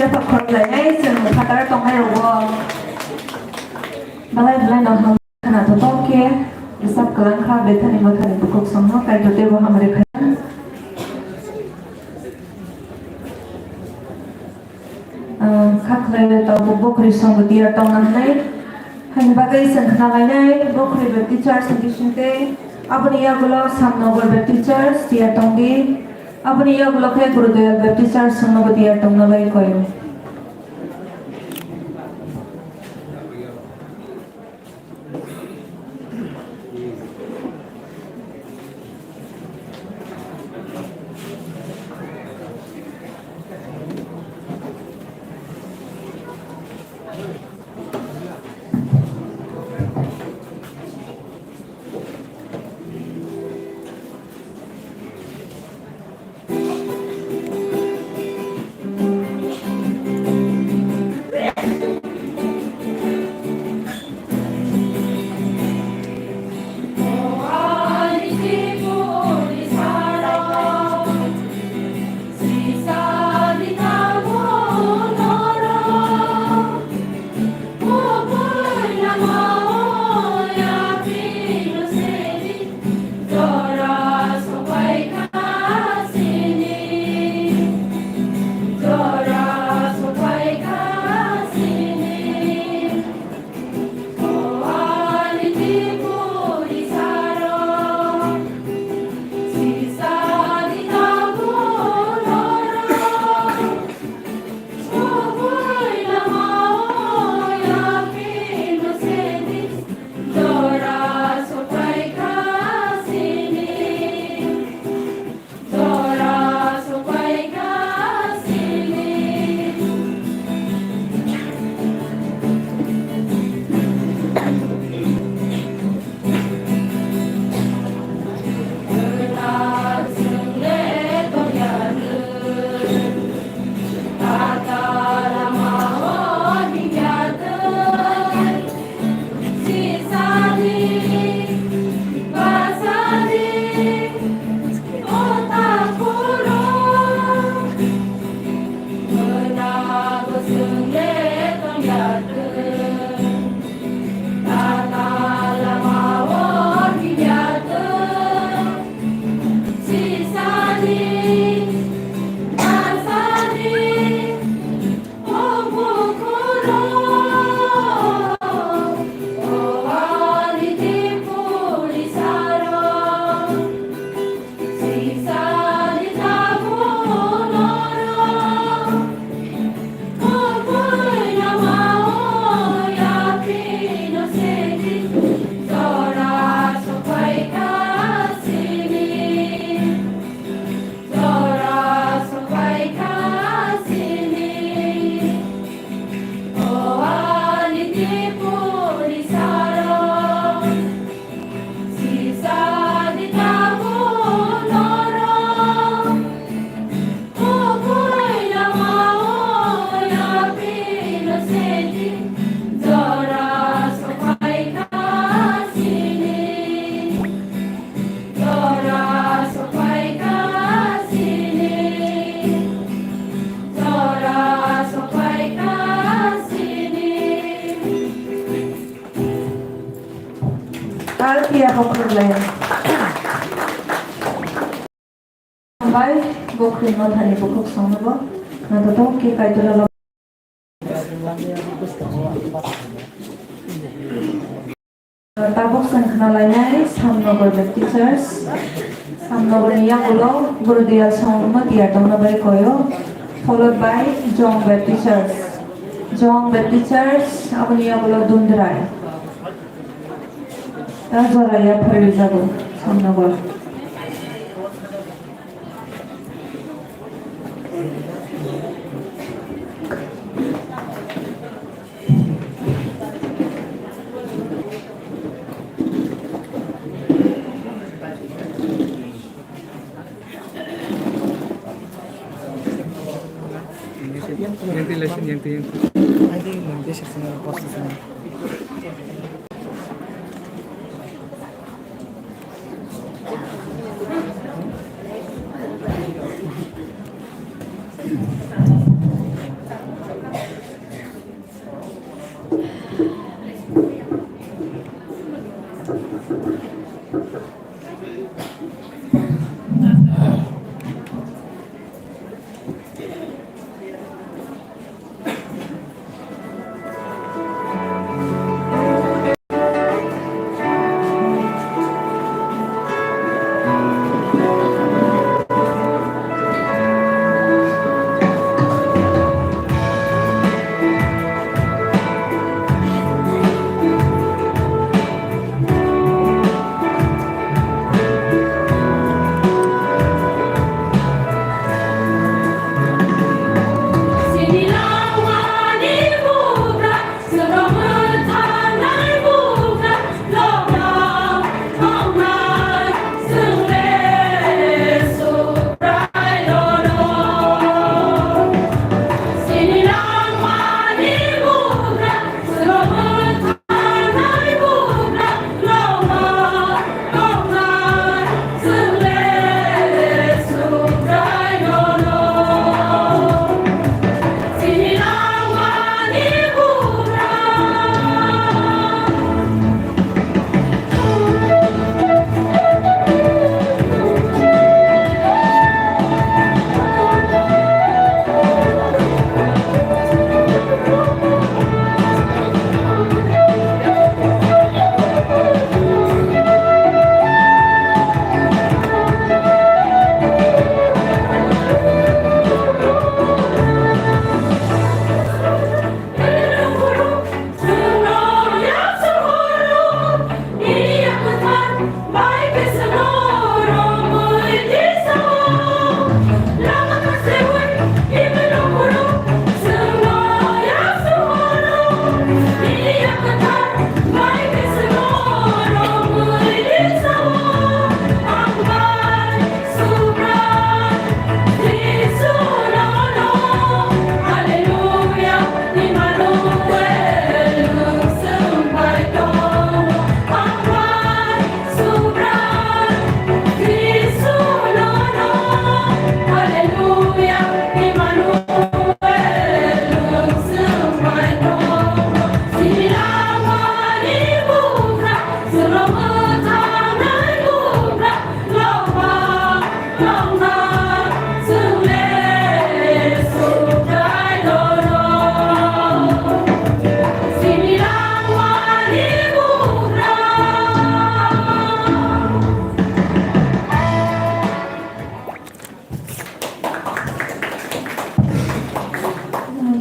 Khorok lainai chwng phataro tongnai rogo. Belai belai no ham khana thothok khe bwsap kwlang kha Bethani Mothani bukhuk songno Kaitor teibo hamari kha. Ah, kha khlai tabuk bo khri song bo tiyar tong nang nai. Haini bagwi chwng khna lainai, bo khri Baptist Church ni bising tei aboni yagulo Samnogor Baptist Church tiyar tong di. Aboni yagulo khe Gurudayal Baptist Church songno bo tiyar tongna bai koyo. Alpia Hokrulai. Hambai, bo khri Mothani bukhuk songnobo. Naithothok khe Kaitorno. Tabuk chwng khna lainai Samnogor Baptist Church. Samnogor ni yagulo Guru Diyal songno tiyar tongna bai koyo. Followed by Jong Baptist Church. Jong Baptist Church, aboni yagulo Dundrai. Ta jora ya phari jago, Samnogor. Yang ti lesson, yang ti, yang ti. I think this is the first lesson.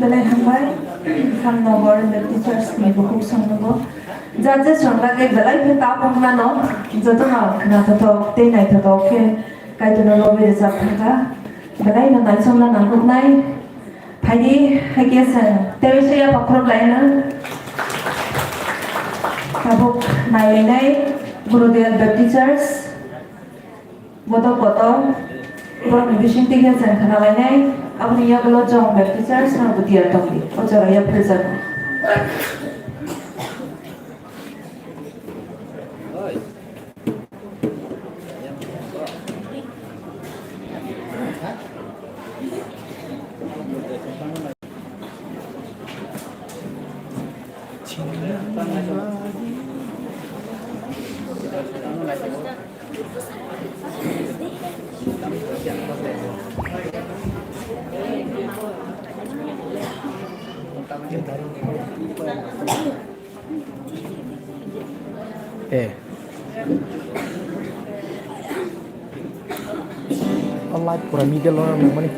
Belai hambai, Khamnogor Baptist Church ni bukhuk songnogo. Judges rok bagwi belai khe tabuk mano, jotono khwnathothok tei naithothok khe Kaitorno lobwi rwjak thangkha. Belai no naisomna nangkuknai. Phaidi, hakhe chwng tei se yapha khorok laino. Tabuk nailainai Gurudel Baptist Church. Botok kotor, borokni bisingtwi khe chwng khna lainai, aboni yagulo chwng Baptist Church no bo tiyar tongdi, o jora yapharjak. Eh. O light pura middle o nangmani.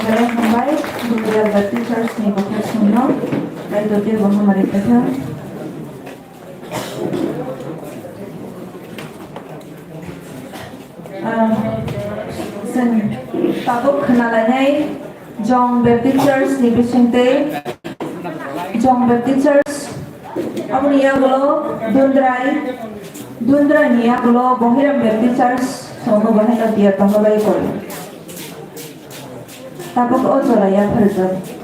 Belai hambai, Gurudel Baptist Church ni bukhuk songno, Kaitor tei bo hamari paithak. Ah, chwng tabuk khna lainai, Jong Baptist Church ni bisingtwi, Jong Baptist Church, aboni yagulo Dundrai, Dundrai ni yagulo Bohiram Baptist Church, sono bahai no tiya tongma bai kori. Tabuk o jora ya pharijak.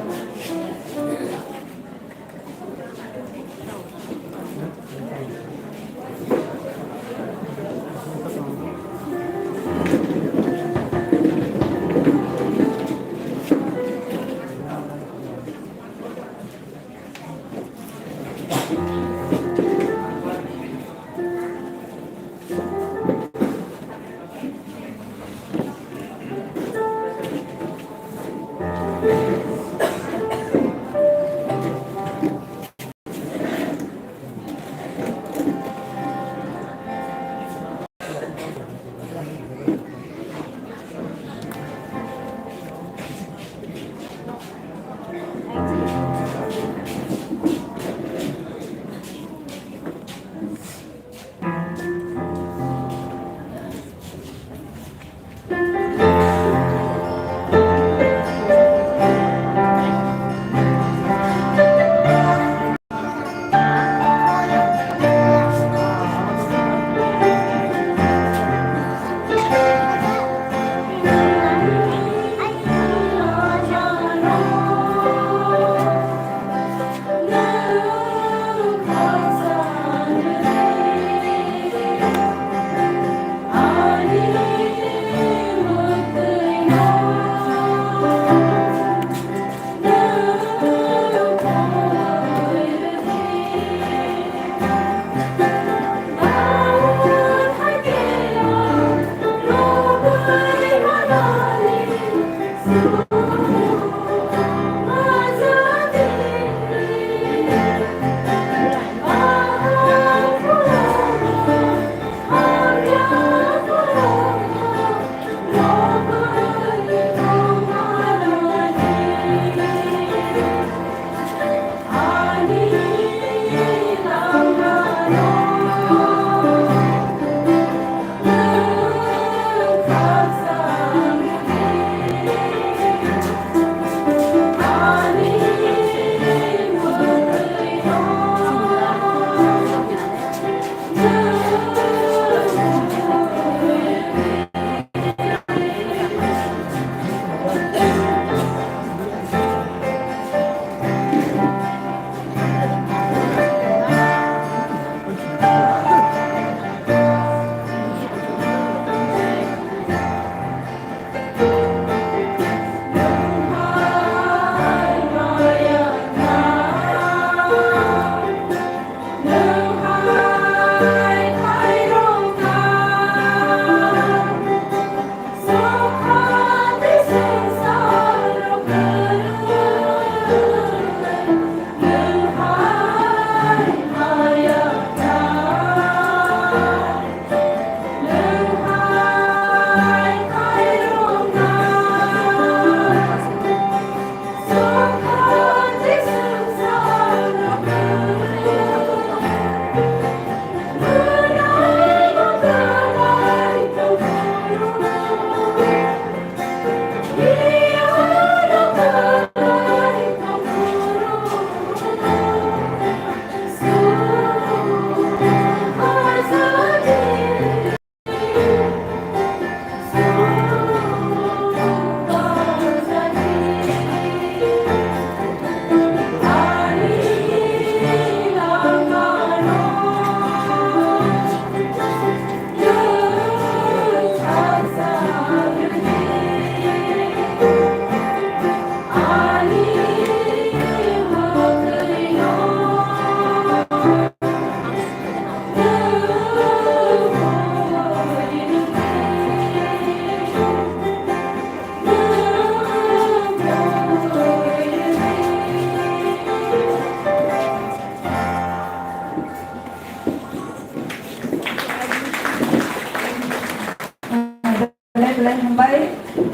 Belai belai hambai,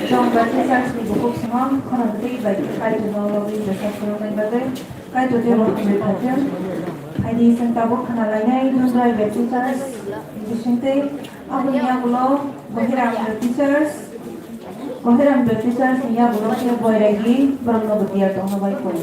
Jong Baptist Church ni bukhuk songam, khorang twi bai Kaitor no lobwi jesa phwrwngnai bagwi, Kaitor tei rok hambai phaikhe. Phaidi chwng tabuk khna lainai Dundrai Baptist Church bisingtwi, aboni yagulo Bohiram Baptist Church, Kohiram Baptist Church ni yagulo khe Boiragi borokno bo tiyar tongna bai koi.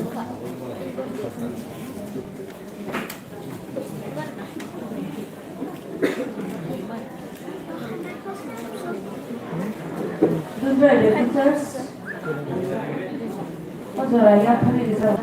Dundrai Baptist Church. O jora yaphari rijak.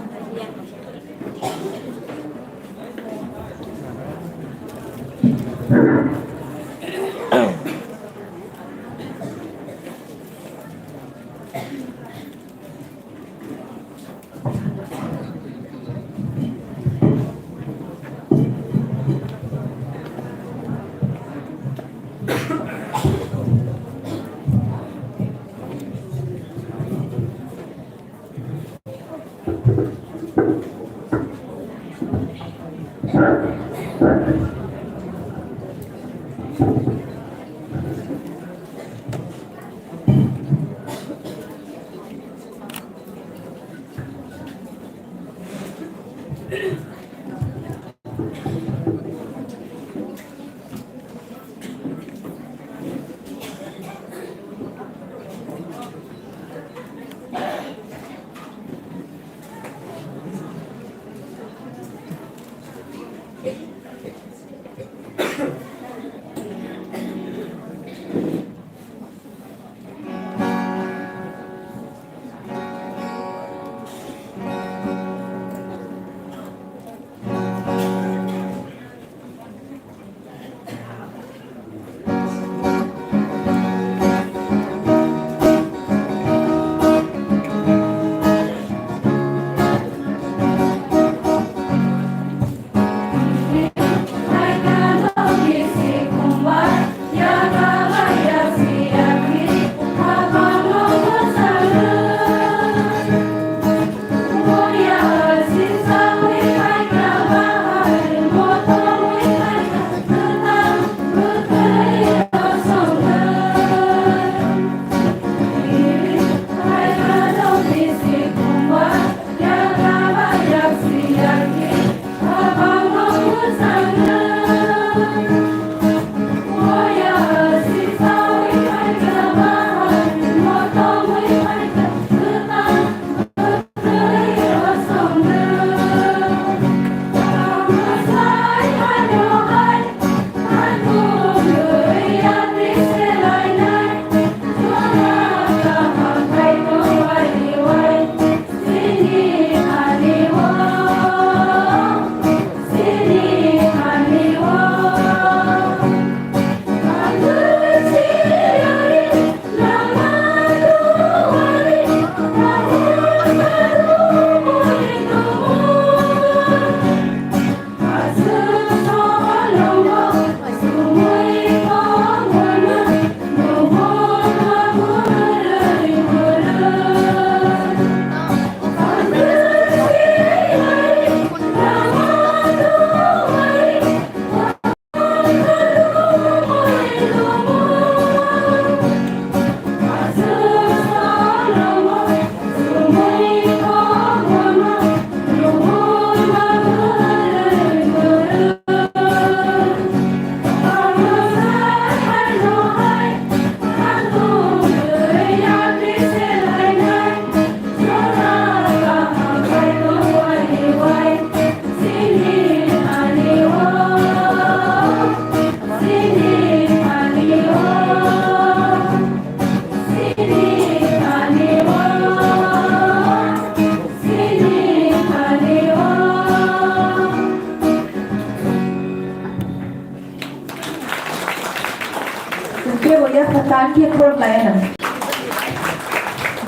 Tei bo yaphang tang khe khorok lai ano.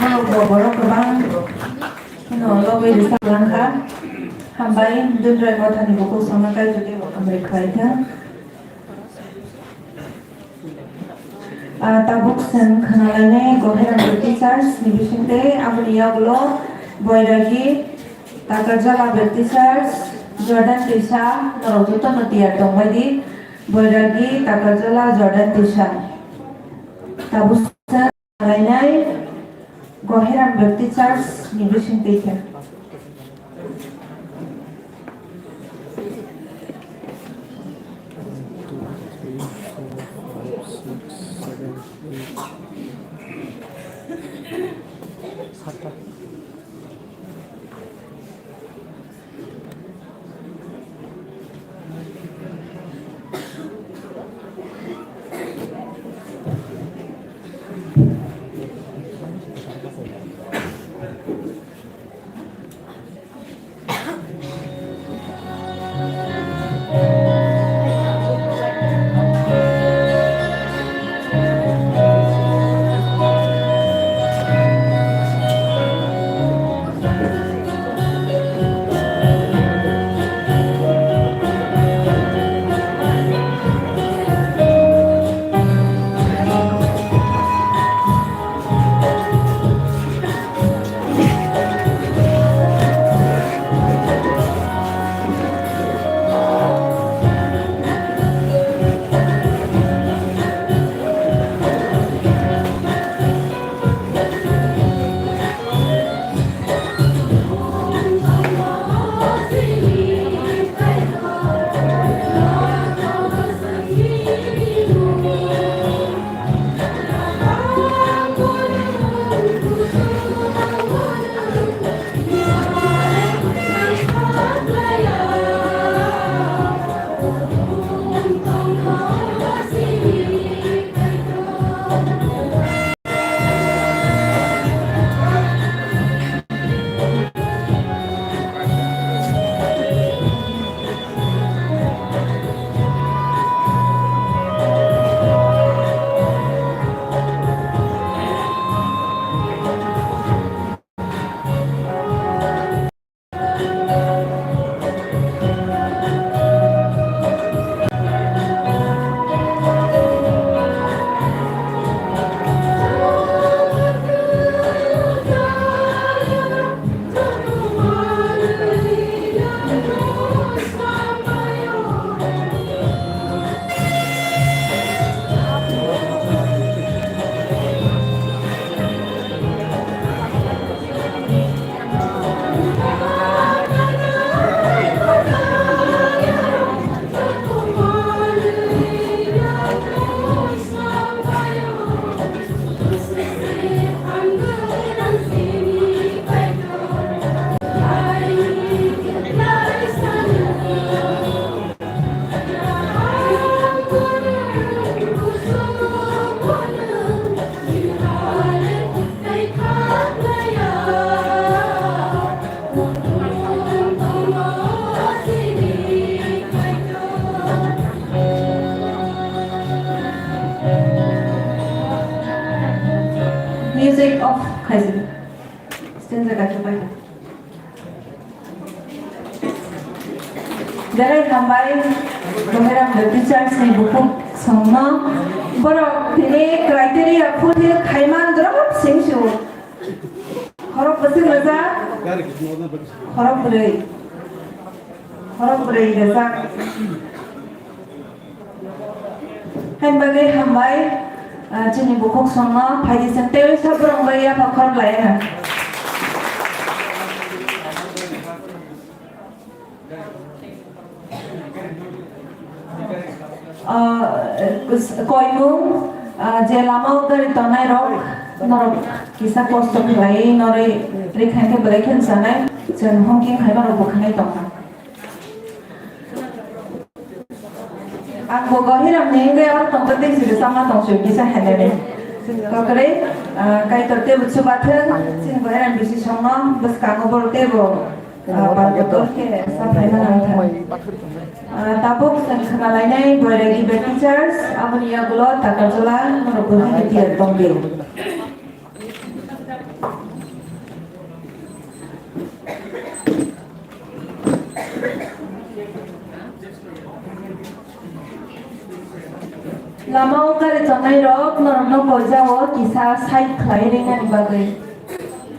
Borok bo borok kwbang no logwi rwchap lang kha. Hambai, Dundrai Mothani bukhuk songno Kaitor tei bo hambai khlai kha. Ah, tabuk chwng khwnalainai Gohiram Baptist Church ni bisingtwi, aboni yagulo Boiragi, Takarjala Baptist Church, Jordan Tisa, norok jotono tiyar tongbaidi, Boiragi, Takarjala, Jordan Tisa. Tabuk chwng khwnalainai Gohiram Baptist Church ni bisingtwi khe. One, two, three, four, five, six, seven, eight. Music off khaisi. Stage khe pai. Belai hambai, Boheram Baptist Church ni bukhuk songno, borok tini criteria fulfill khaiman drop sing su. Khorok bwswk rwjak, khorok bwrwi, khorok bwrwi rwjak. Hain bagwi hambai, ah, chini bukhuk songno phaidi chwng tei sab borok bai yapha khorok lai ha. Ah, koimung, ah, je lama o gari tongnai rok, norok kisa kosto khlai norwi rikhain khe belai khe sanai, chwng hongking hai norok bwkhanai tongkha. Ang bo Bohiram ni wngwi oro tongtwtwi siri sama tongsu kisa hinwi. Kokrwi, ah, Kaitor teibo chubathwng, chini Bohiram bisi songno bwskango borok teibo, ah, barbo tongkhe sa phaima nangkha. Ah, tabuk chwng khwnalainai Boiragi Baptist Church, aboni yagulo Takarjala norok bo hinwi tiyar tongdi. Lama o gari tongnai rok norok no koijao kisa side khlai rinani bagwi.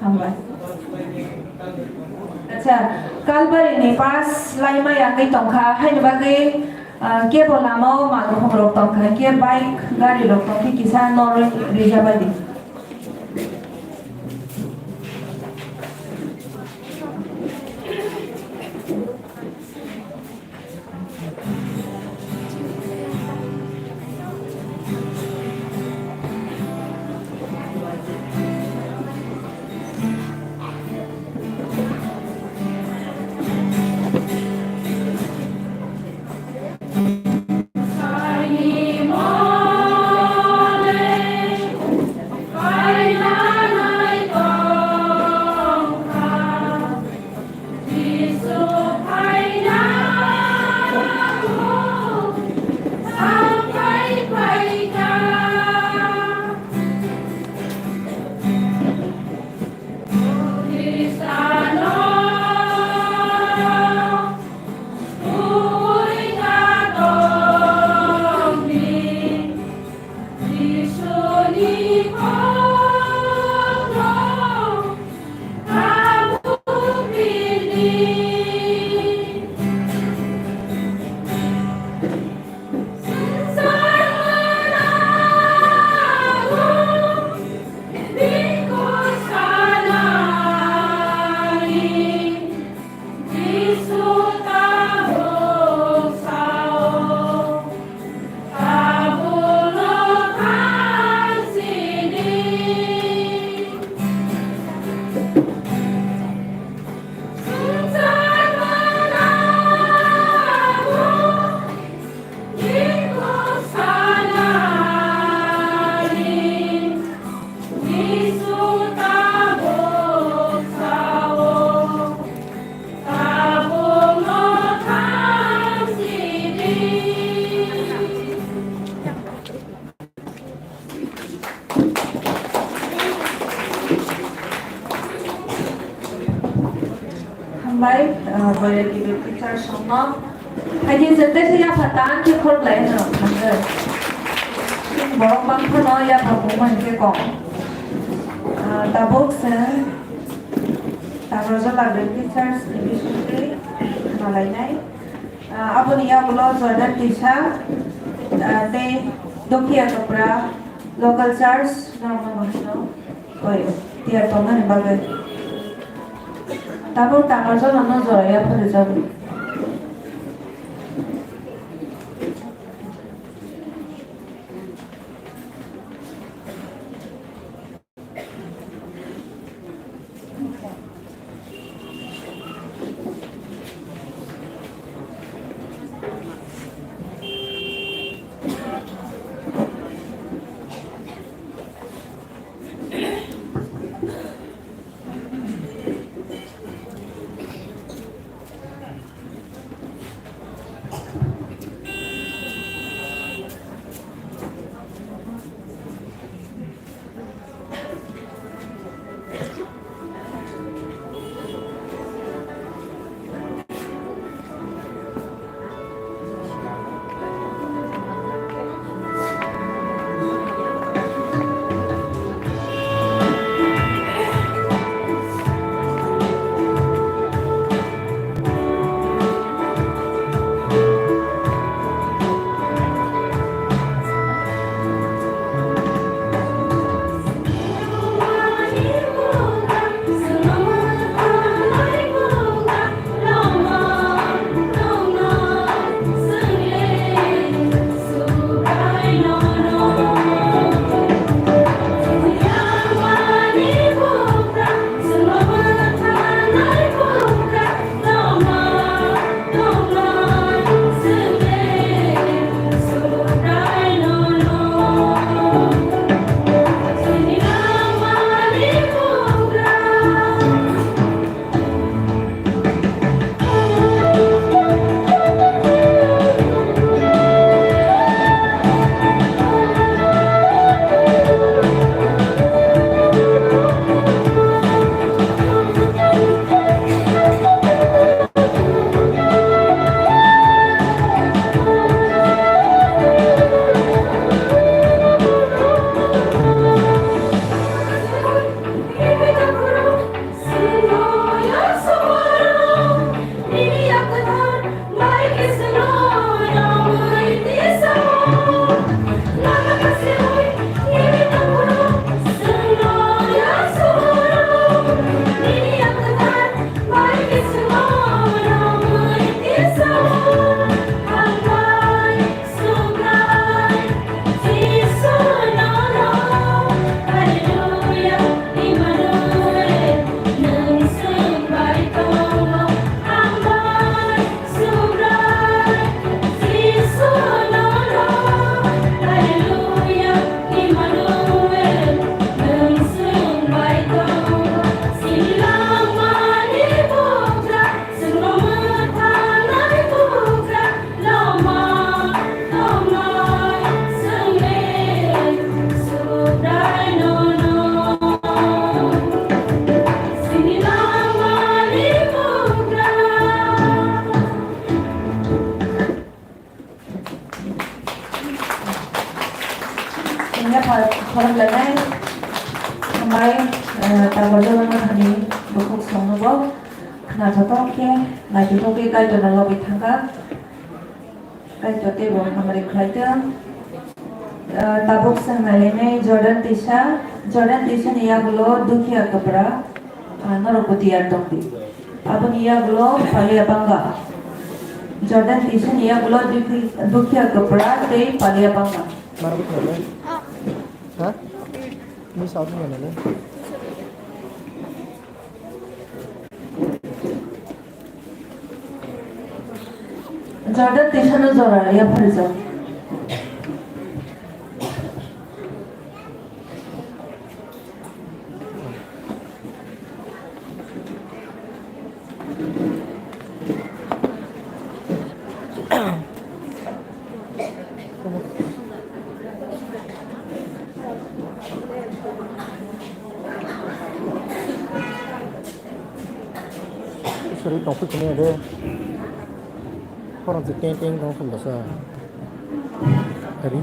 Hambai. Acha, Kalbari ni pass laima yangwi tongkha, haini bagwi, ah, kebo lama o malkhung rok tongkha, khe bike gari rok tongkhe kisa norwi rijabadi. Bai, ah, Boyra Gibir Teacher songno. Haidi se tei se yapha tan khe khorblai hwnwi thangdi. Borok bangphano yapha bumung hinkhe kok. Ah, tabuk se Takarjala Teachers ni bisingtwi malainai. Ah, aboni yagulo Jordan Tisa, ah, tei Dokia Kapra Local Church norokno bahino. Oi, tiyar tongnani bagwi. Tabuk Takarjala no jora yapharwi jago. Sengya pha-, phorok lainai, hambai, eh, tabok jora no thani bukhuk songno bo khna thothok khe, naithothok khe Kaitor no lobwi thangkha. Kaitor teibo hamari khlai tong. Eh, tabuk chwng nailainai Jordan Tisa. Jordan Tisa ni yagulo Dukhiya Kapra, ah, norok bo tiyar tongdi. Aboni yagulo Palia Banga. Jordan Tisa ni yagulo Dukhi-, Dukhiya Kapra tei Palia Banga. Marwk nai le? Ha? Ni saut nai le? Jordan Tisa no jora yapharijak. Suri tongphuru kini ade. Khorang se teng teng tong khum dasa. Hari.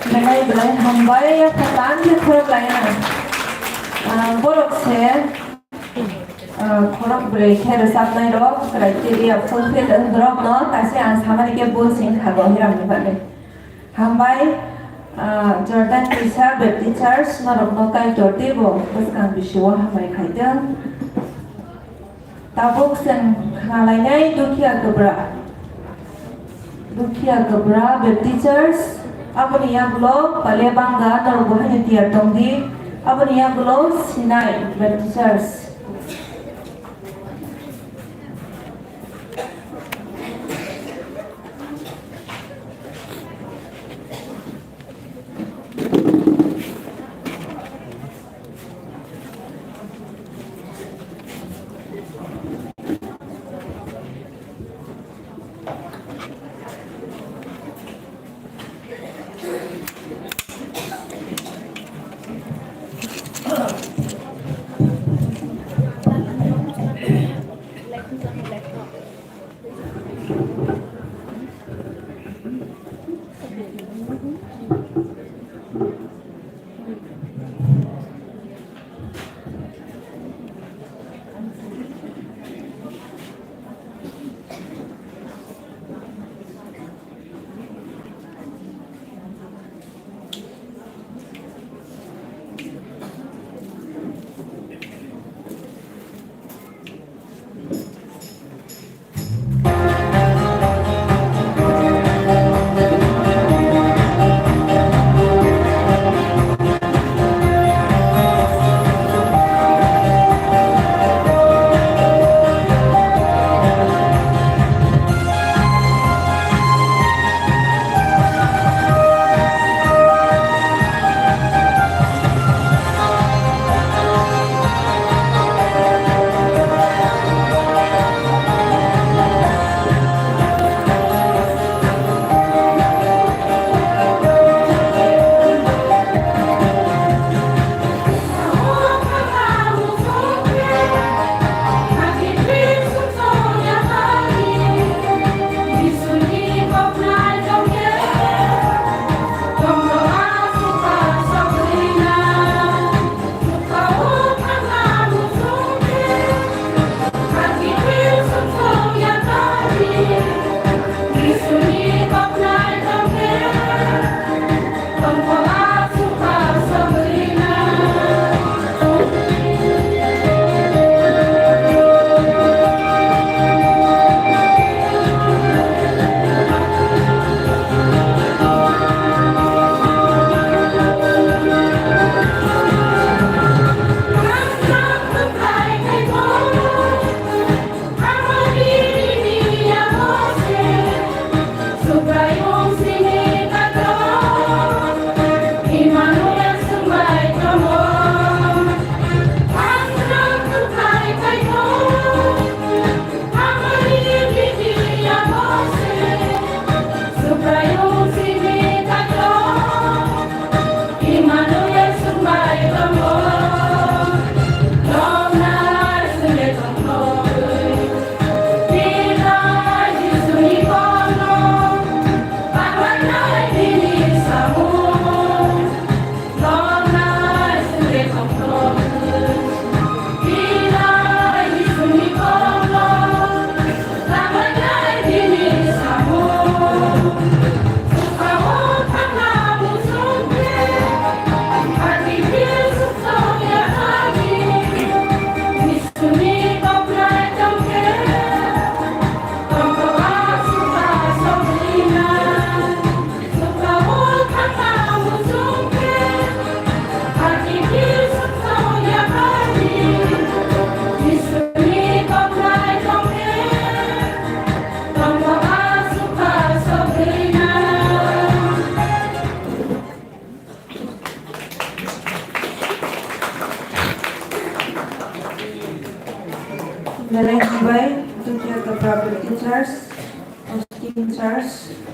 Belai belai hambai, ya, kha tan de khorok laina. Ah, borok se, ah, khorok bwrwi khe rwchapnai rok, criteria fulfill wng rok no, kaisa ang samani khe bo sing kha bo hiram ni bagwi. Hambai, ah, Jordan Tisa Baptist Church, norok no Kaitor tei bo bwskang bisio hambai khaitwng. Tabuk chwng khna lainai Dukhiya Kwbra. Dukhiya Kwbra Baptist Church, aboni yagulo Pale Banga norok bo haino tiyar tong di, aboni yagulo Sinai Baptist Church.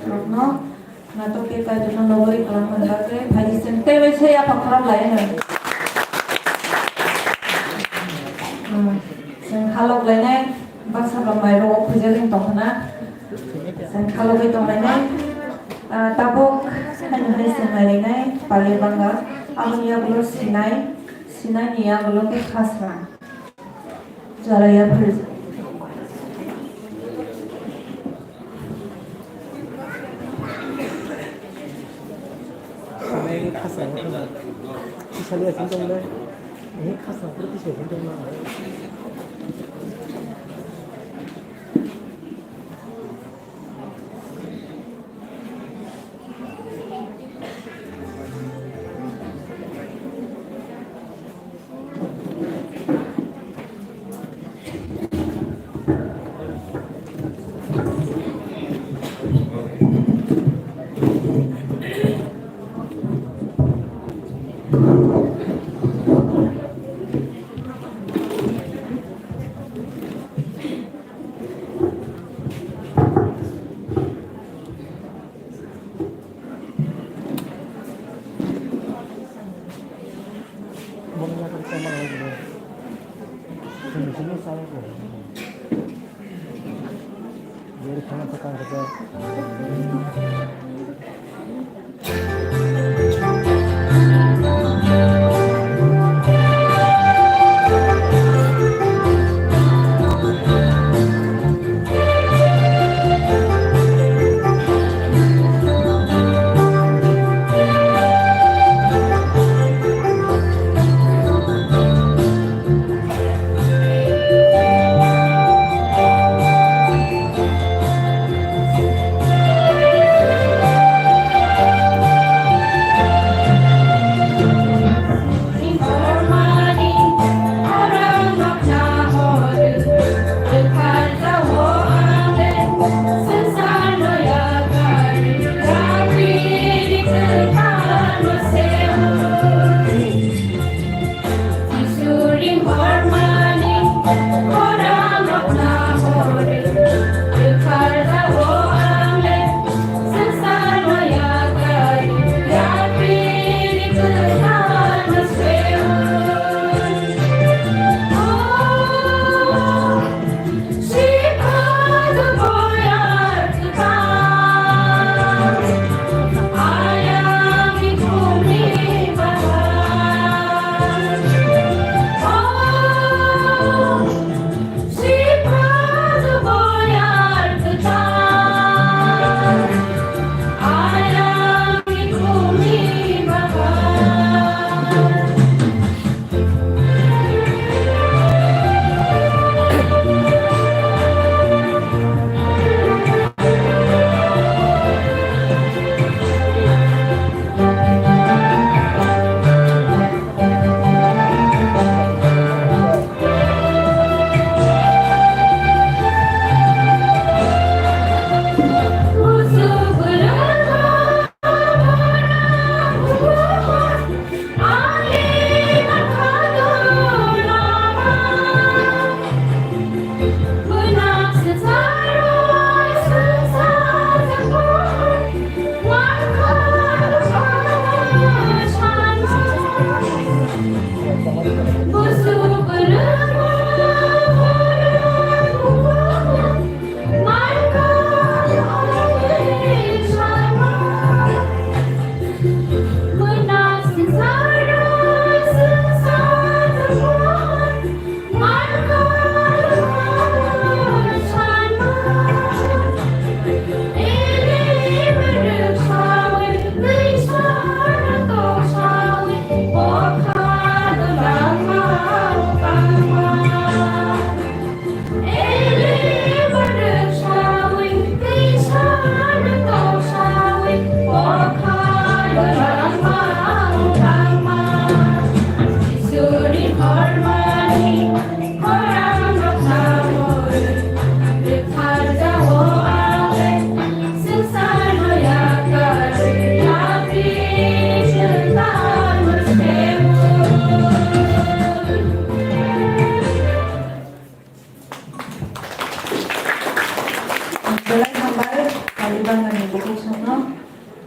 rokno natok khe Kaitorno nogori khlangmani bagwi phai chwng teibai se yapha khorang lai hwnwi. Hmm. Chwng halok lainai baksa ba mairok o khujagwi tong khna. Chwng halogwi tong lainai. Ah, tabuk haino hai chwng nai lainai pali banga. Aboni yagulo sinai, sinai ni yagulo khe khasra. Chwla yaphar. Khasra wngkha. Kisa liya sing tong le. Ini khasra pura kisa sing tong le.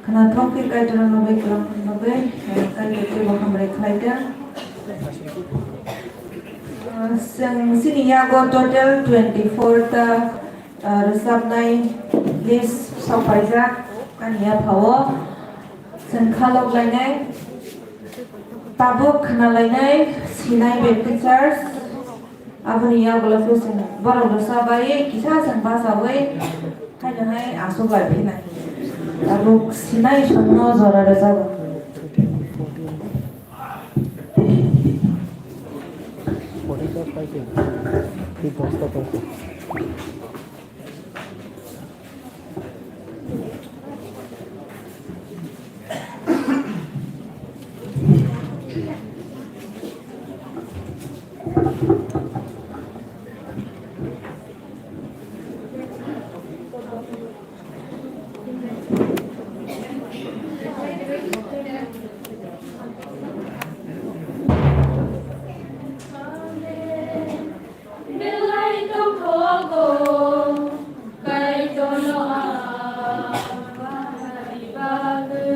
Khwnathok khe Kaitorno bai kwlwng bagwi, eh, Kaitor teibo hambai khlai tong. Ah, chwng chini yago total twenty four ta, ah, rwchapnai list sok paijak ani yaphao. Chwng khalok lainai, tabuk khna lainai, sinai Baptist Church. Aboni yagulo khe chwng borok rwchap bai kisa chwng bachaui haino hai aswk lai phinai. Tabuk sinai songno jora rwjago. Belai tongthogo, Kaitorno ang manmani bagwi.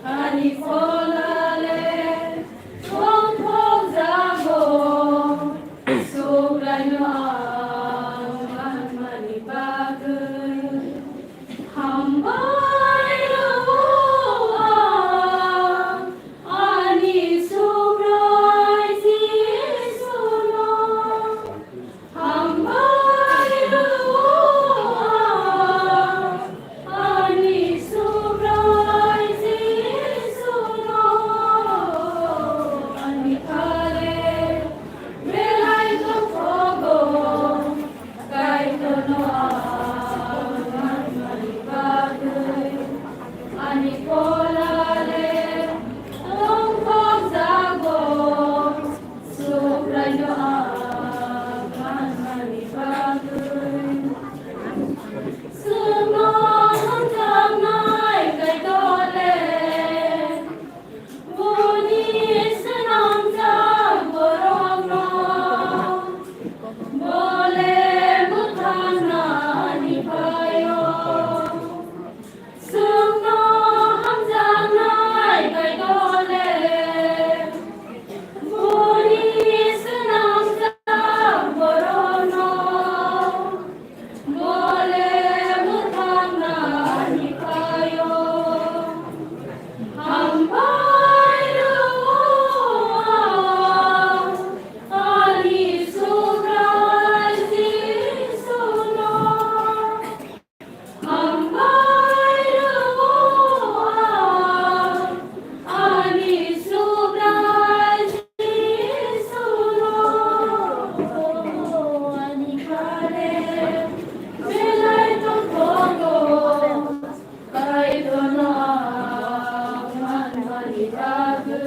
Ani pholale tongthokjago, Subraino ang manmani bagwi. Hambai rwo ang ani Subrai Jisuno. Hambai rwo ang ani Subrai Jisuno. Ani thale belai tongthogo. Kaitorno ang manmani bagwi ani pholale tongthokjago, Subraino ang manmani bagwi. Chwngno hamjaknai Kaitorle, boni swnamjak borokno bole mwthangnani phaio. Chwngno hamjaknai Kaitorle, boni swnamjak borokno. Bole mwthangnani phaio, hambai rwo ang ani Subrai Jisuno. Hambai rwo ang ani Subrai Jisuno. Ani kare belai tongthogo, Kaitorno ang manmani bagwi.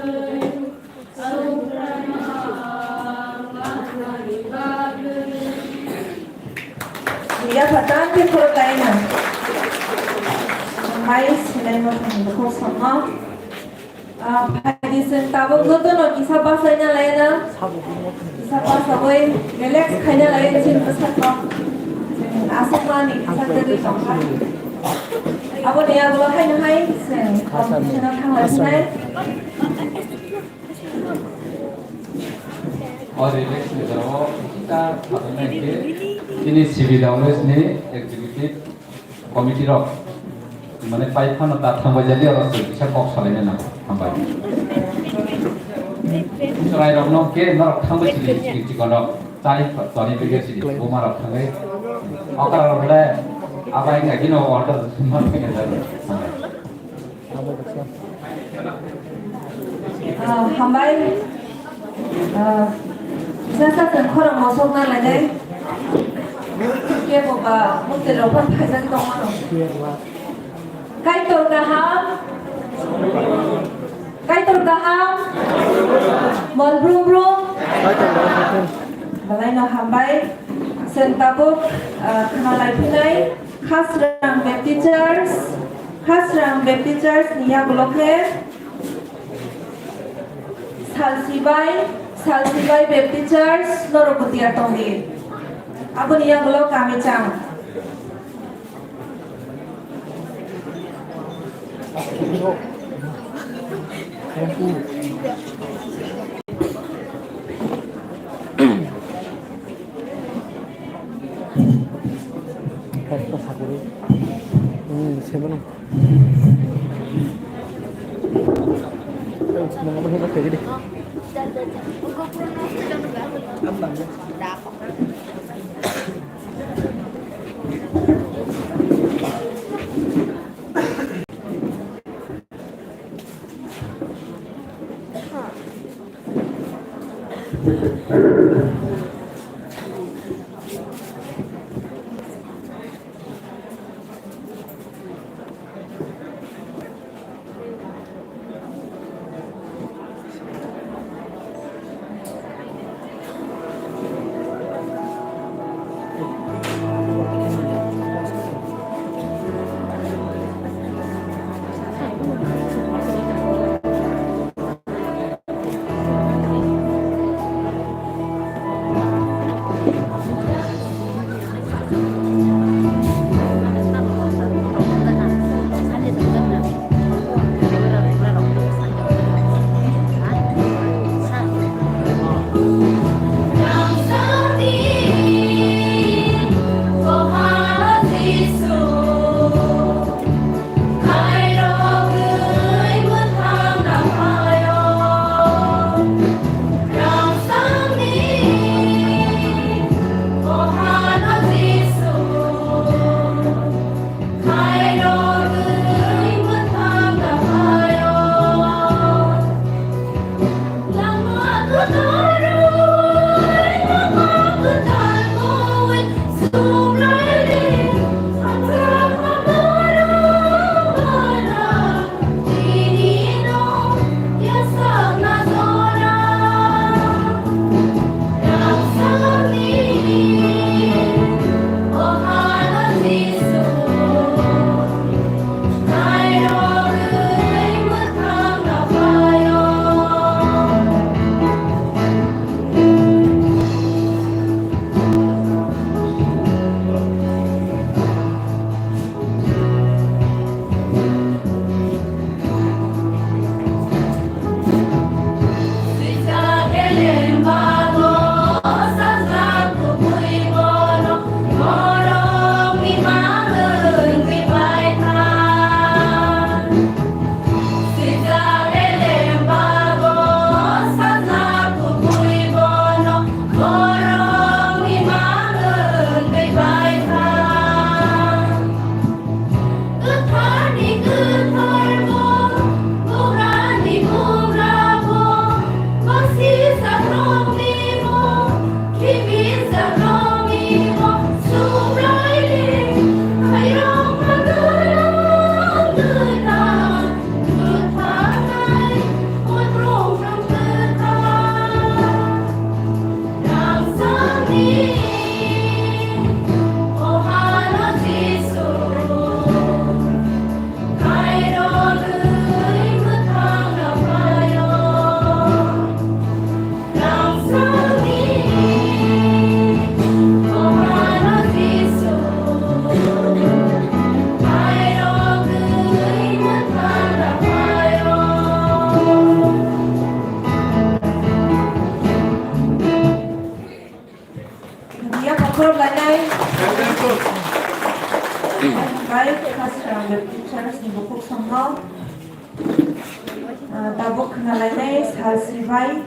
Subraino ang manmani bagwi. Yapha tang khe khorok laina. Mai sinai mothani bukhuk songno. Ah, phaidi chwng tabuk jotono kisa bachaina laina. Kisa bachagwi relax khaina lai chini bwsakno. Chwng aswkmani kisa kwrwi tongkha. Aboni yagulo haino hai chwng competition-o thanglainai. O relax ni jora o kisa khatung nai khe chini C B W S ni executive committee rok mane pai phano ta thangbai jadi oro se kisa kok salaina nango. Hambai. Chwrai rok no khe norok thangbai chini chini chikon rok chai chani pege chini buma rok thangbai okra rok le abai ngai kino order ma thangbai. Ah, hambai. Ah, jasa chwng khorang mosok na lainai. Kebo ba mukti rok phan phaijak tong mano. Kaitor kaham. Kaitor kaham. Mol brum brum. Belai no hambai. Chwng tabuk, ah, khna lai phinai. Khasrang Baptist Church, Khasrang Baptist Church ni yagulo khe Salsibai, Salsibai Baptist Church norok bo tiyar tongdi. Aboni yagulo Kamichang. Dia pakhor lainai. Bai khas rang teachers ni bukhuk songno. Ah, tabuk khna lainai sal sribai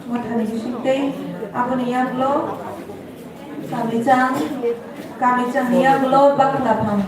mothani bisingtwi aboni yaklo kamichang, kamichang ni yaklo bakla phang.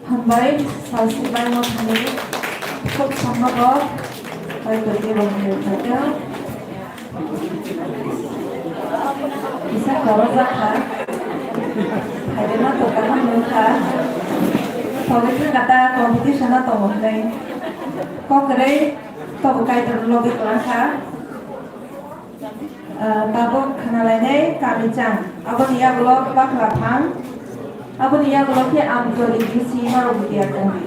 Hambai, salsi bai mo thani, khub songnogo, bai twi bo mo thani. Kisa khoro jakha. Haide ma to kaham nungkha. Togwi khe kata competition o tongo hwnwi. Kok kwrwi tobo Kaitor logi kwlangkha. Ah, tabuk khnalainai kami chang. Aboni yagulo bakla phang. Aboni yagulo khe amtwlwi bisi norok bwtwi ya tongo.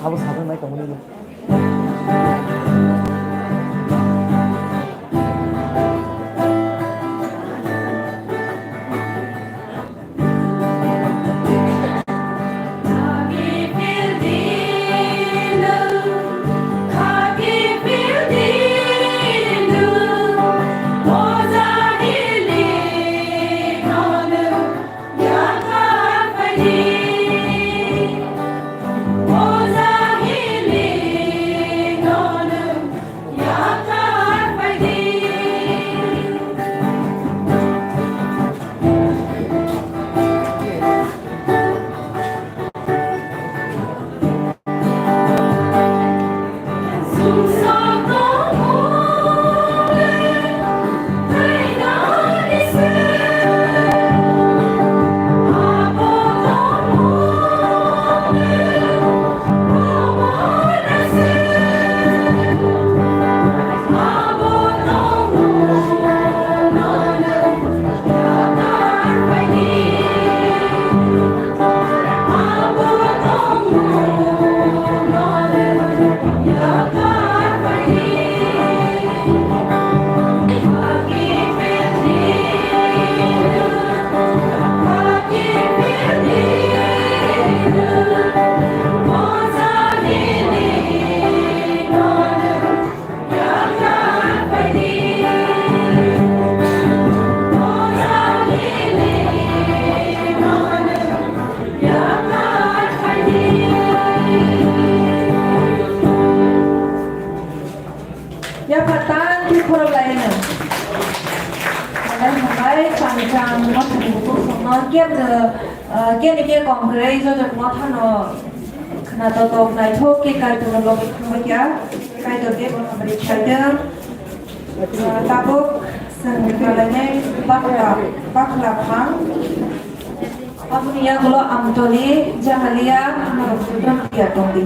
Abo satung nai tongmani. Khe, ah, khe ni khe kongkrai joto mothano khna totok naithok khe Kaitorno logi thangbai kha. Kaitor khe bo hamari khlaitwng. Ah, tabuk chwng khwlainai bakla, bakla phang. Aboni yagulo Amtoli, Jagalia, Hamrok Sudra, Tia tongdi.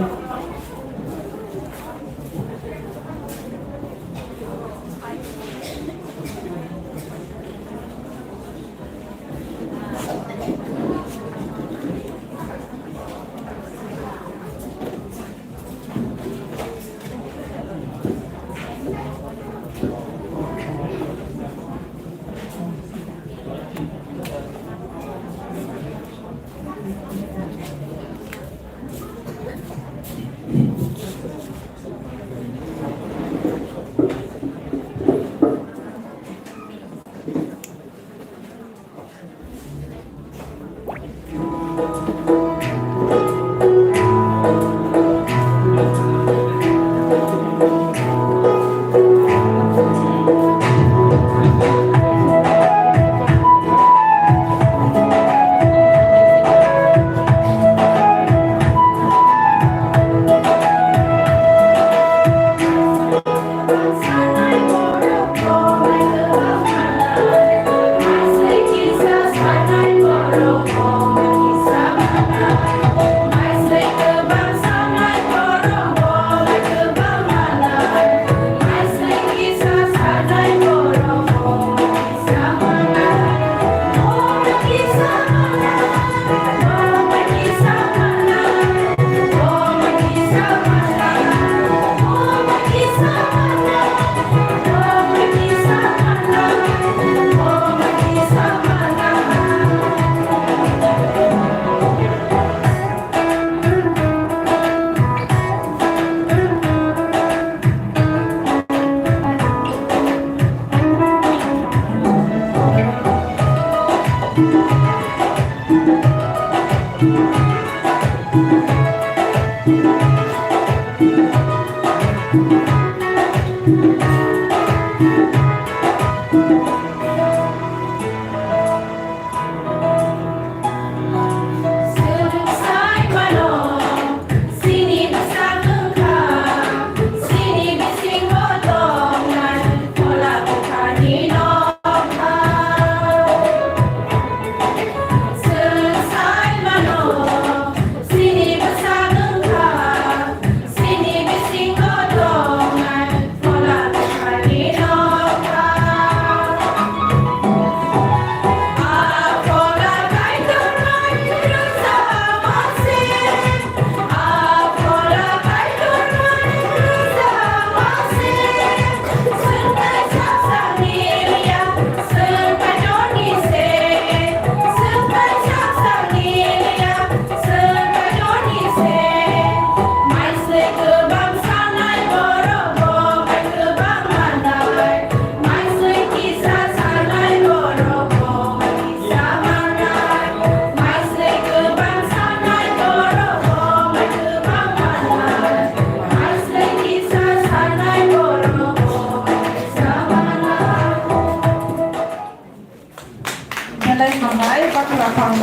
Belai hambai, bakla phang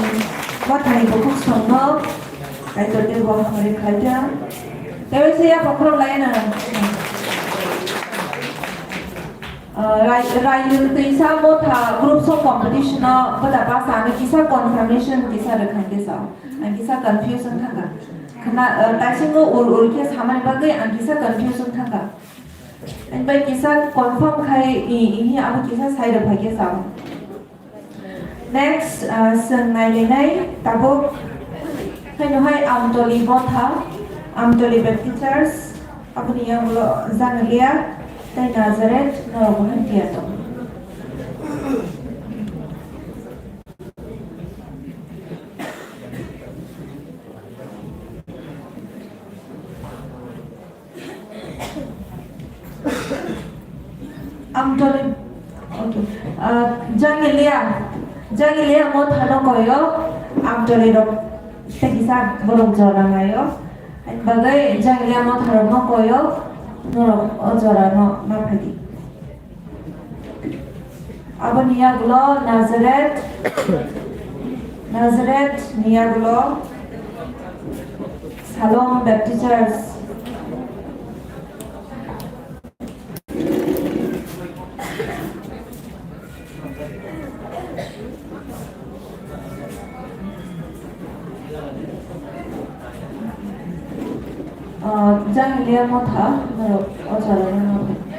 bathani bukhuk songno, Kaitor tei bo hamari khlaitha. Tei se ya pokrom lai na. Ah, rai, rai twisa motha group song competition no bada basa ani kisa confirmation kisa rwkha kisa. Ang kisa confusion thangkha. Khna, ah, taisingo ul ul khe samani bagwi ang kisa confusion thangkha. Ang bai kisa confirm khai i, i, abo kisa sai rwkha kisa. Next, ah, chwng nailainai tabuk. Haino hai Amtoli Motha, Amtoli Baptist Church, aboni yagulo Jagalia, tei Nazareth, norok bo hai tiya tongo. Amtoli, okay. Ah, Jagalia, Jagalia Motha no koyo, Amtoli rok tei kisa borok jora naio. Bagwi Jagalia Motha rok no koyo, norok o jora no ma phaidi. Aboni yagulo Nazareth, Nazareth ni yagulo Salom Baptist Church. Ah, jang liya motha, norok o jagao motha.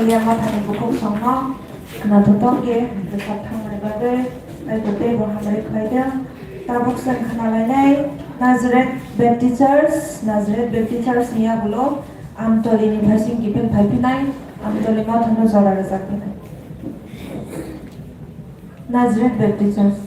Mathani bukhuk songno khwnathok khe bwswk thangmani bagwi Kaitor teibo hamari khlai thung. Tabuk chwng khna lainai Nazareth Baptist Church, Nazareth Baptist Church ni yagulo Amtoli ni phaising kiphil phai phinai, Amtoli Mathano jora rwjak phinai. Nazareth Baptist Church.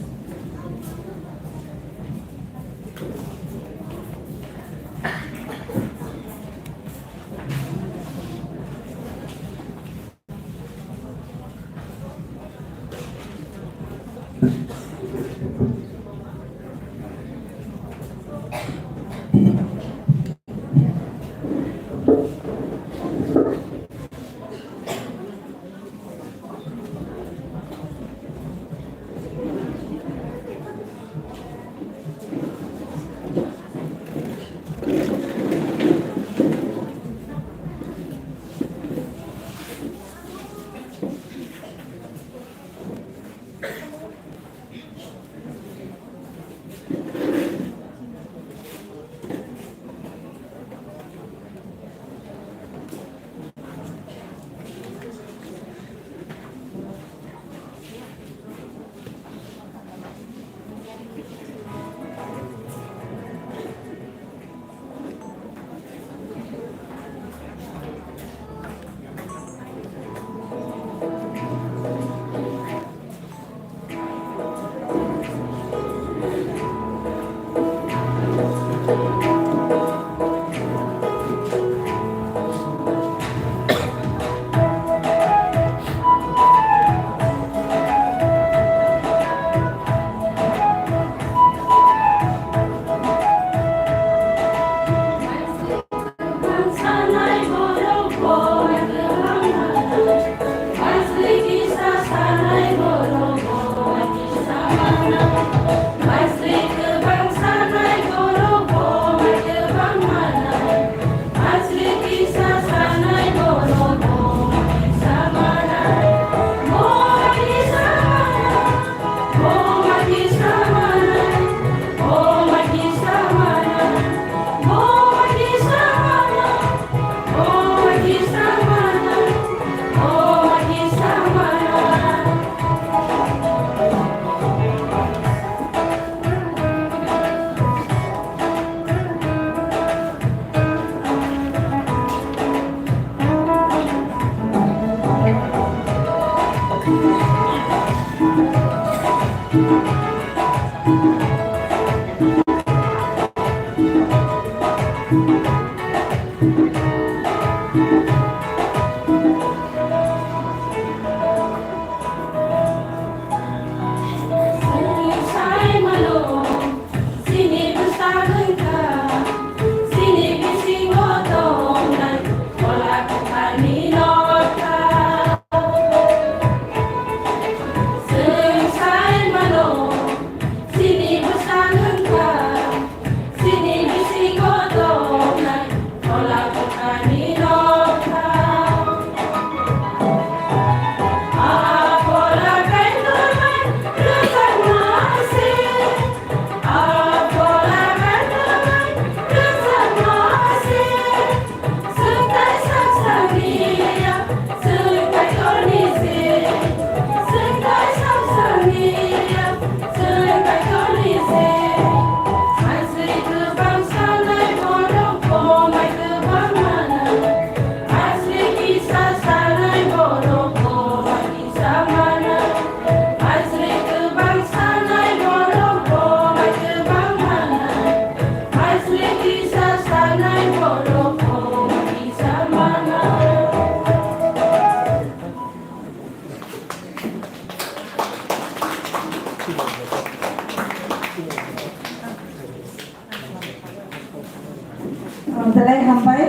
Belai hambai.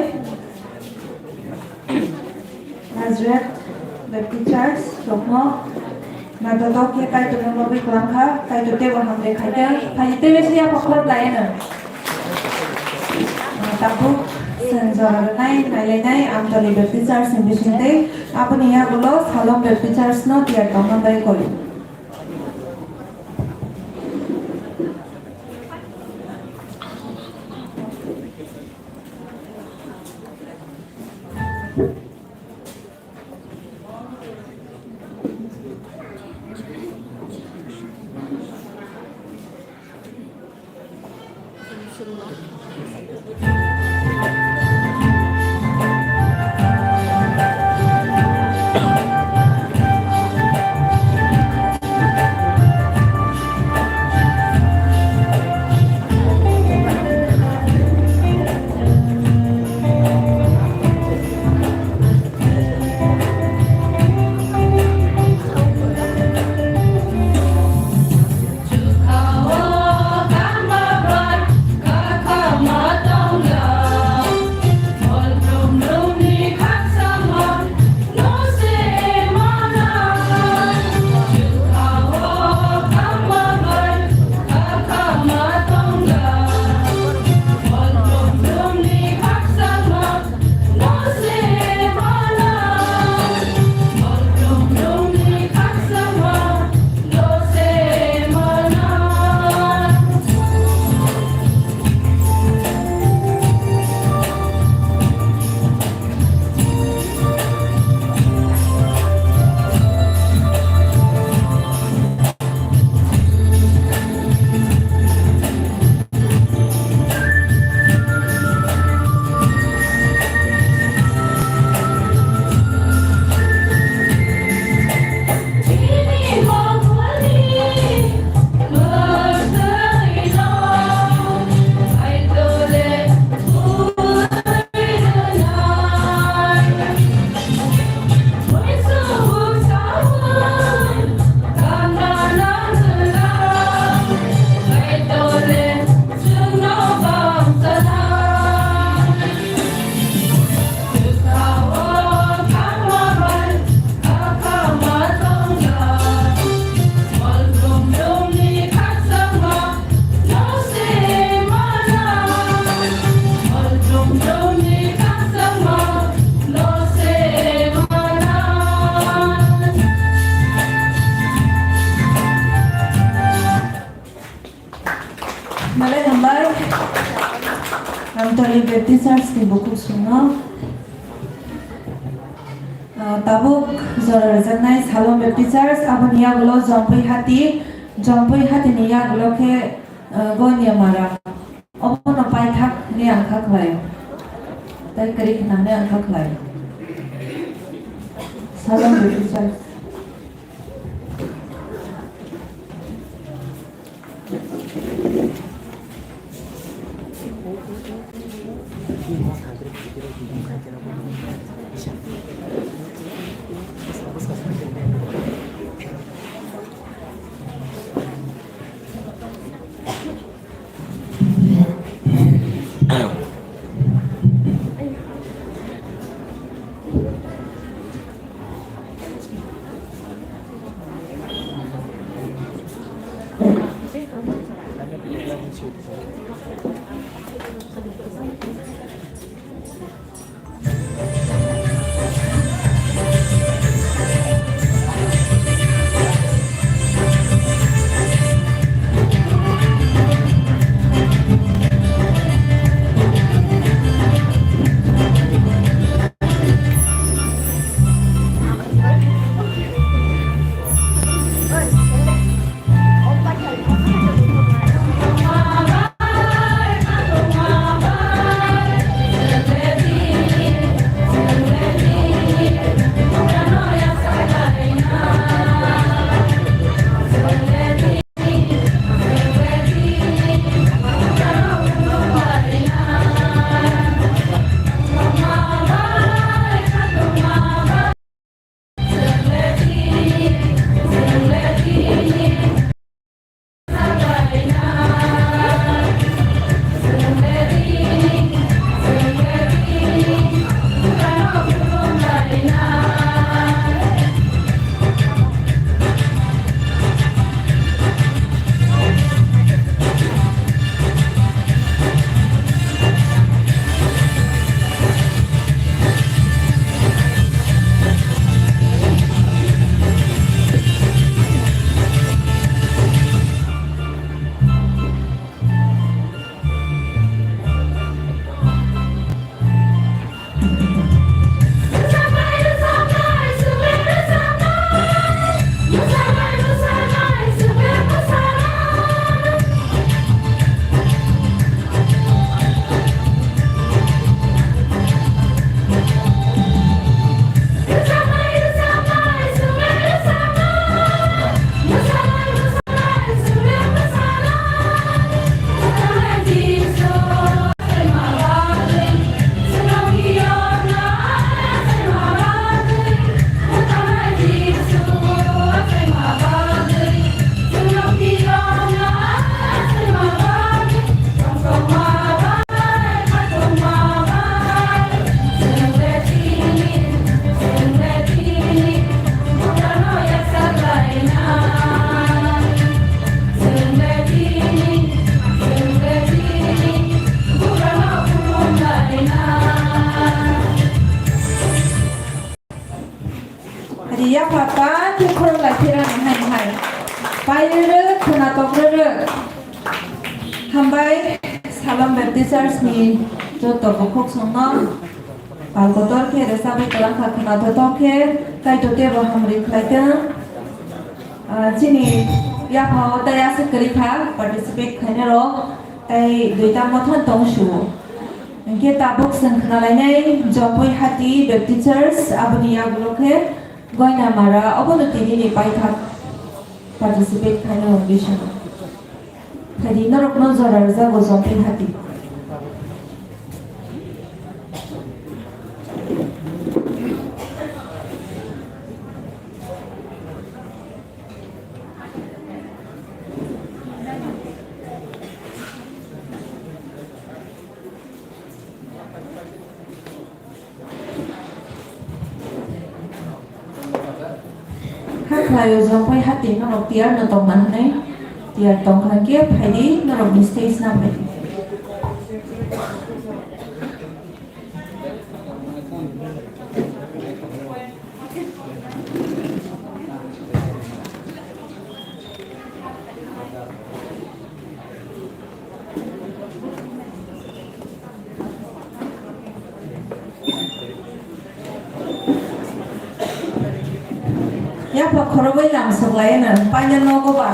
Nazareth Baptist Church rokno naithotok khe Kaitorno lobwi kwlangkha, Kaitor teibo hambai khaikha. Phaidi teibo se yapha khorok laiano. Tabuk chwng jora rwnai, nailainai Amtoli Baptist Church ni bisingtwi, aboni yagulo Salom Baptist Church no tiyar tongma bai koi. Belai hambai. Amtali Baptist Church ni bukhuk songno. Ah, tabuk jora rwjaknai Salom Baptist Church, aboni yagulo Jompui Hati, Jompui Hati ni yagulo khe, ah, Gonia Mara. Obono paithak ni ang kha khlai. Tai kwrwi khna hwnwi ang kha khlai. Salom Baptist Church. Pairwrwk, khwnatok rwrwk. Hambai, Salom Baptist Church ni joto bukhuk songno pal kotor khe rwchapwi kwlangkha, khwnatok khe Kaitor teibo hamri khlai thung. Ah, chini yaphao tei aswk kwrwi kha participate khainai rok, tei duita motha tong su. Hinkhe tabuk chwng khwnalainai Jompui Hati Baptist Church, aboni yagulo khe Goinamara, obono tinini paithak participate khainai audition. Phaidi norokno jora rwjago Jompui Hati. Hakhlaio Jompui Hati, norok tiyar no tongma hwnwi, tiyar tongkha khe phaidi norokni stage na phaidi. Yapha khorogwi lam suklaino, paina nogo ba.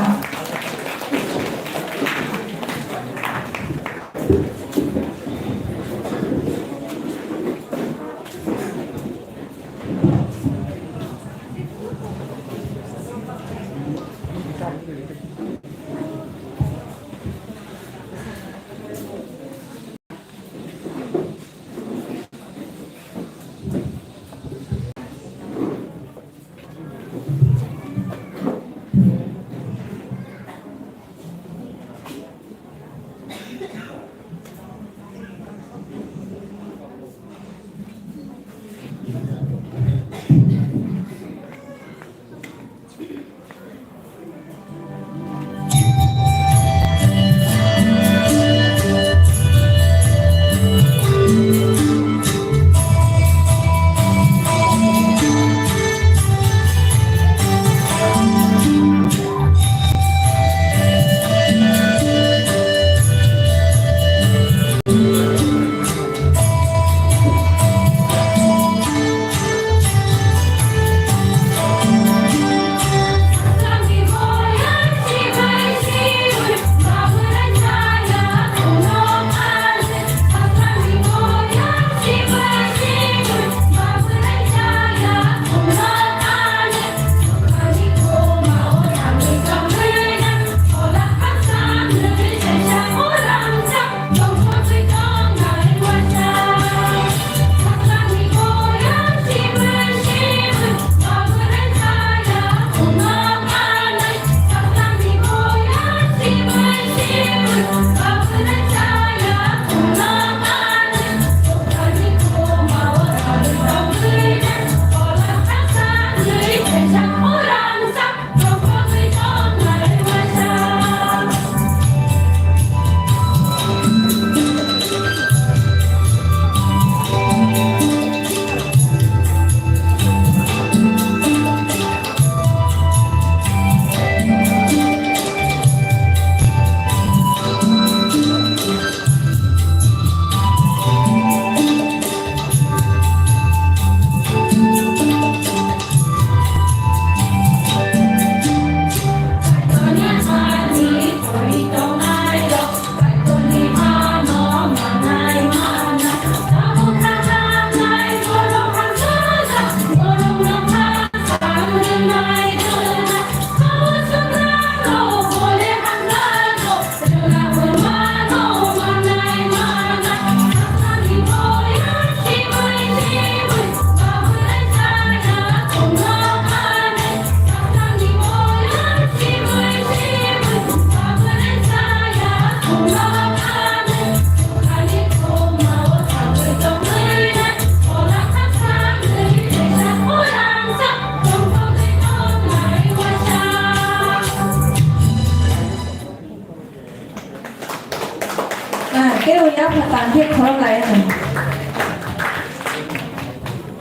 Ah, tei o yapha tang khe khorok lai ano.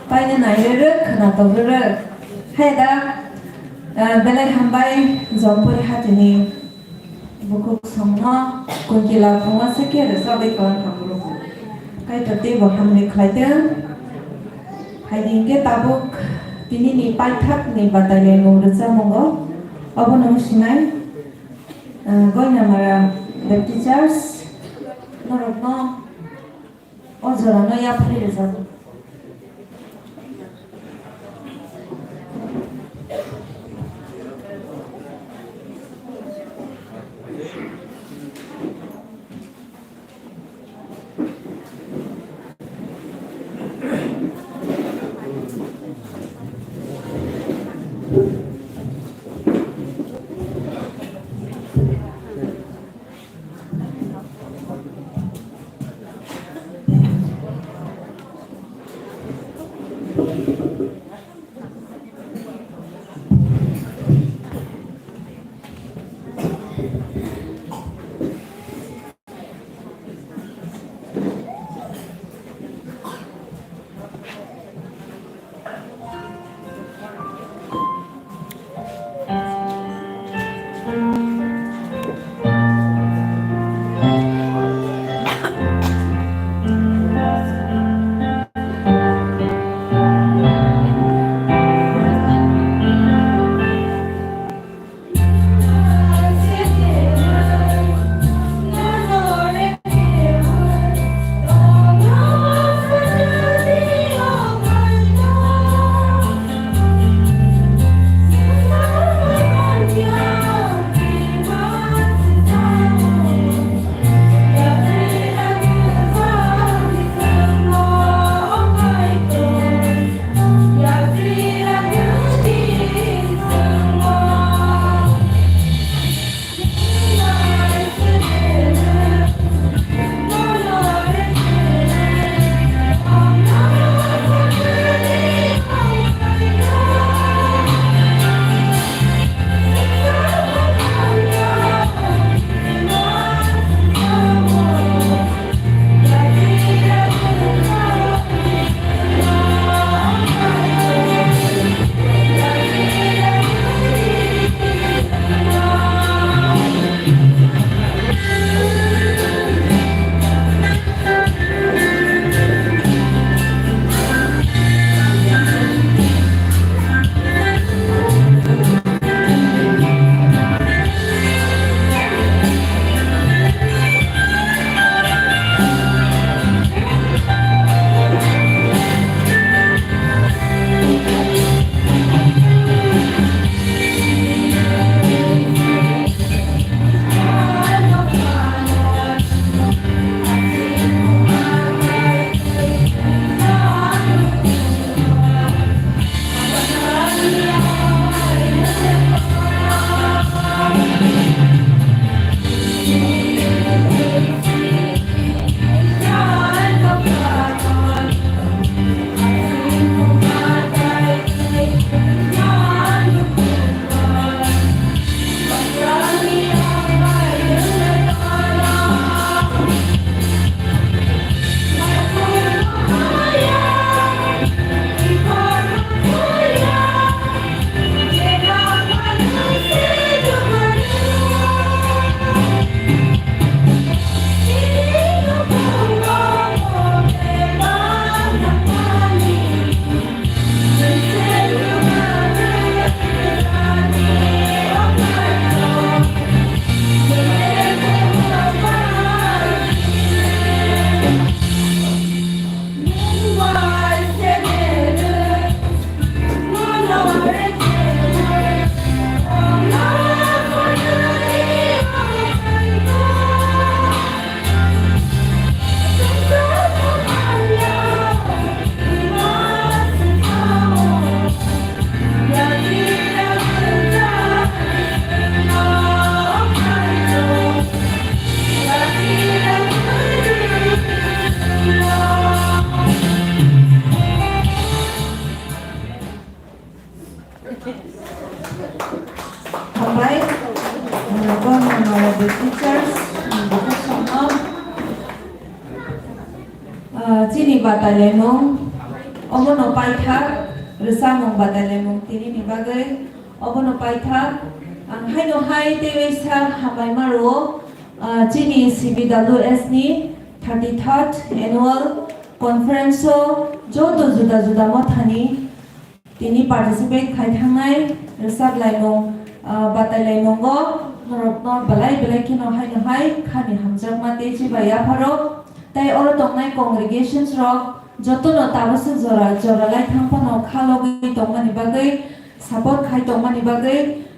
Paina nai rwrwk, khwnatok rwrwk. Hai da. Ah, belai hambai Jampui hatini bukhuk songno kunkila phunga se khe rwchapwi kon hamrwkgo. Kaitor teibo hamri khlaitwng. Hai di hinkhe tabuk tinini paithakni batailaimung rwchapmungo obono wng sinai, ah, Goinamara Baptist Church norokno o jorano yapharwi rwjago. Hambai, Honorable Memorial Baptist Church, Bukhuksongno, ah, chini batailaimung, omono paithak, rwchapmung batailaimung tinini bagwi, Obono paithak, ang haino hai tei waisa hambai ma rwo, ah, chini C B W S ni thirty-third annual conference o joto juda juda mothani tini participate khai thangnai rwchap laimung, ah, batai laimungo norokno belai belai kheno haino hai khani hamjakma tei chibai yapharo tei oro tongnai congregations rok jotono tabaswk jora jora lai thang phano kha logwi tongmani bagwi support khai tongmani bagwi,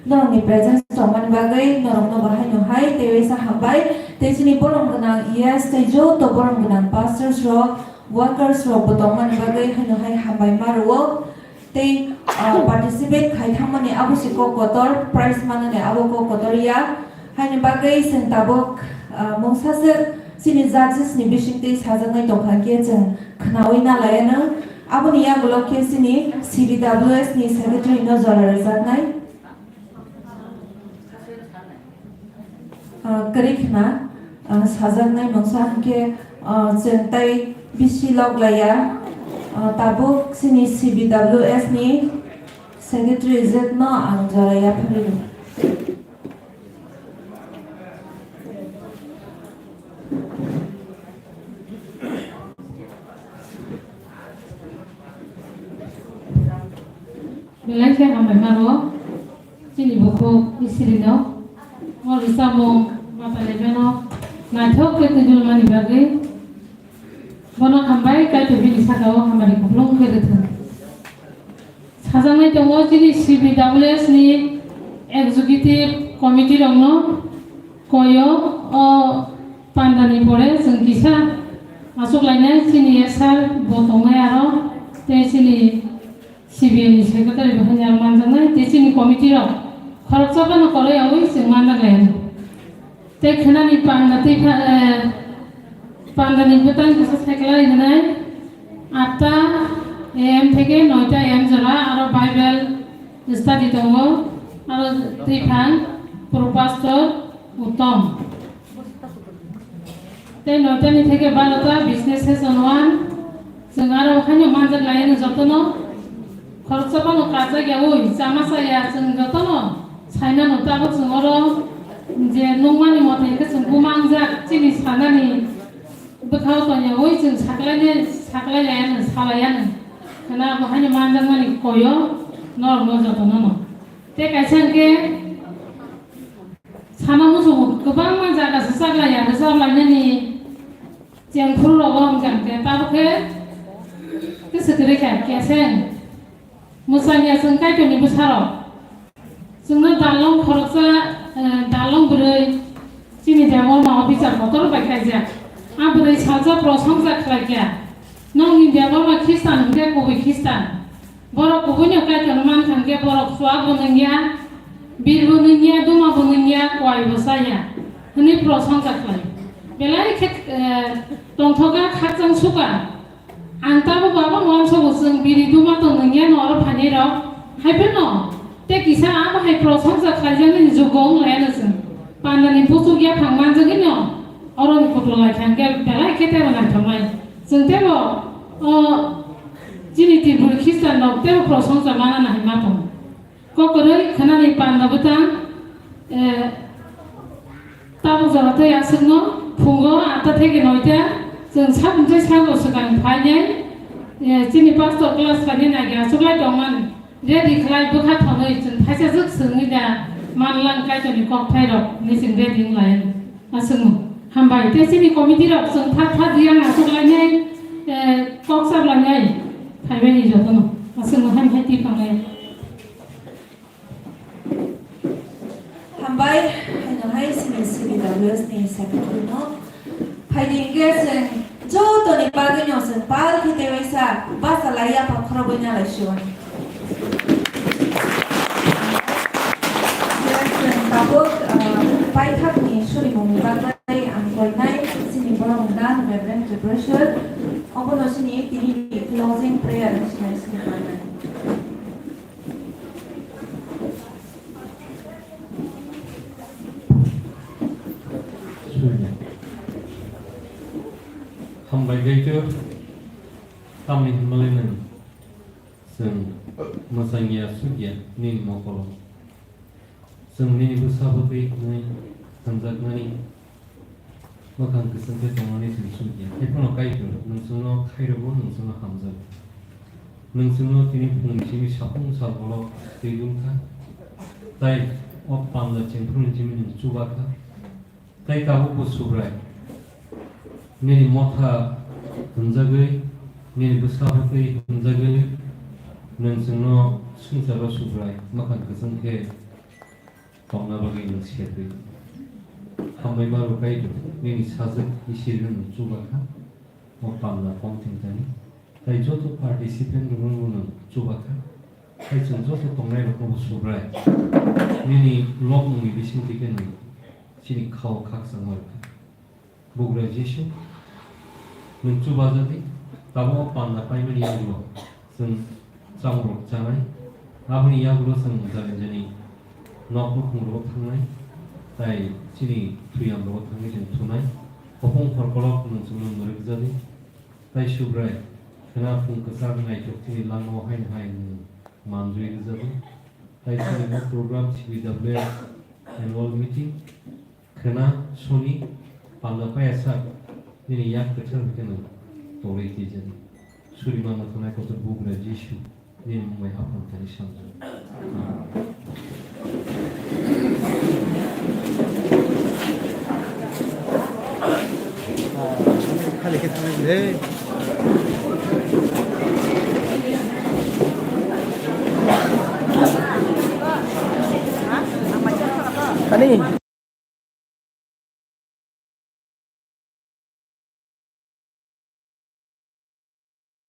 norokni presence tongmani bagwi norokno bahaino hai tei waisa hambai. Tei chini borom gwnang E S tei joto borom gwnang pastors rok, workers rok bo tongmani bagwi haino hai hambai ma rwo. Tei, ah, participate khai thangmani abo se kok kotor, prize manani abo kok kotor ya. Haini bagwi chwng tabuk, ah, mungsa se chini judges ni bisingtwi sajaknai tongkha khe chwng khnaui na laianw. Aboni yagulo khe chini C B W S ni secretary no jora rwjaknai. Ah, kwrwi khna, ah, sajaknai mungsa hwnkhe, ah, chwng tai bisi lok laiya. Ah, tabuk chini C B W S ni secretary jwk no ang jora yapharwi rw. Belai khe hambai ma rwo chini bukhuk Isiri no, o rwchapmung batai laimano naithok khe twijlmani bagwi. Bono hambai, Kaitor bini saka-o hamari kupulung khe rwthwng. Sajaknai tongo chini C B W S ni executive committee rokno koyo o pandani pore chwng kisa achuk lainai chini S R bo tongnai aro tei chini C B A ni secretary bo haino manjaknai tei chini committee rok khoroksa phano kwrwi wngwi chwng manjak lai anw. Tei khwnani panda tei pha-, eh, pandani bwtang kisa cycle rinai atta A M theke noita A M jora aro Bible study tongo aro twiphang Pro Pastor Uttom. Tei noitani theke barota business session one. Chwng aro haino manjak lai anw jotono. Khoroksa phano kajak ya oi, chama chaya chwng jotono sainano tabuk chwng oro je nukmani mote hwnkhe chwng bumangjak chini sanani bwkhao tongya oi chwng saklaini saklai lai anw salai anw. Khwna bo haino manjakmani koyo norokno jotonono. Tei kaisa hwnkhe sana muchungo kwbangma jaga swchak laiya rwchap lainani. Chengphuru rogo hwnkha hwnkhe tabukhe khe swkirwi kha keseng. Mwchangya chwng Kaitorni bwsarok. Chwngno dalong khoroksa, eh, dalong bwrwi chini Debbarma o bichar kotor bai khaijak. A bwrwi sajak prosongsa khlaikha. Nokni Debbarma Khristan hwnkhe kubui Khristan. Borok kubuino Kaitorno mankha hwnkhe borok chuak bo nungya, bir bo nungya, duma bo nungya, kuai bo chaya, hwnwi prosongsa khlai. Belai khe, eh, tongthoka, khakchang suka. Ang tabuk bo abono uansogo, chwng biri duma tong nungya no oro phainai rok. Hai phano tei kisa abo hai prosongsa khlaijaknani jugo wng lai ano chwng. Pandani buchuk yaphang manjagwi no oroni kutung lai thang khe belai khe tebo naithoknai. Chwng tebo o Chini Tripuri Khristan rok tei prosongsa manana hai ma tongo. Kokroi khwnani panda bwtang, eh, tabuk jora tei aswkno phungo atta theke noita chwng sabumtwi sabo swkang phainai, eh, chini pastor class khainai naiga achuklai tongmani ready khlai bwkha thonwi chwng thaisa jwk swngwi da manlang Kaitorni kokthairok hinwi chwng ready wnglai. Aswkno. Hambai. Tei chini committee rok chwng thak thak yang achuk lainai, eh, kok chap lainai. Phaimani jotono. Aswkno ham hai twi phangnai. Hambai. Haino hai chini C B W S ni secretary no. Phaidi hingke chwng jotoni bagwi no chwng pal khe tei waisa basa lai yapha khorobwi na lai sio. Tabuk, ah, paithakni surimungni bagwi ang koinai chini borok wngkha Reverend Tripureshwar. Obono chini tini closing prayer wngsinai chini koinai. Hambai kaitor, tamni hwnmalai nang. Chwng mwchangya sukya nini mokolo. Chwng nini bwsa bwtwi hwnwi thangjaknani mwkhang kwchwng khe tongnani chwng sumkhe. Haiphano Kaitor, nwng chwngno khairokgo, nwng chwngno hamjago. Nwng chwngno tini phungni simi sapung sal bolok twi wng kha. Tai o panda chengphuruni simi nwng chuba kha. Tai tabukbo Subrai, nini motha hwnjagwi, nini bwsa bwtwi hwnjagwi, nwng chwngno swngcharo Subrai mwkhang kwchwng khe tongna bagwi nwng serwi. Hambai ma rw Kaitor, nini sajwk Isirino nwng chuba kha, o panda pongthing tani. Tai joto participant rokno nwng chuba kha. Tai chwng joto tongnai rokno bo Subrai, nini lobmungni bisingtwi khe nwng chini khao khakchangma rw kha. Bugra Jisu, nwng chubajadi, tabuk o panda paimani yagulo chwng chamungrok chanai, aboni yagulo chwng jani jani nok nukhungrogo thangnai, tai chini thwiyamrogo thangwi chwng thunai, hopung horkolok nwng chwngno mwrwkjadi, tai Subrai, khwna phung kwchak naithok chini langmao haino hai nwng manjui rwjadi, tai chini nok program C B W F annual meeting, khwna soni panda paya sak nini yak kwthar bai kheno torwi twijadi. Suri mano thanai kotor bugra Jisu nini mung bai aphano thani samjak. Khali khe thanai le. Ani.